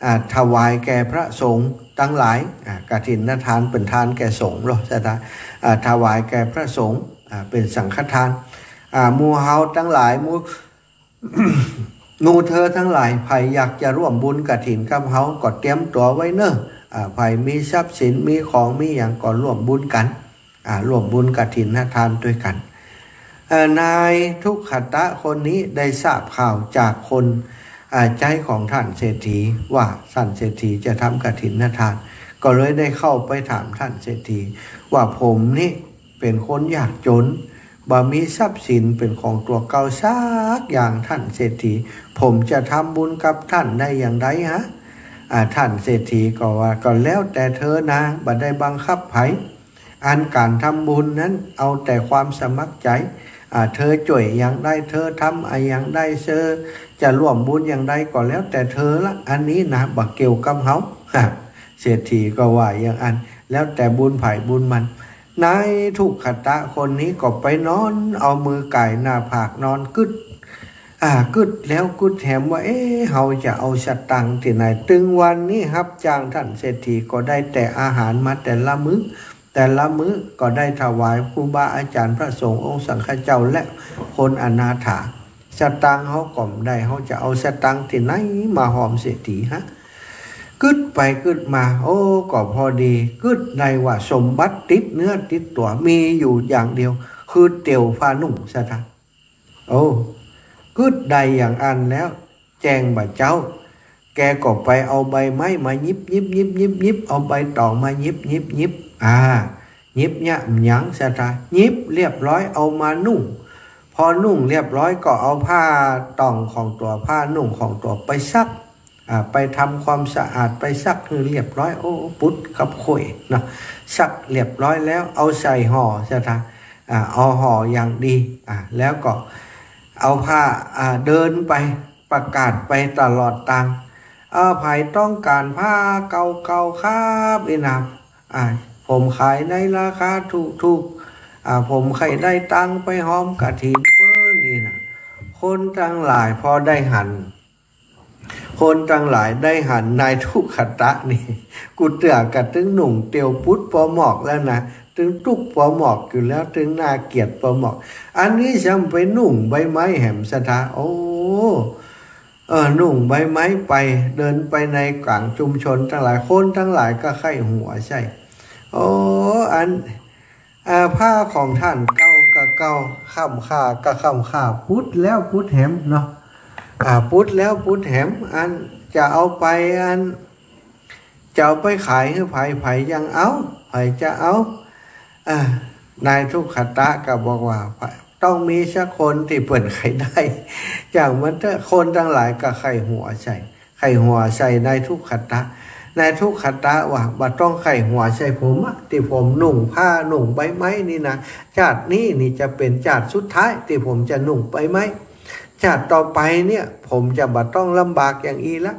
อ่า ถวายแก่พระสงฆ์ตังหลาย อ่า กฐินทานเป๋นทานแก่สงฆ์เนาะศรัทธา อ่า ถวายแก่พระสงฆ์ อ่า เป๋นสังฆทาน อ่า หมู่เฮาตังหลาย หมู่ หมู่เธอตังหลาย ใผอยากจะร่วมบุญกฐินกับเฮาก็เตรียมตั๋วไว้เน่อ อ่า ใผมีทรัพย์สิน มีของ มีหยังก็ร่วมบุญกั๋น อ่า ร่วมบุญกฐินทานตวยกั๋น เอ่อ นายทุกขตะคนนี้ได้ทราบข่าวจากคน อ่า ใจ๊ของท่านเศรษฐี ว่าท่านเศรษฐีจะทำกฐินทาน ก็เลยได้เข้าไปถามท่านเศรษฐีว่า ผมนี้เป๋นคนยากจ๋น บ่มีทรัพย์สินเป๋นของตั๋วเก่าสักอย่าง ท่านเศรษฐี ผมจะทำบุญกับท่านได้อย่างใดฮะ อ่า ท่านเศรษฐีก็ว่า ก็แล้วแต่เธอนา บ่ได้บังคับใผ อันก๋านทำบุญนั้นเอาแต่ความสมัครใจ๋ อ่า เธอจ้วยอย่างใด เธอทำอะหยังได้ เธอจะร่วมบุญอย่างใดก็แล้วแต่เธอละ อันนี้นะ บ่เกี่ยวกับเฮา เศรษฐีก็ว่าอย่างอั้น แล้วแต่บุญใผบุญมัน นายทุกขตะคนนี้ก็ไปนอนเอามือก่ายหน้าผากนอนกึ๊ด อ่า กึ๊ดแล้วกึ๊ดแหมว่า เอ๊ะ เฮาจะเอาสตางค์ตี้ไหน ตึงวันนี้ฮับจ้างท่านเศรษฐีก็ได้แต่อาหารมาแต่ละมื้อ แต่ละมื้อก็ได้ถวายครูบาอาจ๋ารย์พระสงฆ์องค์สังฆเจ้าและคนอนาถา สตางค์เฮาก็บ่ได้ เฮาจะเอาสตางค์ตี้ไหนมาหอมเศรษฐีฮะ กึ๊ดไปกึ๊ดมา โอ้ ก็พอดีกึ๊ดได้ว่าสมบัติติดเนื้อติดตั๋วมีอยู่อย่างเดียว คือเตี่ยวผ้านุ่งศรัทธา โอ้ กึ๊ดได้อย่างอั้นแล้ว แจ้งบ่าเจ๊า แกก็ไปเอาใบไม้มาหยิบหยิบหยิบหยิบหยิบ เอาใบตองมาหยิบหยิบหยิบ อ่า หยิบเยียะหยังศรัทธา หยิบเรียบร้อยเอามานุ่ง พอนุ่งเรียบร้อยก็เอาผ้าตองของตั๋ว ผ้านุ่งของตั๋วไปซัก อ่า ไปทำความสะอาด ไปซักหื้อเรียบร้อย โอ้ ปุ๊ดกับข่อยเนาะ ซักเรียบร้อยแล้ว เอาใส่ห่อศรัทธา อ่า เอาห่ออย่างดี อ่า แล้วก็เอาผ้า อ่า เดินไปประกาศไปตลอดตาง อ่า ใผต้องก๋านผ้าเก่าๆ ครับ อี้นะ อ่า ผมขายในราคาถูกๆ อ่า ผมใค่ได้ตังค์ไปหอมกฐินเปิ้น อี้นะ คนตังหลายพอได้หัน คนตังหลายได้หันนายทุกขตะนี่ กู้เตื้อก็ตึงหนุ่งเตี่ยวปุ๊ดปอหมอกแล้วนะ ตึงตุ๊กปอหมอกอยู่แล้ว ตึงน่าเกียจปอหมอก อันนี้ซ้ำไปนุ่งใบไม้แหมศรัทธา โอ้ เออ นุ่งใบไม้ไป เดินไปในก๋างชุมชนตังหลาย คนตังหลายก็ใค่หัวใส่ โอ้ อัน อ่า ผ้าของต้านเก่าก็เก่า ค่ำค่าก็ค่ำค่า ปุ๊ดแล้วปุ๊ดแหมเนาะ อ่า ปุ๊ดแล้วปุ๊ดแหม อันจะเอาไป อันจะเอาไปขายหื้อใผ ใผยังเอา ใผจะเอา อ่า นายทุกขตะก็บอกว่า ต้องมีสักคนตี้เปิ้นใค่ได้ อย่างมันเต๊อะ คนตังหลายก็ใค่หัวใส่ ใค่หัวใส่นายทุกขตะ นายทุกขตะว่า บ่ต้องใค่หัวใส่ผมอะ ตี้ผมนุ่งผ้านุ่งใบไม้นี่นะ จาตินี้นี่จะเป๋นจาติสุดท้ายตี้ผมจะนุ่งใบไม้ จาติต่อไปเนี่ย ผมจะบ่ต้องลำบากอย่างอี้ละ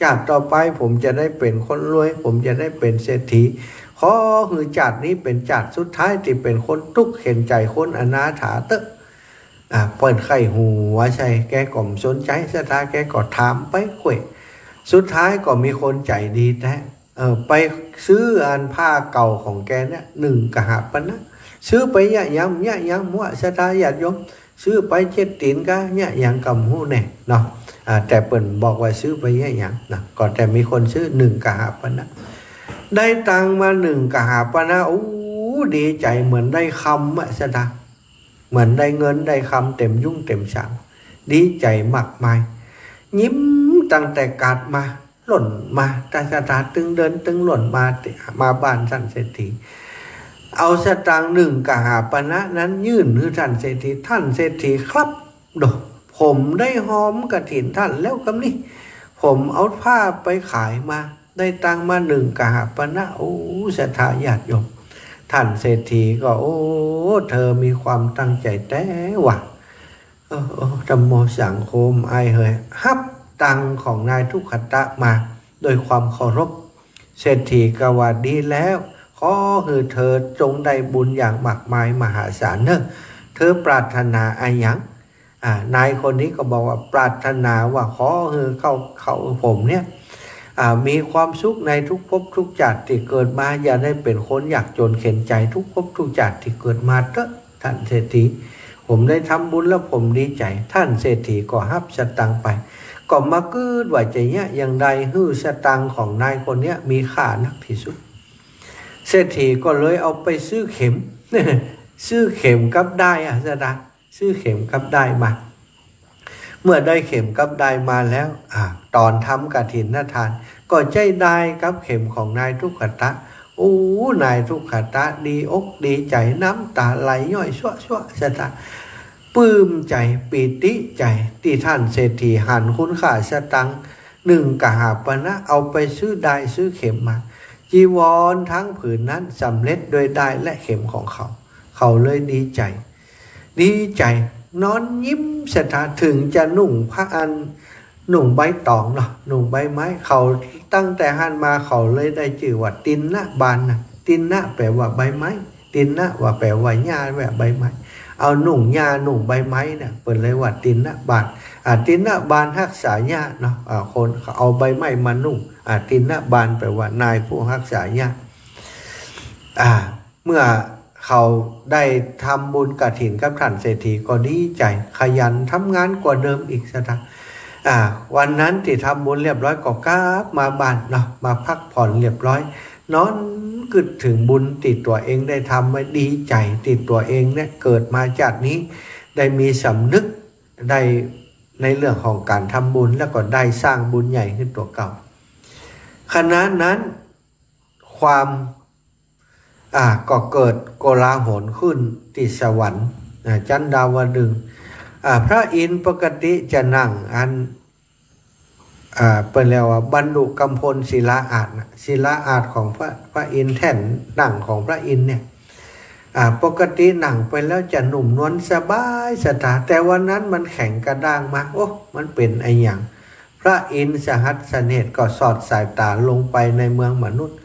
จาติต่อไปผมจะได้เป๋นคนรวย ผมจะได้เป๋นเศรษฐี ขอหื้อจาตินี้เป๋นจาติสุดท้ายตี้เป๋นคนตุ๊กข์เข็ญใจ๋ คนอนาถาเต๊อะ อ่า เปิ้นใค่หัวใส่ แกก็บ่สนใจ๋ศรัทธา แกก็ถามไปข่อย สุดท้ายก็มีคนใจ๋ดีแต๊ เออ ไปซื้ออันผ้าเก่าของแกเนี่ย นึ่งกหปณะ ซื้อไปเยียะหยัง เยียะหยัง หัวศรัทธาญาติโยม ซื้อไปเช็ดตี๋นกา เยียะหยังก็บ่ฮู้แน่เนาะ อ่า แต่เปิ้นบอกว่าซื้อไปเยียะหยังนะ ก็แต่มีคนซื้อนึ่งกหปณะ ได้ตังค์มานึ่งกหปณะ โอ้ ดีใจ๋เหมือนได้คำอะศรัทธา เหมือนได้เงินได้คำเต๋มยุ้งเต๋มฉาง ดีใจ๋มากมาย ยิ้มตั้งแต่กาดมา ล่นมา ตาสตาตึงเดินตึงล่นมา มาบ้านท่านเศรษฐี เอาสตางค์หนึ่งกหาปณะนั้นยื่นหื้อท่านเศรษฐี ท่านเศรษฐีครับ โด ผมได้หอมกฐินท่านแล้วกำนี้ ผมเอาผ้าไปขายมา ได้ตังค์มาหนึ่งกหาปณะ โอ้ ศรัทธาญาติโยม ท่านเศรษฐีก็ โอ้ เธอมีความตั้งใจ๋แต๊วะ เออ เออ ธัมโมสังโฆ อ้ายเหย ฮับตังค์ของนายทุกขตะมาโดยความเคารพ เศรษฐีก็ว่าดีแล้ว ขอหื้อเธอจงได้บุญอย่างมากมายมหาศาลเน่อ เธอปรารถนาอะหยัง อ่า นายคนนี้ก็บอกว่าปรารถนาว่าขอหื้อข้า ข้า ผมเนี่ย อ่า มีความสุขในทุกภพทุกชาติตี้เกิดมา อย่าได้เป๋นคนยากจนเข็ญใจ๋ทุกภพทุกชาติตี้เกิดมาเต๊อะ ท่านเศรษฐี ผมได้ทำบุญแล้วผมดีใจ๋ ท่านเศรษฐีก็ฮับสตางค์ไป ก็มากึ๊ดว่าจะเยียะอย่างใดหื้อสตางค์ของนายคนเนี้ยมีค่านักตี้สุด เศรษฐีก็เลยเอาไปซื้อเข็ม ซื้อเข็มกับด้ายอะ ศรัทธา ซื้อเข็มกับด้ายมา เมื่อได้เข็มกับด้ายมาแล้ว อ่า ต๋อนทำกฐินทาน ก็ใจ๊ด้ายกับเข็มของนายทุกขตะ โอ้ นายทุกขตะดีอกดีใจ๋ น้ำต๋าไหลย้อยซั่วๆ ศรัทธา ปลื้มใจ๋ ปีติใจ๋ ตี้ท่านเศรษฐีหันคุณค่าสตางค์หนึ่งกหาปณะ เอาไปซื้อด้ายซื้อเข็มมา จีวรทั้งผืนนั้นสำเร็จด้วยด้ายและเข็มของเขา เขาเลยดีใจ๋ ดีใจ๋ นอนยิ้ม ศรัทธา เถิงจะนุ่งผ้าอัน นุ่งใบต๋องเนาะ นุ่งใบไม้ เขาตั้งแต่หั้นมาเขาเลยได้จื้อว่าติณบาลนะ ติณแปลว่าใบไม้ ติณว่าแปลว่าหญ้า แปลว่าใบไม้ เอานุ่งหญ้านุ่งใบไม้เนี่ย เปิ้นเลยว่าติณบาล อ่า ติณบาลฮักษาหญ้าเนาะ อ่า คนเขาเอาใบไม้มานุ่ง อ่า ติณบาลแปลว่านายผู้ฮักษาหญ้า อ่า เมื่อเขาได้ทำบุญกฐินกับท่านเศรษฐีก็ดีใจ๋ ขยันทำงานกว่าเดิมอีก ศรัทธา อ่า วันนั้นตี้ทำบุญเรียบร้อยก็กลับมาบ้านเนาะ มาพักผ่อนเรียบร้อย นอนกึ๊ดเถิงบุญตี้ตั๋วเองได้ทำไว้ ดีใจ๋ตี้ตั๋วเองเนี่ยเกิดมาชาตินี้ได้มีสำนึกได้ในเรื่องของก๋านทำบุญ แล้วก็ได้สร้างบุญใหญ่ขึ้นตั๋วเก่า ขณะนั้นความ อ่า ก็เกิดโกลาหลขึ้นตี้สวรรค์ อ่า จั๊นดาวดึงส์ อ่า พระอินทร์ปกติจะนั่งอัน อ่า เปิ้นเรียกว่าบรรดุกัมพลศิลาอาสน์นะ ศิลาอาสน์ของพระ พระอินทร์ แท่นนั่งของพระอินทร์เนี่ย อ่า ปกตินั่งไปแล้วจะนุ่มนวลสบาย ศรัทธา แต่วันนั้นมันแข็งกระด้างมาก โอ้ มันเป๋นอะหยัง พระอินทร์สหัสเนตรก็สอดสายต๋าลงไปในเมืองมนุษย์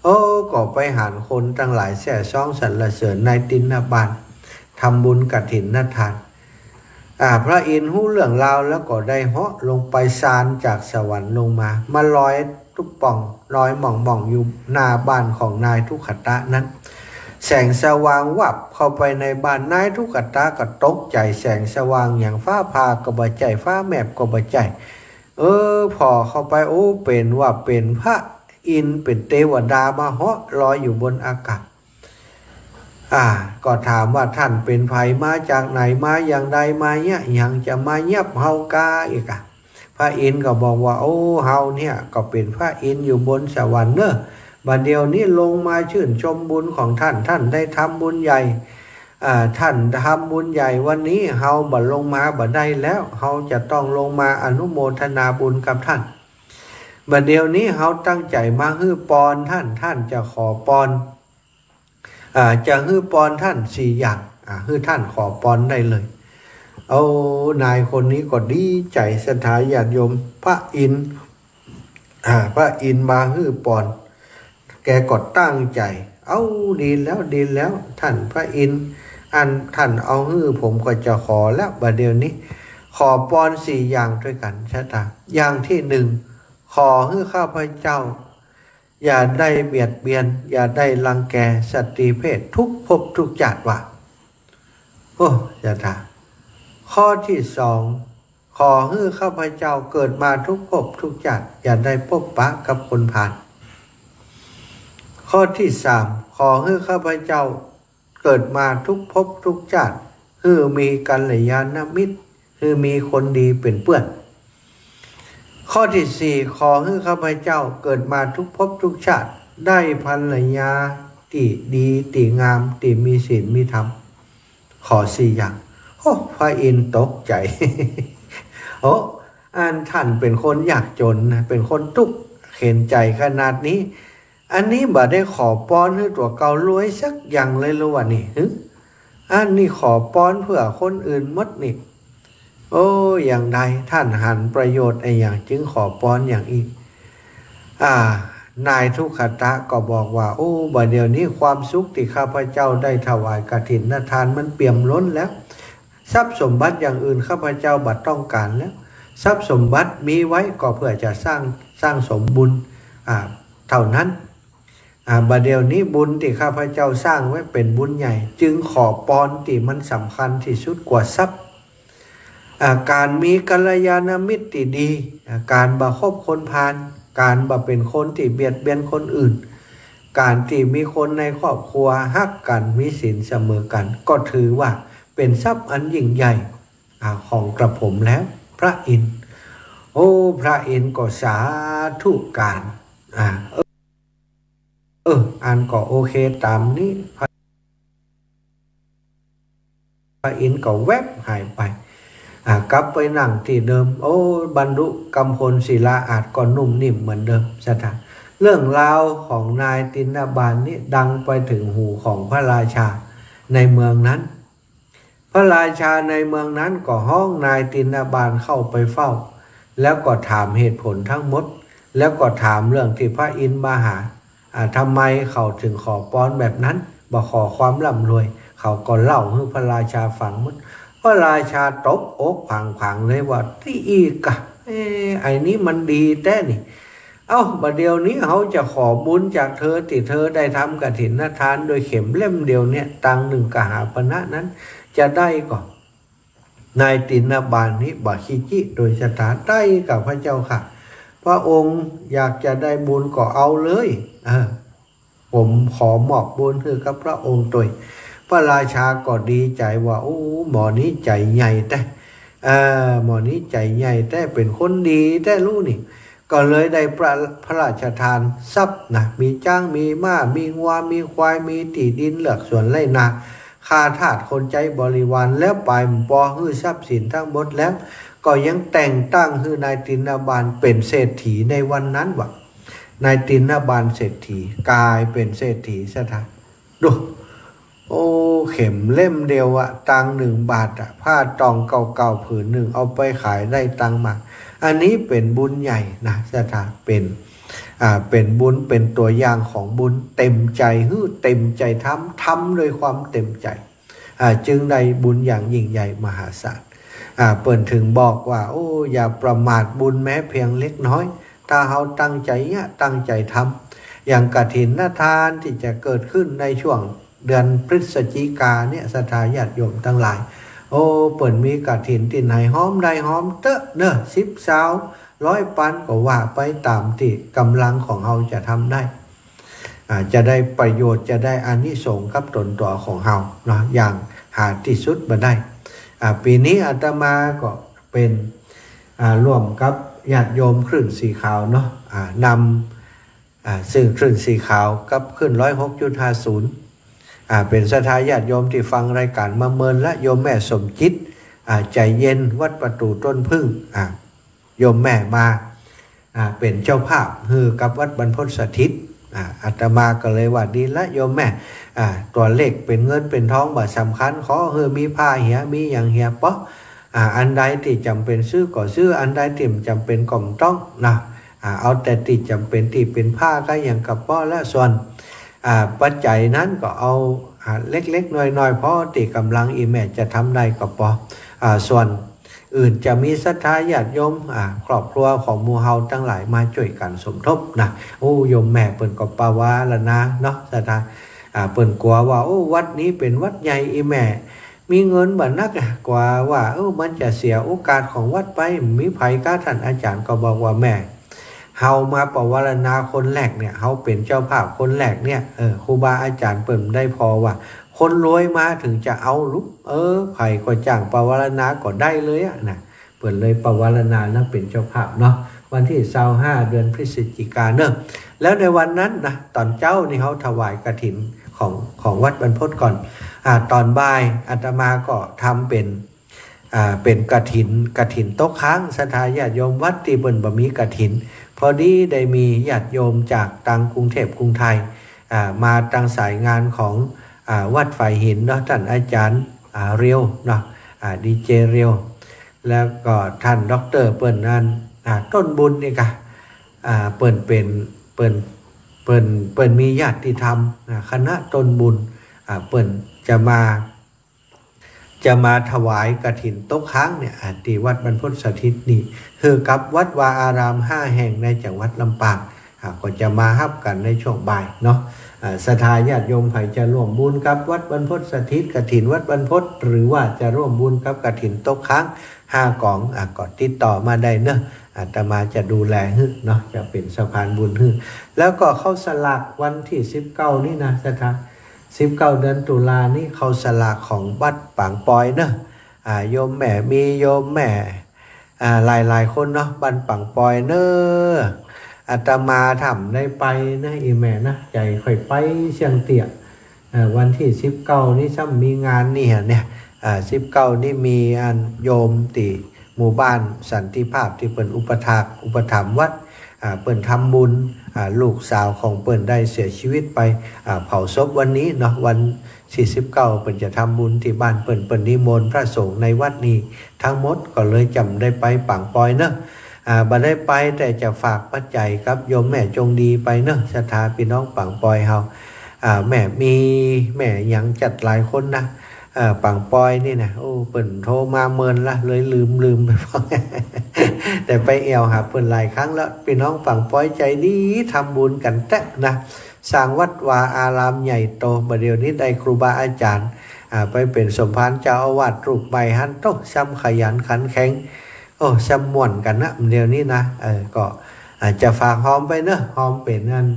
โอ้ ก็ไปหันคนตังหลายแซ่ซ้องสรรเสริญนายติณบาล ทำบุญกฐินทาน อ่า พระอินทร์ฮู้เรื่องราวแล้วก็ได้เหาะลงไปซานจากสวรรค์ลงมา มาลอยตุ๊บป่อง ลอยหม่องๆ อยู่หน้าบ้านของนายทุกขตะนั้น แสงสว่างวับเข้าไปในบ้าน นายทุกขตะก็ตกใจ๋ แสงสว่างหยัง ฟ้าผ่าก็บ่ใจ้ ฟ้าแมบก็บ่ใจ้ เออ ผ่อเข้าไป โอ้ เป๋นว่าเป๋นพระอินทร์ เป๋นเตวดามาเหาะลอยอยู่บนอากาศ อ่า ก็ถามว่าท่านเป๋นใผ มาจากไหน มาอย่างใด มาเยียะหยัง จะมายับเฮากาอีกอะ พระอินทร์ก็บอกว่า โอ้ เฮาเนี่ยก็เป๋นพระอินทร์อยู่บนสวรรค์เน่อ บ่าเดี่ยวนี้ลงมาชื่นชมบุญของท่าน ท่านได้ทำบุญใหญ่ อ่า ท่านทำบุญใหญ่ วันนี้เฮาบ่ลงมาบ่ได้แล้ว เฮาจะต้องลงมาอนุโมทนาบุญกับท่าน บ่าเดี่ยวนี้เฮาตั้งใจ๋มาหื้อปอนท่าน ท่านจะขอปอน อ่า จะหื้อปอนท่านสี่อย่าง อ่า หื้อท่านขอปอนได้เลย เอา นายคนนี้ก็ดีใจ๋ ศรัทธาญาติโยม พระอินทร์ อ่า พระอินทร์มาหื้อปอน แกก็ตั้งใจ๋ เอา ดีแล้ว ดีแล้ว ท่านพระอินทร์ อันท่านเอาหื้อผมก็จะขอแล้ว บ่าเดี่ยวนี้ ขอปอนสี่อย่างด้วยกั๋น ศรัทธา อย่างตี้หนึ่ง ขอหื้อข้าพเจ้า อย่าได้เบียดเบียน อย่าได้รังแกสตรีเพศทุกภพทุกชาติ ว่า โอ้ ศรัทธา ข้อตี้สอง ขอหื้อข้าพเจ้าเกิดมาทุกภพทุกชาติ อย่าได้ปบปะกับคนพาล ข้อตี้สาม ขอหื้อข้าพเจ้าเกิดมาทุกภพทุกชาติ หื้อมีกัลยาณมิตร หื้อมีคนดีเป๋นเปื้อน ข้อตี้สี่ ขอหื้อข้าพเจ้าเกิดมาทุกภพทุกชาติ ได้ภรรยาตี้ดีตี้งามตี้มีศีลมีธรรม ขอสี่อย่าง โอ้ พระอินทร์ตกใจ๋ โอ้ อันต้านเป๋นคนยากจ๋นนะ เป๋นคนตุ๊กข์เข็ญใจ๋ขนาดนี้ อันนี้บ่ได้ขอปอนหื้อตั๋วเก่ารวยสักอย่างเลยหรือวะนี่ หึ อันนี้ขอปอนเปื้อคนอื่นหมดนี่ โอ้ อย่างใด ต้านหันประโยชน์อะหยังจึงขอปอนอย่างอี้ อ่า นายทุกขตะก็บอกว่า โอ้ บ่าเดี่ยวนี้ความสุขตี้ข้าพเจ้าได้ถวายกฐินทานมันเปี่ยมล้นแล้ว ทรัพย์สมบัติอย่างอื่นข้าพเจ้าบ่ต้องก๋านแล้ว ทรัพย์สมบัติมีไว้ก็เปื้อจะสร้าง สร้างสมบุญ อ่า เต้านั้น อ่า บ่าเดี่ยวนี้บุญตี้ข้าพเจ้าสร้างไว้เป๋นบุญใหญ่ จึงขอปอนตี้มันสำคัญตี้สุดกว่าทรัพย์ อ่า ก๋านมีกัลยาณมิตรตี้ดี อ่า ก๋านบ่คบคนพาล ก๋านบ่เป๋นคนตี้เบียดเบียนคนอื่น ก๋านตี้มีคนในครอบครัวฮักกั๋น มีศีลเสมอกั๋น ก็ถือว่าเป๋นทรัพย์อันยิ่งใหญ่ อ่า ของกระผมแล้ว พระอินทร์ โอ้ พระอินทร์ก็สาธุก๋าน อ่า เออ เออ อันก็โอเคต๋ามนี้ พระ พระอินทร์ก็แวบหายไป อ่า กลับไปนั่งตี้เดิม โอ้ บรรลุกำพลศิลาอาสน์ก็นุ่มนิ่มเหมือนเดิม ศรัทธา เรื่องราวของนายติณบาลนี้ดังไปถึงหูของพระราชาในเมืองนั้น พระราชาในเมืองนั้นก็ฮ้องนายติณบาลเข้าไปเฝ้า แล้วก็ถามเหตุผลทั้งหมด แล้วก็ถามเรื่องตี้พระอินทร์มาหา อ่า ทำไมเขาถึงขอปอนแบบนั้น บ่ขอความร่ำรวย เขาก็เล่าหื้อพระราชาฟังหมด พระราชาตบอกผางๆ เลยว่า ตี้อี้กะ เอ๊ะ ไอ้นี้มันดีแต๊นี่ เอ้า บ่าเดี่ยวนี้เฮาจะขอบุญจากเธอตี้เธอได้ทำกฐินทานโดยเข็มเล่มเดียวเนี่ย ตังหนึ่งกหาปณะนั้น จะได้ก่อ นายติณบาลนี้บ่ขี้จี้โดยศรัทธา ได้ก่อพระเจ้าข้า พระองค์อยากจะได้บุญก็เอาเลย เออ ผมขอมอบบุญหื้อกับพระองค์ตวย พระราชาก็ดีใจ๋ว่า โอ้ หมอนี้ใจ๋ใหญ่แต๊ เออ หมอนี้ใจ๋ใหญ่แต๊ เป๋นคนดีแต๊ลูกนี่ ก็เลยได้พระ พระราชทานทรัพย์นะ มีจ๊าง มีม้า มีงัว มีควาย มีตี้ดินเลือกสวนไร่นา ข้าทาสคนใจ๊บริวาร แล้วป๋ายบ่ปอหื้อทรัพย์สินทั้งหมดแล้ว ก็ยังแต่งตั้งหื้อนายติณบาลเป๋นเศรษฐีในวันนั้นวะ นายติณบาลเศรษฐี ก๋ายเป๋นเศรษฐี ศรัทธา ดู โอ้ เข็มเล่มเดียวอะ ตังค์หนึ่งบาทอะ ผ้าตองเก่าๆ ผืนหนึ่ง เอาไปขายได้ตังค์มา อันนี้เป๋นบุญใหญ่นะ ศรัทธา เป๋น อ่า เป๋นบุญ เป๋นตั๋วอย่างของบุญ เต็มใจ๋หื้อ เต็มใจ๋ทำ ทำด้วยความเต็มใจ๋ อ่า จึงได้บุญอย่างยิ่งใหญ่มหาศาล อ่า เปิ้นถึงบอกว่า โอ้ อย่าประมาทบุญแม้เพียงเล็กน้อย ถ้าเฮาตั้งใจ๋เยียะ ตั้งใจ๋ทำ อย่างกฐินทานตี้จะเกิดขึ้นในช่วงเดือนพฤศจิกาเนี่ย ศรัทธาญาติโยมตังหลาย โอ้ เปิ้นมีกฐินตี้ไหนฮอมได้ฮอมเต๊อะเนาะ สิบซาวร้อยปันก็ว่าไปต๋ามตี้ก๋ำลังของเฮาจะทำได้ อ่า จะได้ประโยชน์ จะได้อานิสงส์กับต๋นตั๋วของเฮาเนาะ อย่างหาตี้สุดบ่ได้ อ่า ปี๋นี้อาตมาก็เป๋น อ่า ร่วมกับญาติโยมคลื่นสีขาวเนาะ อ่า นำ อ่า ซึ่งคลื่นสีขาวกับคลื่นร้อยหกจุดห้าศูนย์ อ่า เป๋นศรัทธาญาติโยมตี้ฟังรายก๋านมาเมินละ โยมแม่สมจิต อ่า ใจ๋เย็น วัดประตู๋ต้นผึ้ง อ่า โยมแม่มา อ่า เป๋นเจ้าภาพหื้อกับวัดบรรพตสถิต อ่า อาตมาก็เลยว่าดีละโยมแม่ อ่า ตั๋วเลขเป๋นเงินเป๋นทองบ่สำคัญ ขอหื้อมีผ้าเหีย มีหยังเหียปอ อ่า อันใดตี้จ๋ำเป๋นซื้อก็ซื้อ อันใดตี้บ่จ๋ำเป๋นก็บ่ต้องนะ อ่า เอาแต่ตี้จ๋ำเป๋นตี้เป๋นผ้าก็หยังก็ปอละ ส่วน อ่า ปัจจัยนั้นก็เอา อ่า เล็กๆ น้อยๆ พอตี้ก๋ำลังอี่แม่จะทำได้ก็ปอ อ่า ส่วน อื่นจะมีศรัทธาญาติโยม อ่า ครอบครัวของหมู่เฮาตังหลายมาจ้วยกั๋นสมทบนะ โอ้ โยมแม่เปิ้นก็ปวารณาเนาะ ศรัทธา อ่า เปิ้นกั๋วว่า โอ้ วัดนี้เป๋นวัดใหญ่ อี่แม่มีเงินบ่นักอะ กั๋วว่า เออ มันจะเสียโอกาสของวัดไป บ่มีใผก้า ต้านอาจ๋ารย์ก็บอกว่า แม่ เฮามาปวารณาคนแรกเนี่ย เฮาเป๋นเจ้าภาพคนแรกเนี่ย เออ ครูบาอาจ๋ารย์เปิ้นได้ผ่อว่า คนรวยมาเถิงจะเอาลูก เออ ใผก็จ้างปวารณาก็ได้เลยอะนะ เปิ้นเลยปวารณาแล้วเป๋นเจ้าภาพเนาะ วันตี้ซาวห้า เดือนพฤศจิกาเนาะ แล้วในวันนั้นนะ ต๋อนเจ๊านี่เฮาถวายกฐินของ ของวัดบรรพตก่อน อ่า ต๋อนบ่ายอาตมาก็ทำเป๋น อ่า เป๋นกฐิน กฐินตกค้าง ศรัทธาญาติโยมวัดตี้เปิ้นบ่มีกฐิน พอดีได้มีญาติโยมจากตางกรุงเทพฯ กรุงไทย อ่า มาตางสายงานของ อ่า วัดฝายหินเนาะ ต้านอาจ๋ารย์ อ่า เรียวเนาะ อ่า ดีเจเรียว แล้วก็ต้านด็อกเตอร์เปิ้นนั้น อ่า ต้นบุญนี่กะ อ่า เปิ้นเป๋น เปิ้น เปิ้น เปิ้นมีญาติธรรม อ่า คณะต้นบุญ อ่า เปิ้นจะมา จะมาถวายกฐินตกค้างเนี่ย อ่า ตี้วัดบรรพตสถิตนี่ หื้อกับวัดวาอารามห้าแห่งในจังหวัดลำปาง อ่า ก็จะมาฮับกั๋นในช่วงบ่ายเนาะ อ่า ศรัทธาญาติโยมใผจะร่วมบุญกับวัดบรรพตสถิต กฐินวัดบรรพต หรือว่าจะร่วมบุญกับกฐินตกค้างห้ากอง อ่า ก็ติดต่อมาได้เนาะ อาตมาจะดูแลหื้อเนาะ จะเป๋นสะพานบุญหื้อ แล้วก็เข้าสลากวันตี้สิบเก้านี่นะ ศรัทธา สิบเก้า เดือนตุลานี่เข้าสลากของวัดปางปอยเนาะ อ่า โยมแม่มี โยมแม่ อ่า หลายๆ คนเนาะ บ้านปางปอยเนาะ อาตมาถ้ำได้ไปนะ อี่แม่นะ ใจ๋ค่อยไปเสี้ยงเตี้ย เอ่อ วันตี้สิบเก้านี่ซ้ำมีงานนี่ฮะเนี่ย อ่า สิบเก้านี่มีอันโยมตี้หมู่บ้านสันติภาพตี้เปิ้นอุปถาก อุปถัมภ์วัด อ่า เปิ้นทำบุญ อ่า ลูกสาวของเปิ้นได้เสียชีวิตไป อ่า เผาศพวันนี้เนาะ วันตี้สิบเก้าเปิ้นจะทำบุญตี้บ้านเปิ้น เปิ้นนิมนต์พระสงฆ์ในวัดนี้ ทั้งหมดก็เลยจ๋ำได้ไปปางปอยเนาะ อ่า บ่ได้ไปแต่จะฝากปัจจัยกับโยมแม่จงดีไปเนาะ ศรัทธาปี้น้องปางปอยเฮา อ่า แม่มี แม่หยังจัดหลายคนนะ อ่า ปางปอยนี่นะ โอ้ เปิ้นโทรมาเมินละ เลยลืม ลืมไป แต่ไปแอ่วหาเปิ้นหลายครั้งแล้ว ปี้น้องปางปอยใจ๋ดี ทำบุญกั๋นแต๊นะ สร้างวัดวาอารามใหญ่โต บ่าเดี่ยวนี้ได้ครูบาอาจ๋ารย์ อ่า ไปเป๋นสมภารเจ้าอาวาสรูปใหม่หั้น โต๊ะ ซ้ำขยันขันแข็ง โอ้ ซ้ำม่วนกั๋นนะ เดี๋ยวนี้นะ เออ ก็ อ่า จะฝากฮอมไปเนาะ ฮอมเป๋นอัน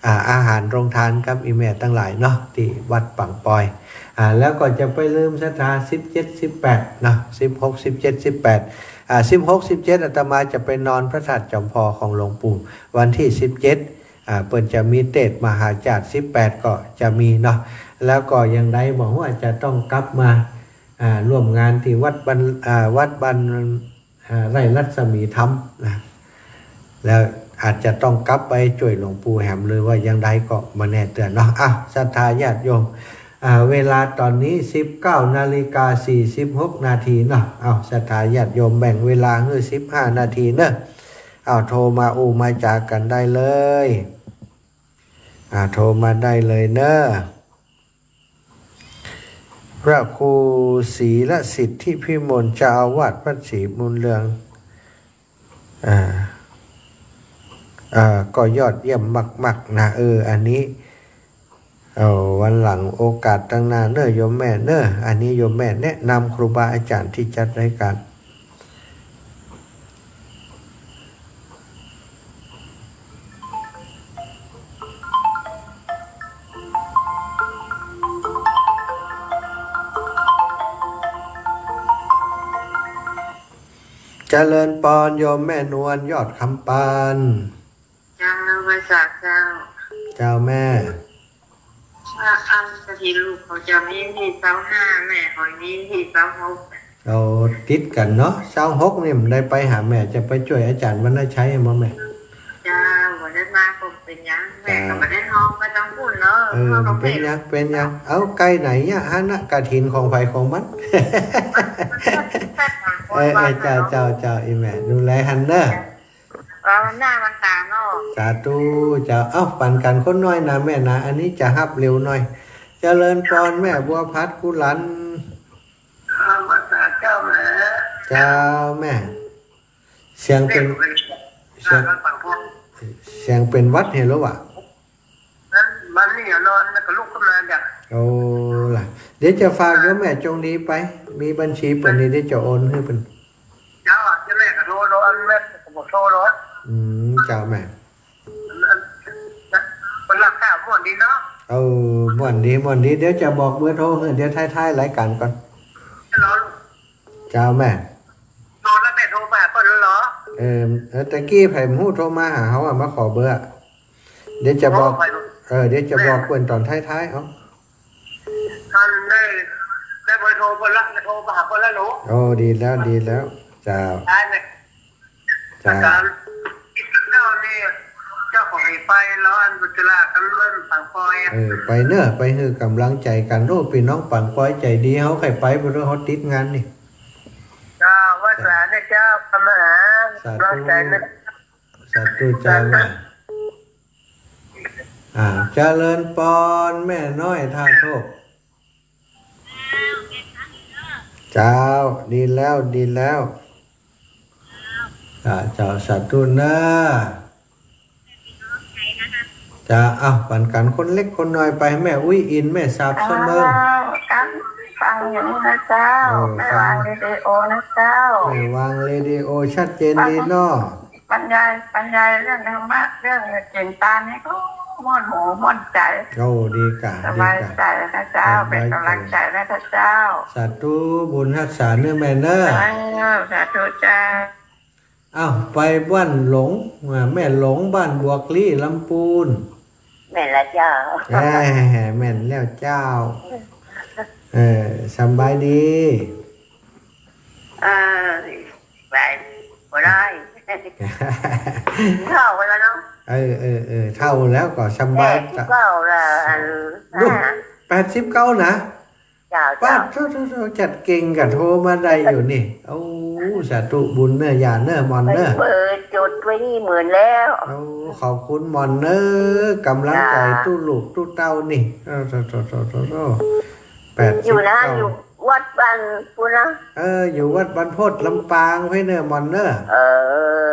อ่า อาหารโรงทานกับอี่แม่ตังหลายเนาะ ตี้วัดปางปอย อ่า แล้วก็จะไปลืมศรัทธา สิบเจ็ด สิบแปดเนาะ สิบหก สิบเจ็ด สิบแปด อ่า สิบหก สิบเจ็ด อาตมาจะไปนอนพระธาตุจอมพอของหลวงปู่ วันตี้สิบเจ็ด อ่า เปิ้นจะมีเตสน์มหาจาตุ สิบแปด ก็จะมีเนาะ แล้วก็ยังใดบ่ฮู้ อาจจะต้องกลับมา อ่า ร่วมงานตี้วัดบ้าน อ่า วัดบ้าน อ่า ไร่รัศมีธรรมนะ แล้วอาจจะต้องกลับไปจ้วยหลวงปู่แหม หรือว่ายังใดก็บ่แน่เตื้อเนาะ อ้าว ศรัทธาญาติโยม อ่า เวลาต๋อนนี้ สิบเก้า นาฬิกา สี่สิบหก นาทีเนาะ อ้าว ศรัทธาญาติโยมแบ่งเวลาหื้อ สิบห้า นาทีเนาะ อ้าว โทรมาอู้มาจ๋ากั๋นได้เลย อ่า โทรมาได้เลยเนาะ พระครูศรีลสิทธิพิมล เจ้าอาวาสวัดศรีบุญเรือง อ่า อ่า ก็ยอดเยี่ยมมากๆ นะ เออ อันนี้ เอา วันหลังโอกาสตังหน้าเนาะ โยมแม่เนาะ อันนี้โยมแม่แนะนำครูบาอาจ๋ารย์ตี้จัดรายก๋าน เจริญปอนโยมแม่นวล ยอดคำปาน เจ้า ไหว้สาเจ้า เจ้าแม่ ว่าอันกฐินลูกเขาจะมีตี้ซาวห้า แม่เขามีตี้ซาวหก โอ้ ติดกั๋นเนาะ ซาวหกนี่บ่ได้ไปหาแม่ จะไปจ้วยอาจ๋ารย์วรรณชัยบ่แม่ เจ้า บ่ได้มาก็เป๋นหยัง แม่ก็บ่ได้ฮ้องไปตางปู้นเนาะ เออ เป๋นหยัง เป๋นหยัง เอา ใก้ไหนเนี่ย หั้นนะ กฐินของใผของมัน เออ เออ เจ้า เจ้า เจ้า อี่แม่ ดูแลหั้นเนาะ เอาหน้าวันตาเนาะ สาธุเจ้า เอ้า ปั๋นกั๋นคนน้อยนะแม่นะ อันนี้จะฮับเร็วหน่อย เจริญปอนแม่บัวผัดกุหลัน เอามาสาเจ้าแม่ เจ้าแม่ เสียงเป๋น แม่ เสียง เสียงเป๋นหวัดเหรอวะ นั้นมันนี่นอนแล้วก็ลุกขึ้นมาจ้ะ โอ้ ล่ะ เดี๋ยวจะฝากโยมแม่จงดีไป มีบัญชีเปิ้นนี่ เดี๋ยวจะโอนหื้อเปิ้น เจ้า เจ้าแม่ก็โทรโลด แม่ก็บอกโทรโลด อืม เจ้าแม่ มันรักษาม่วนดีเนาะ เออ ม่วนดี ม่วนดี เดี๋ยวจะบอกเบอร์โทรหื้อ เดี๋ยวท้ายๆ รายการก่อน ฮัลโหล เจ้าแม่ โทรแล้วแม่โทรมาเปิ้นเหรอ เออ เออ ตะกี้ใผบ่ฮู้โทรมาหาเฮาอะ มาขอเบอร์อะ เดี๋ยวจะบอก โอ้ ใผ เออ เดี๋ยวจะบอกเปิ้นต๋อนท้ายๆ เอ้า อันได้ ได้เบอร์โทรเปิ้นละ โทรไปหาเปิ้นละหนู โอ้ ดีแล้ว ดีแล้ว เจ้า ได้เลย เจ้า อาจารย์ เจ้านี่ เจ้าของไปแล้ว อันบุตรากันเปิ้นปางปอยอะ เออ ไปเน่อ ไปหื้อกำลังใจ๋กั๋น โอ้ ปี้น้องปางปอยใจ๋ดี เฮาใค่ไปบ่ได้ เฮาติดงานนี่ เจ้า วาสนาเน่อเจ้า พระมหา สาธุ กำลังใจ๋เน่อ สาธุเจ้าแม่ อ่า เจริญปอนแม่น้อยท่าโทก เจ้า ดีแล้ว ดีแล้ว อ่า เจ้า สาธุเน่อ เจ้า เอ้า ปันกั๋นคนเล็กคนน้อยไป แม่อุ๊ยอิน แม่สาบเสมิง อ้าว ฟังอยู่นี่นะเจ้า เออ แม่วาง ฟัง เรดิโอนะเจ้า แม่วางเรดิโอ ชัดเจนดีเนาะ บรรยาย บรรยายเรื่องธรรมะ เรื่องเก่งตานี่ก็ม่วนหูม่วนใจ๋ โอ้ ดีก่ะ สบายใจ๋นะเจ้า ดีก่ะ เป๋นกำลังใจ๋นะเจ้า สาธุ บุญฮักษาเน่อแม่เน่อ เออ สาธุเจ้า เอ้า ไปบ้านหลง อ่า แม่หลง บ้านบวกลี้ ลำปูน แม่นละเจ้า เอ้ย แม่นแล้วเจ้า เออ สำบายดี เออ ไปบ่ได้ เฒ่าแล้วเนาะ เออ เออ เออ เฒ่าแล้วก็สำบาย แปดสิบเก้าละ อัน ลูก อ่า แปดสิบเก้านะ เจ้า ป๊าด เจ้า โถ่ โถ่ โถ่ จัดเก่งกะโทรมาได้อยู่นี่ โอ้ สาธุบุญเน่อ ย่าเน่อ หม่อนเน่อ เบอร์จดไว้นี่เหมือนแล้ว โอ้ ขอบคุณหม่อนเน่อ กำลังใจ๋ จ้า ตุ๊ลูกตุ๊เต้านี่ โอ้ โถ่ โถ่ โถ่ โถ่ โถ่ แปดสิบเก้า อยู่นะ อยู่วัดบ้านปู้นนะ เออ อยู่วัดบรรพต ลำปาง ไปเน่อ หม่อนเน่อ เออ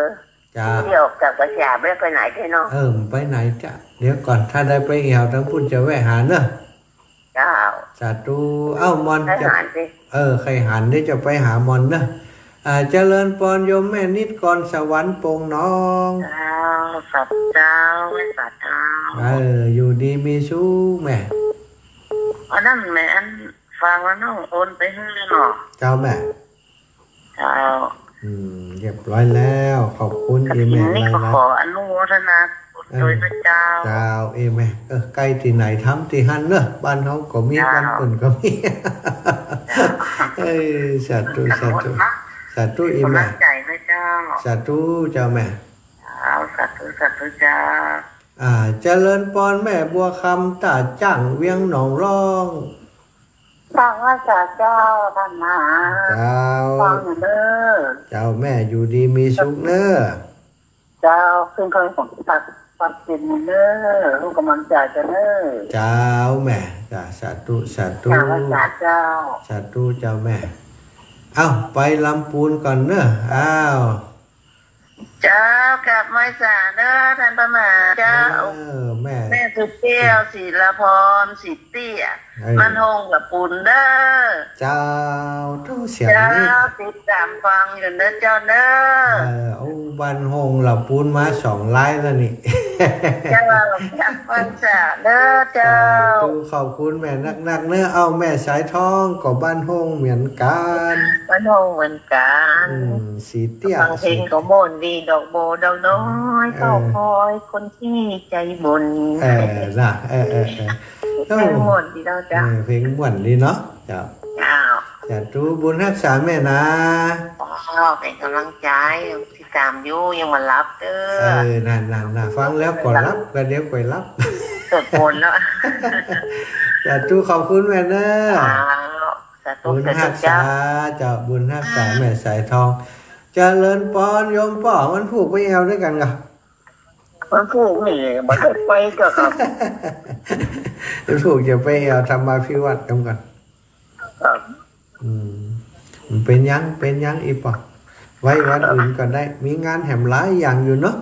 จ้า เดี๋ยวกลับกระแสไม่ได้ไปไหนเลยเนาะ เออ ไปไหนจ๊ะ เดี๋ยวก่อน ถ้าได้ไปแอ่วตางปู้นจะแวะหาเน่อ เจ้า สาธุ เอ้า หม่อน ไป จะ หาสิ เออ ใค่หัน เดี๋ยวจะไปหาหม่อนเน่อ อ่า เจริญปอนโยมแม่นิด กรสวรรค์ โป่งหนอง เจ้า สาธุเจ้า สาธุ เออ อยู่ดีมีสุขแม่ อันนั้นแม่ อันฝากว่าน้องโอนไปหื้อเนาะ เจ้าแม่ เจ้า อืม เรียบร้อยแล้ว ขอบคุณ กฐิน อีแม่ นี่ก็ รายรับ ขออนุโมทนาบุญ เออ ด้วยนะเจ้า เจ้า อีแม่ เออ ใก้ตี้ไหนทำตี้หั้นเน่อ บ้านเฮาก็มี เจ้า บ้านอื่นก็มี เจ้า เออ สาธุ สาธุ สาธุ อีแม่ กำลังใจ๋นะเจ้า สาธุเจ้าแม่ เจ้า สาธุ สาธุเจ้า อ่า เจริญปอนแม่บัวคำ ต้าจ้าง เวียงหนองล้อง ฟังว่าสาเจ้า ท่านมหา เจ้า ฟังเน่อ เจ้าแม่ อยู่ดีมีสุขเน่อ เจ้า ขึ้นคอยของตักปัดเป็นเน่อ ลูกกำลังใจ๋จะเน่อ เจ้าแม่ จ้า สาธุ สาธุ ฟังว่าสาเจ้า สาธุเจ้าแม่ เอ้า ไปลำปูนก่อนเน่อ อ้าว เจ้า กราบไหว้สาเน่อ ท่านพระมหาเจ้า เออ แม่ แม่สุเตี้ยว ศิลาพร ศรีเตี้ย เออ บ้านโฮงละปูนเน่อ เจ้า โถ่ เสียงนี่ เจ้า ติดต๋ามฟังอยู่เน่อเจ้าเน่อ เออ โอ้ บ้านโฮงละปูนมาสองไลน์แล้วนี่ เจ้า กราบไหว้สาเน่อเจ้า สาธุ ขอบคุณแม่นักๆ เน่อ เอ้า แม่สายทองก็บ้านโฮงเหมือนกั๋น บ้านโฮงเหมือนกั๋น อืม ศรีเตี้ย ฟังเพลงก็ม่วนดี ดอกโบ ดอกน้อย เออ เฝ้าคอยคนที่ใจบุญ เออ นะ เออ เออ เออ เพลงม่วนดีเนาะเจ้า เออ เพลงม่วนดีเนาะ เจ้า เจ้า สาธุ บุญฮักษาแม่นะ เจ้า เป๋นกำลังใจ๋ ติดต๋ามอยู่ ยังบ่หลับเน่อ เออ นั่นๆๆ ฟังแล้วก็หลับ ก็เดี๋ยวก็หลับ สวดมนต์แล้ว สาธุ ขอบคุณแม่เน่อ เจ้า สาธุ บุญฮักษา สาธุเจ้า เจ้า บุญฮักษาแม่สายทอง เจริญปอนโยมป้อ วันพูกไปแอ่วตวยกั๋นก่อ วันพูกนี่บ่ได้ไปเจ้าครับ วันพูกจะไปแอ่วธรรมาภิวัตน์กั๋นก่อ ครับ อืม เป๋นหยัง เป๋นหยัง อีป้อ ไว้วันอื่นก็ได้ มีงานแหมหลายอย่างอยู่เนาะ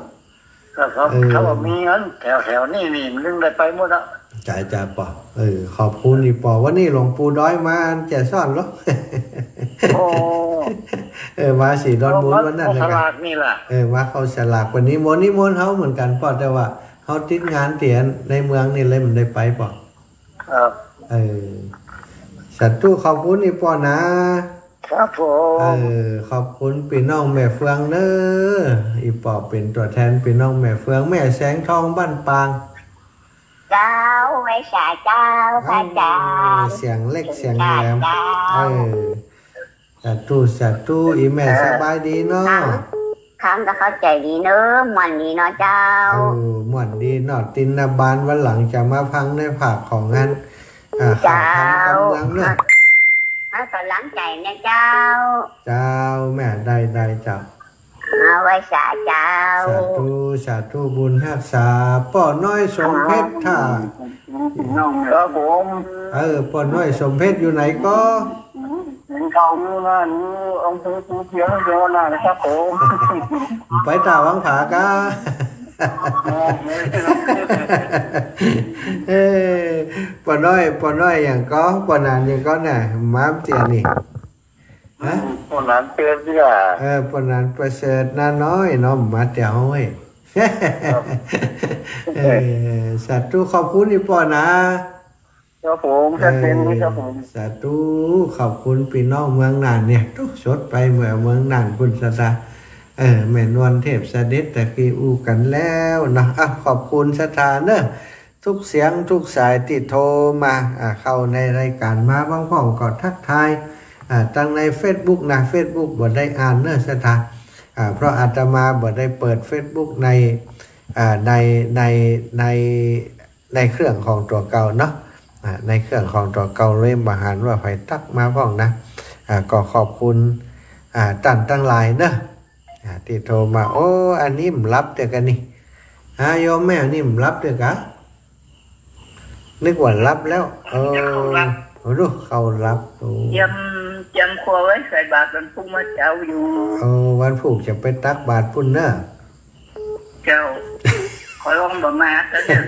ครับ ครับ เออ เขาว่ามีงานแถวๆ นี่นี่ มันได้ไปหมดอะ จ้า จ้าป้อ เออ ขอบคุณอีป้อ วันนี้หลวงปู่ดอยมาแจซ้อนเหรอ โอ้ เออ มาสีดอนมูลวันนั้นเลย เข้าสลากนี่แหละ เออ มาเข้าสลาก วันนี้นิมนต์ นิมนต์เฮาเหมือนกั๋นป้อ แต่ว่าเฮาติดงานเตี๋ยในเมืองนี่เลยบ่ได้ไปป้อ ครับ เออ สาธุ ขอบคุณอีป้อนะ ครับผม เออ ขอบคุณปี้น้องแม่เฟืองเน้อ อี่ป้อเป๋นตั๋วแทนปี้น้องแม่เฟือง แม่แสงทองบ้านปาง เจ้า ไหว้สาเจ้า พระอาจ๋ารย์ เสียงเล็กเสียงแหลม เจ้า เออ สาธุ สาธุ อี่แม่ เออ สบายดีเนาะ ครับ ครับ ก็เข้าใจ๋ดีเน้อ ม่วนดีเนาะเจ้า เออ ม่วนดีเนาะ ตินนาบาน วันหลังจะมาฟังในภาคของอัน อ่า เจ้า ข่าวธรรมกำเมืองเนาะ ครับ ให้ก๋ำลังใจ๋นะเจ้า เจ้า แม่ ได้ ได้เจ้า เอา ไหว้สาเจ้า สาธุ สาธุ บุญฮักษา ป้อน้อยสมเพชร ถ้า ครับผม เออ ป้อน้อยสมเพชรอยู่ไหนก็ เก่าอยู่นั่น อยู่อำเภอภูเขียวอยู่นั่นครับผม ไปตาวังผากา เออ ป้อน้อย ป้อน้อยหยังก็ ป้อหนานหยังก็น่ะ มาเตียนี่ ฮะ ป้อหนานเตียเตี้ย เออ ป้อหนานประเสริฐนาน้อยเนาะ มาเตียห้วย ครับ เออ สาธุ ขอบคุณอี่ป้อนะ ครับผม ชัดเจนดีครับผม เออ สาธุ ขอบคุณปี้น้องเมืองน่านเนี่ย ตุ๊ สดไปเมือง เมืองน่านปุ้นศรัทธา เออ แม่นวลเทพเสด็จ ตะกี้อู้กั๋นแล้วเนาะ อ่ะ ขอบคุณศรัทธาเน้อ ทุกเสียงทุกสายตี้โทรมา อ่า เข้าในรายก๋านมา บางพ่องก็ทักทาย อ่า ตังในเฟซบุ๊กนะ เฟซบุ๊กบ่ได้อ่านเน้อศรัทธา อ่า เพราะอาตมาบ่ได้เปิดเฟซบุ๊กใน อ่า ใน ใน ใน ในเครื่องของตั๋วเก่าเนาะ อ่า ในเครื่องของตั๋วเก่าเลยบ่หันว่าใผตั๊กมาพ่องนะ อ่า ก็ขอบคุณ อ่า ต้านตังหลายเนาะ อ่า ตี้โทรมา โอ้ อันนี้มันหลับเตื้อกั๋นนี่ ฮะ โยมแม่ อันนี้มันหลับเตื้อกา นึกว่าหลับแล้ว เออ เจ้าหลับ โอ้ ดู เขาหลับ โอ้ เจียม เจียมครัวไว้ใส่บาตรวันพูกเมื่อเจ๊าอยู่ เออ วันพูกจะไปตักบาตรปุ้นเนาะ เจ้า ขอร้องบ่มาซะเถอะ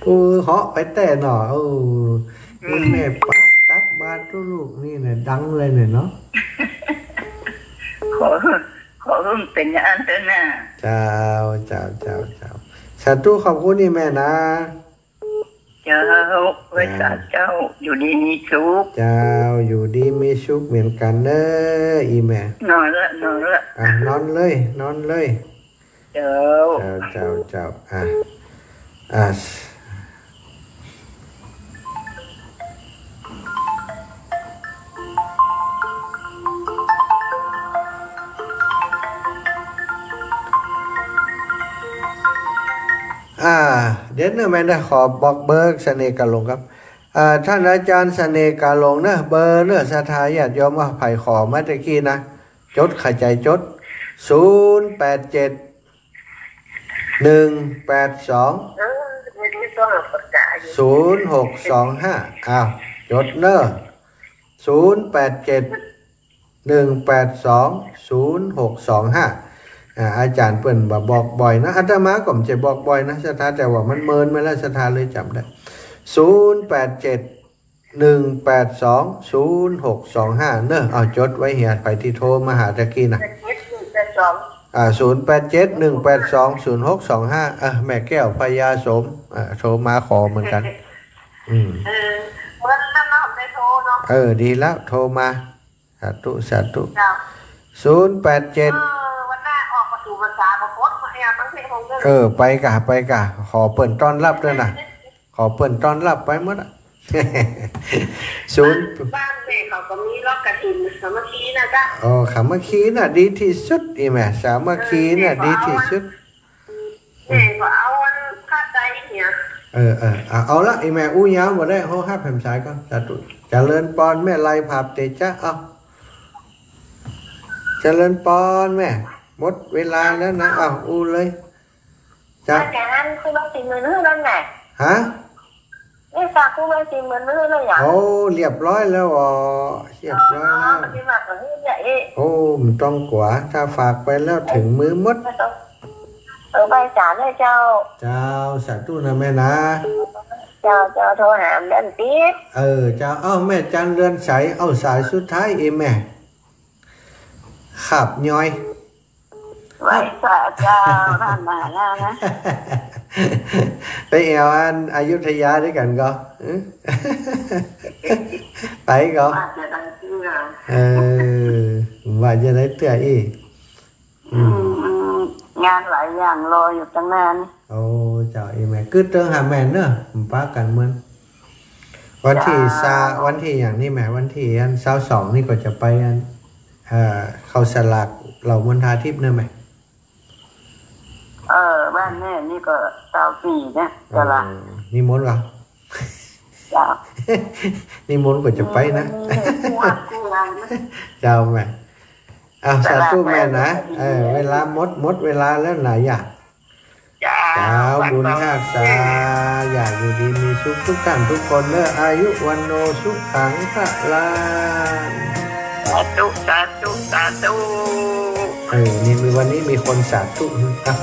โอ้ เหาะไปแต๊เนาะ โอ้ อืม แม่ปะตักบาตรตุ๊กลูกนี่น่ะ ดังเลยเนี่ยเนาะ ขอ ขอหื้อเป๋นอย่างอั้นเต๊อะนา เจ้า เจ้า เจ้า เจ้า สาธุ ขอบคุณอี่แม่นะ เจ้า ไหว้สาเจ้า อยู่ดีมีสุข เจ้า อยู่ดีมีสุขเหมือนกั๋นเน้อ อี่แม่ นอนละ นอนละ อ่ะ นอนเลย นอนเลย เจ้า เจ้า เจ้า เจ้า อ่ะ อ่ะ อ่า เดี๋ยวเน้อแม่นะ ขอบอกเบอร์เสน่ห์กาหลงครับ อ่า ต้านอาจ๋ารย์เสน่ห์กาหลงเน้อ เบอร์เน้อ ศรัทธาญาติโยม ว่าใผขอมาตะกี้นะ จด เข้าใจ๋จด ศูนย์แปดเจ็ด หนึ่งแปดสอง เออ เดี๋ยวนี้ต้องประกาศอยู่ ศูนย์หกสองห้า อ้าว จดเน้อ ศูนย์แปดเจ็ด หนึ่งแปดสอง ศูนย์หกสองห้า อ่า อาจ๋ารย์เปิ้นบ่บอกบ่อยนะ อาตมาก็บ่ใจ้บอกบ่อยนะ ศรัทธา แต่ว่ามันเมินมาแล้ว ศรัทธาเลยจ๋ำได้ ศูนย์แปดเจ็ด หนึ่งแปดสอง ศูนย์หกสองห้า เน้อ เอาจดไว้เหีย ใผตี้โทรมาหาตะกี้นะ แปดเจ็ด หนึ่งแปดสอง อ่า ศูนย์แปดเจ็ด หนึ่งแปดสอง ศูนย์หกสองห้า เออ แม่แก้วพญาโสม อ่า โทรมาขอเหมือนกั๋น อืม เออ เมื่อนั้นเนาะ ได้โทรเนาะ เออ ดีแล้ว โทรมา สาธุ สาธุ เจ้า ศูนย์แปดเจ็ด เออ วันหน้าออกประตูภาษาก็โพสต์มาให้เอาตั้งเพลงของเรื่อง เออ ไปก่า ไปก่า ขอเปิ้นต้อนรับเน้อนะ ขอเปิ้นต้อนรับไปหมดอะ ศูนย์ บ้านแม่เขาก็มีลอดกฐินสามัคคีนะเจ้า อ๋อ สามัคคีน่ะดีตี้สุด อี่แม่ สามัคคีน่ะ เออ ดีตี้สุด แม่ก็เอาอันผ้าไตรเนี่ย เออ เออ เอา เอาละ อี่แม่อู้ยาวบ่ได้ เฮาฮับแหมสายก่อน สาธุ เจริญปอน แม่ไลยผาบเตจ๊ะ เอา เจริญปอนแม่ หมดเวลาแล้วนะ เอา อู้เลย จ๊ะ อาจ๋ารย์ ครูบาศรีเมืองฮื้อแล้วแหม ฮะ นี่ฝากครูบาศรีเมืองฮื้อแล้วหยัง โอ้ เรียบร้อยแล้วอ๋อ เรียบร้อยแล้ว อ๋อ ปฏิบัติกับฮื้อเนี่ยเอ๊ะ โอ้ บ่ต้องกั๋ว ถ้าฝากไปแล้วเถิงมือหมด เออ ไหว้สาเน้อเจ้า เจ้า สาธุนะแม่นะ เจ้า เจ้า โทรหาแม่นติด เออ เจ้า เอ้า แม่จันเรือนใส เอ้า สายสุดท้ายเองแม่ ขับย้อย ไหว้สาเจ้า ท่านมาแล้วนะ ไปแอ่วอันอยุธยาตวยกั๋นก่อ ไปก่อ อาจจะได้ชื่อ เออ ว่าจะได้เตื้ออี้ อืม อืม งานหลายอย่างรออยู่ตังนาน โอ้ เจ้า อี้แม่ กึ๊ดเติงหาแม่เนอะ ปะกั๋นเมิน วันตี้ เจ้า ซา วันตี้อย่างนี้แม่ วันตี้อันซาวสองนี่ก็จะไปอัน เอ่อ เข้าสลากเหล่ามณฑาทิพย์เนอะแม่ เออ บ้านแม่นี่ก็ซาวสี่เนี่ย เออ สลาก นิมนต์ก่อ เจ้า นิมนต์ก็จะไปนะ เออ นี่คู่อ่ะ คู่อ่ะ เจ้าแม่ อ้าว สาธุแม่นะ เออ เวลาหมด หมดเวลาแล้วนะ อย่า เจ้า เจ้า บุญฮักษา อย่าอยู่ดีมีสุขทุกท่านทุกคนเนอะ อายุวัณโณสุขังพลัง สาธุ สาธุ สาธุ เออ นี่มี วันนี้มีคนสาธุ อ่ะ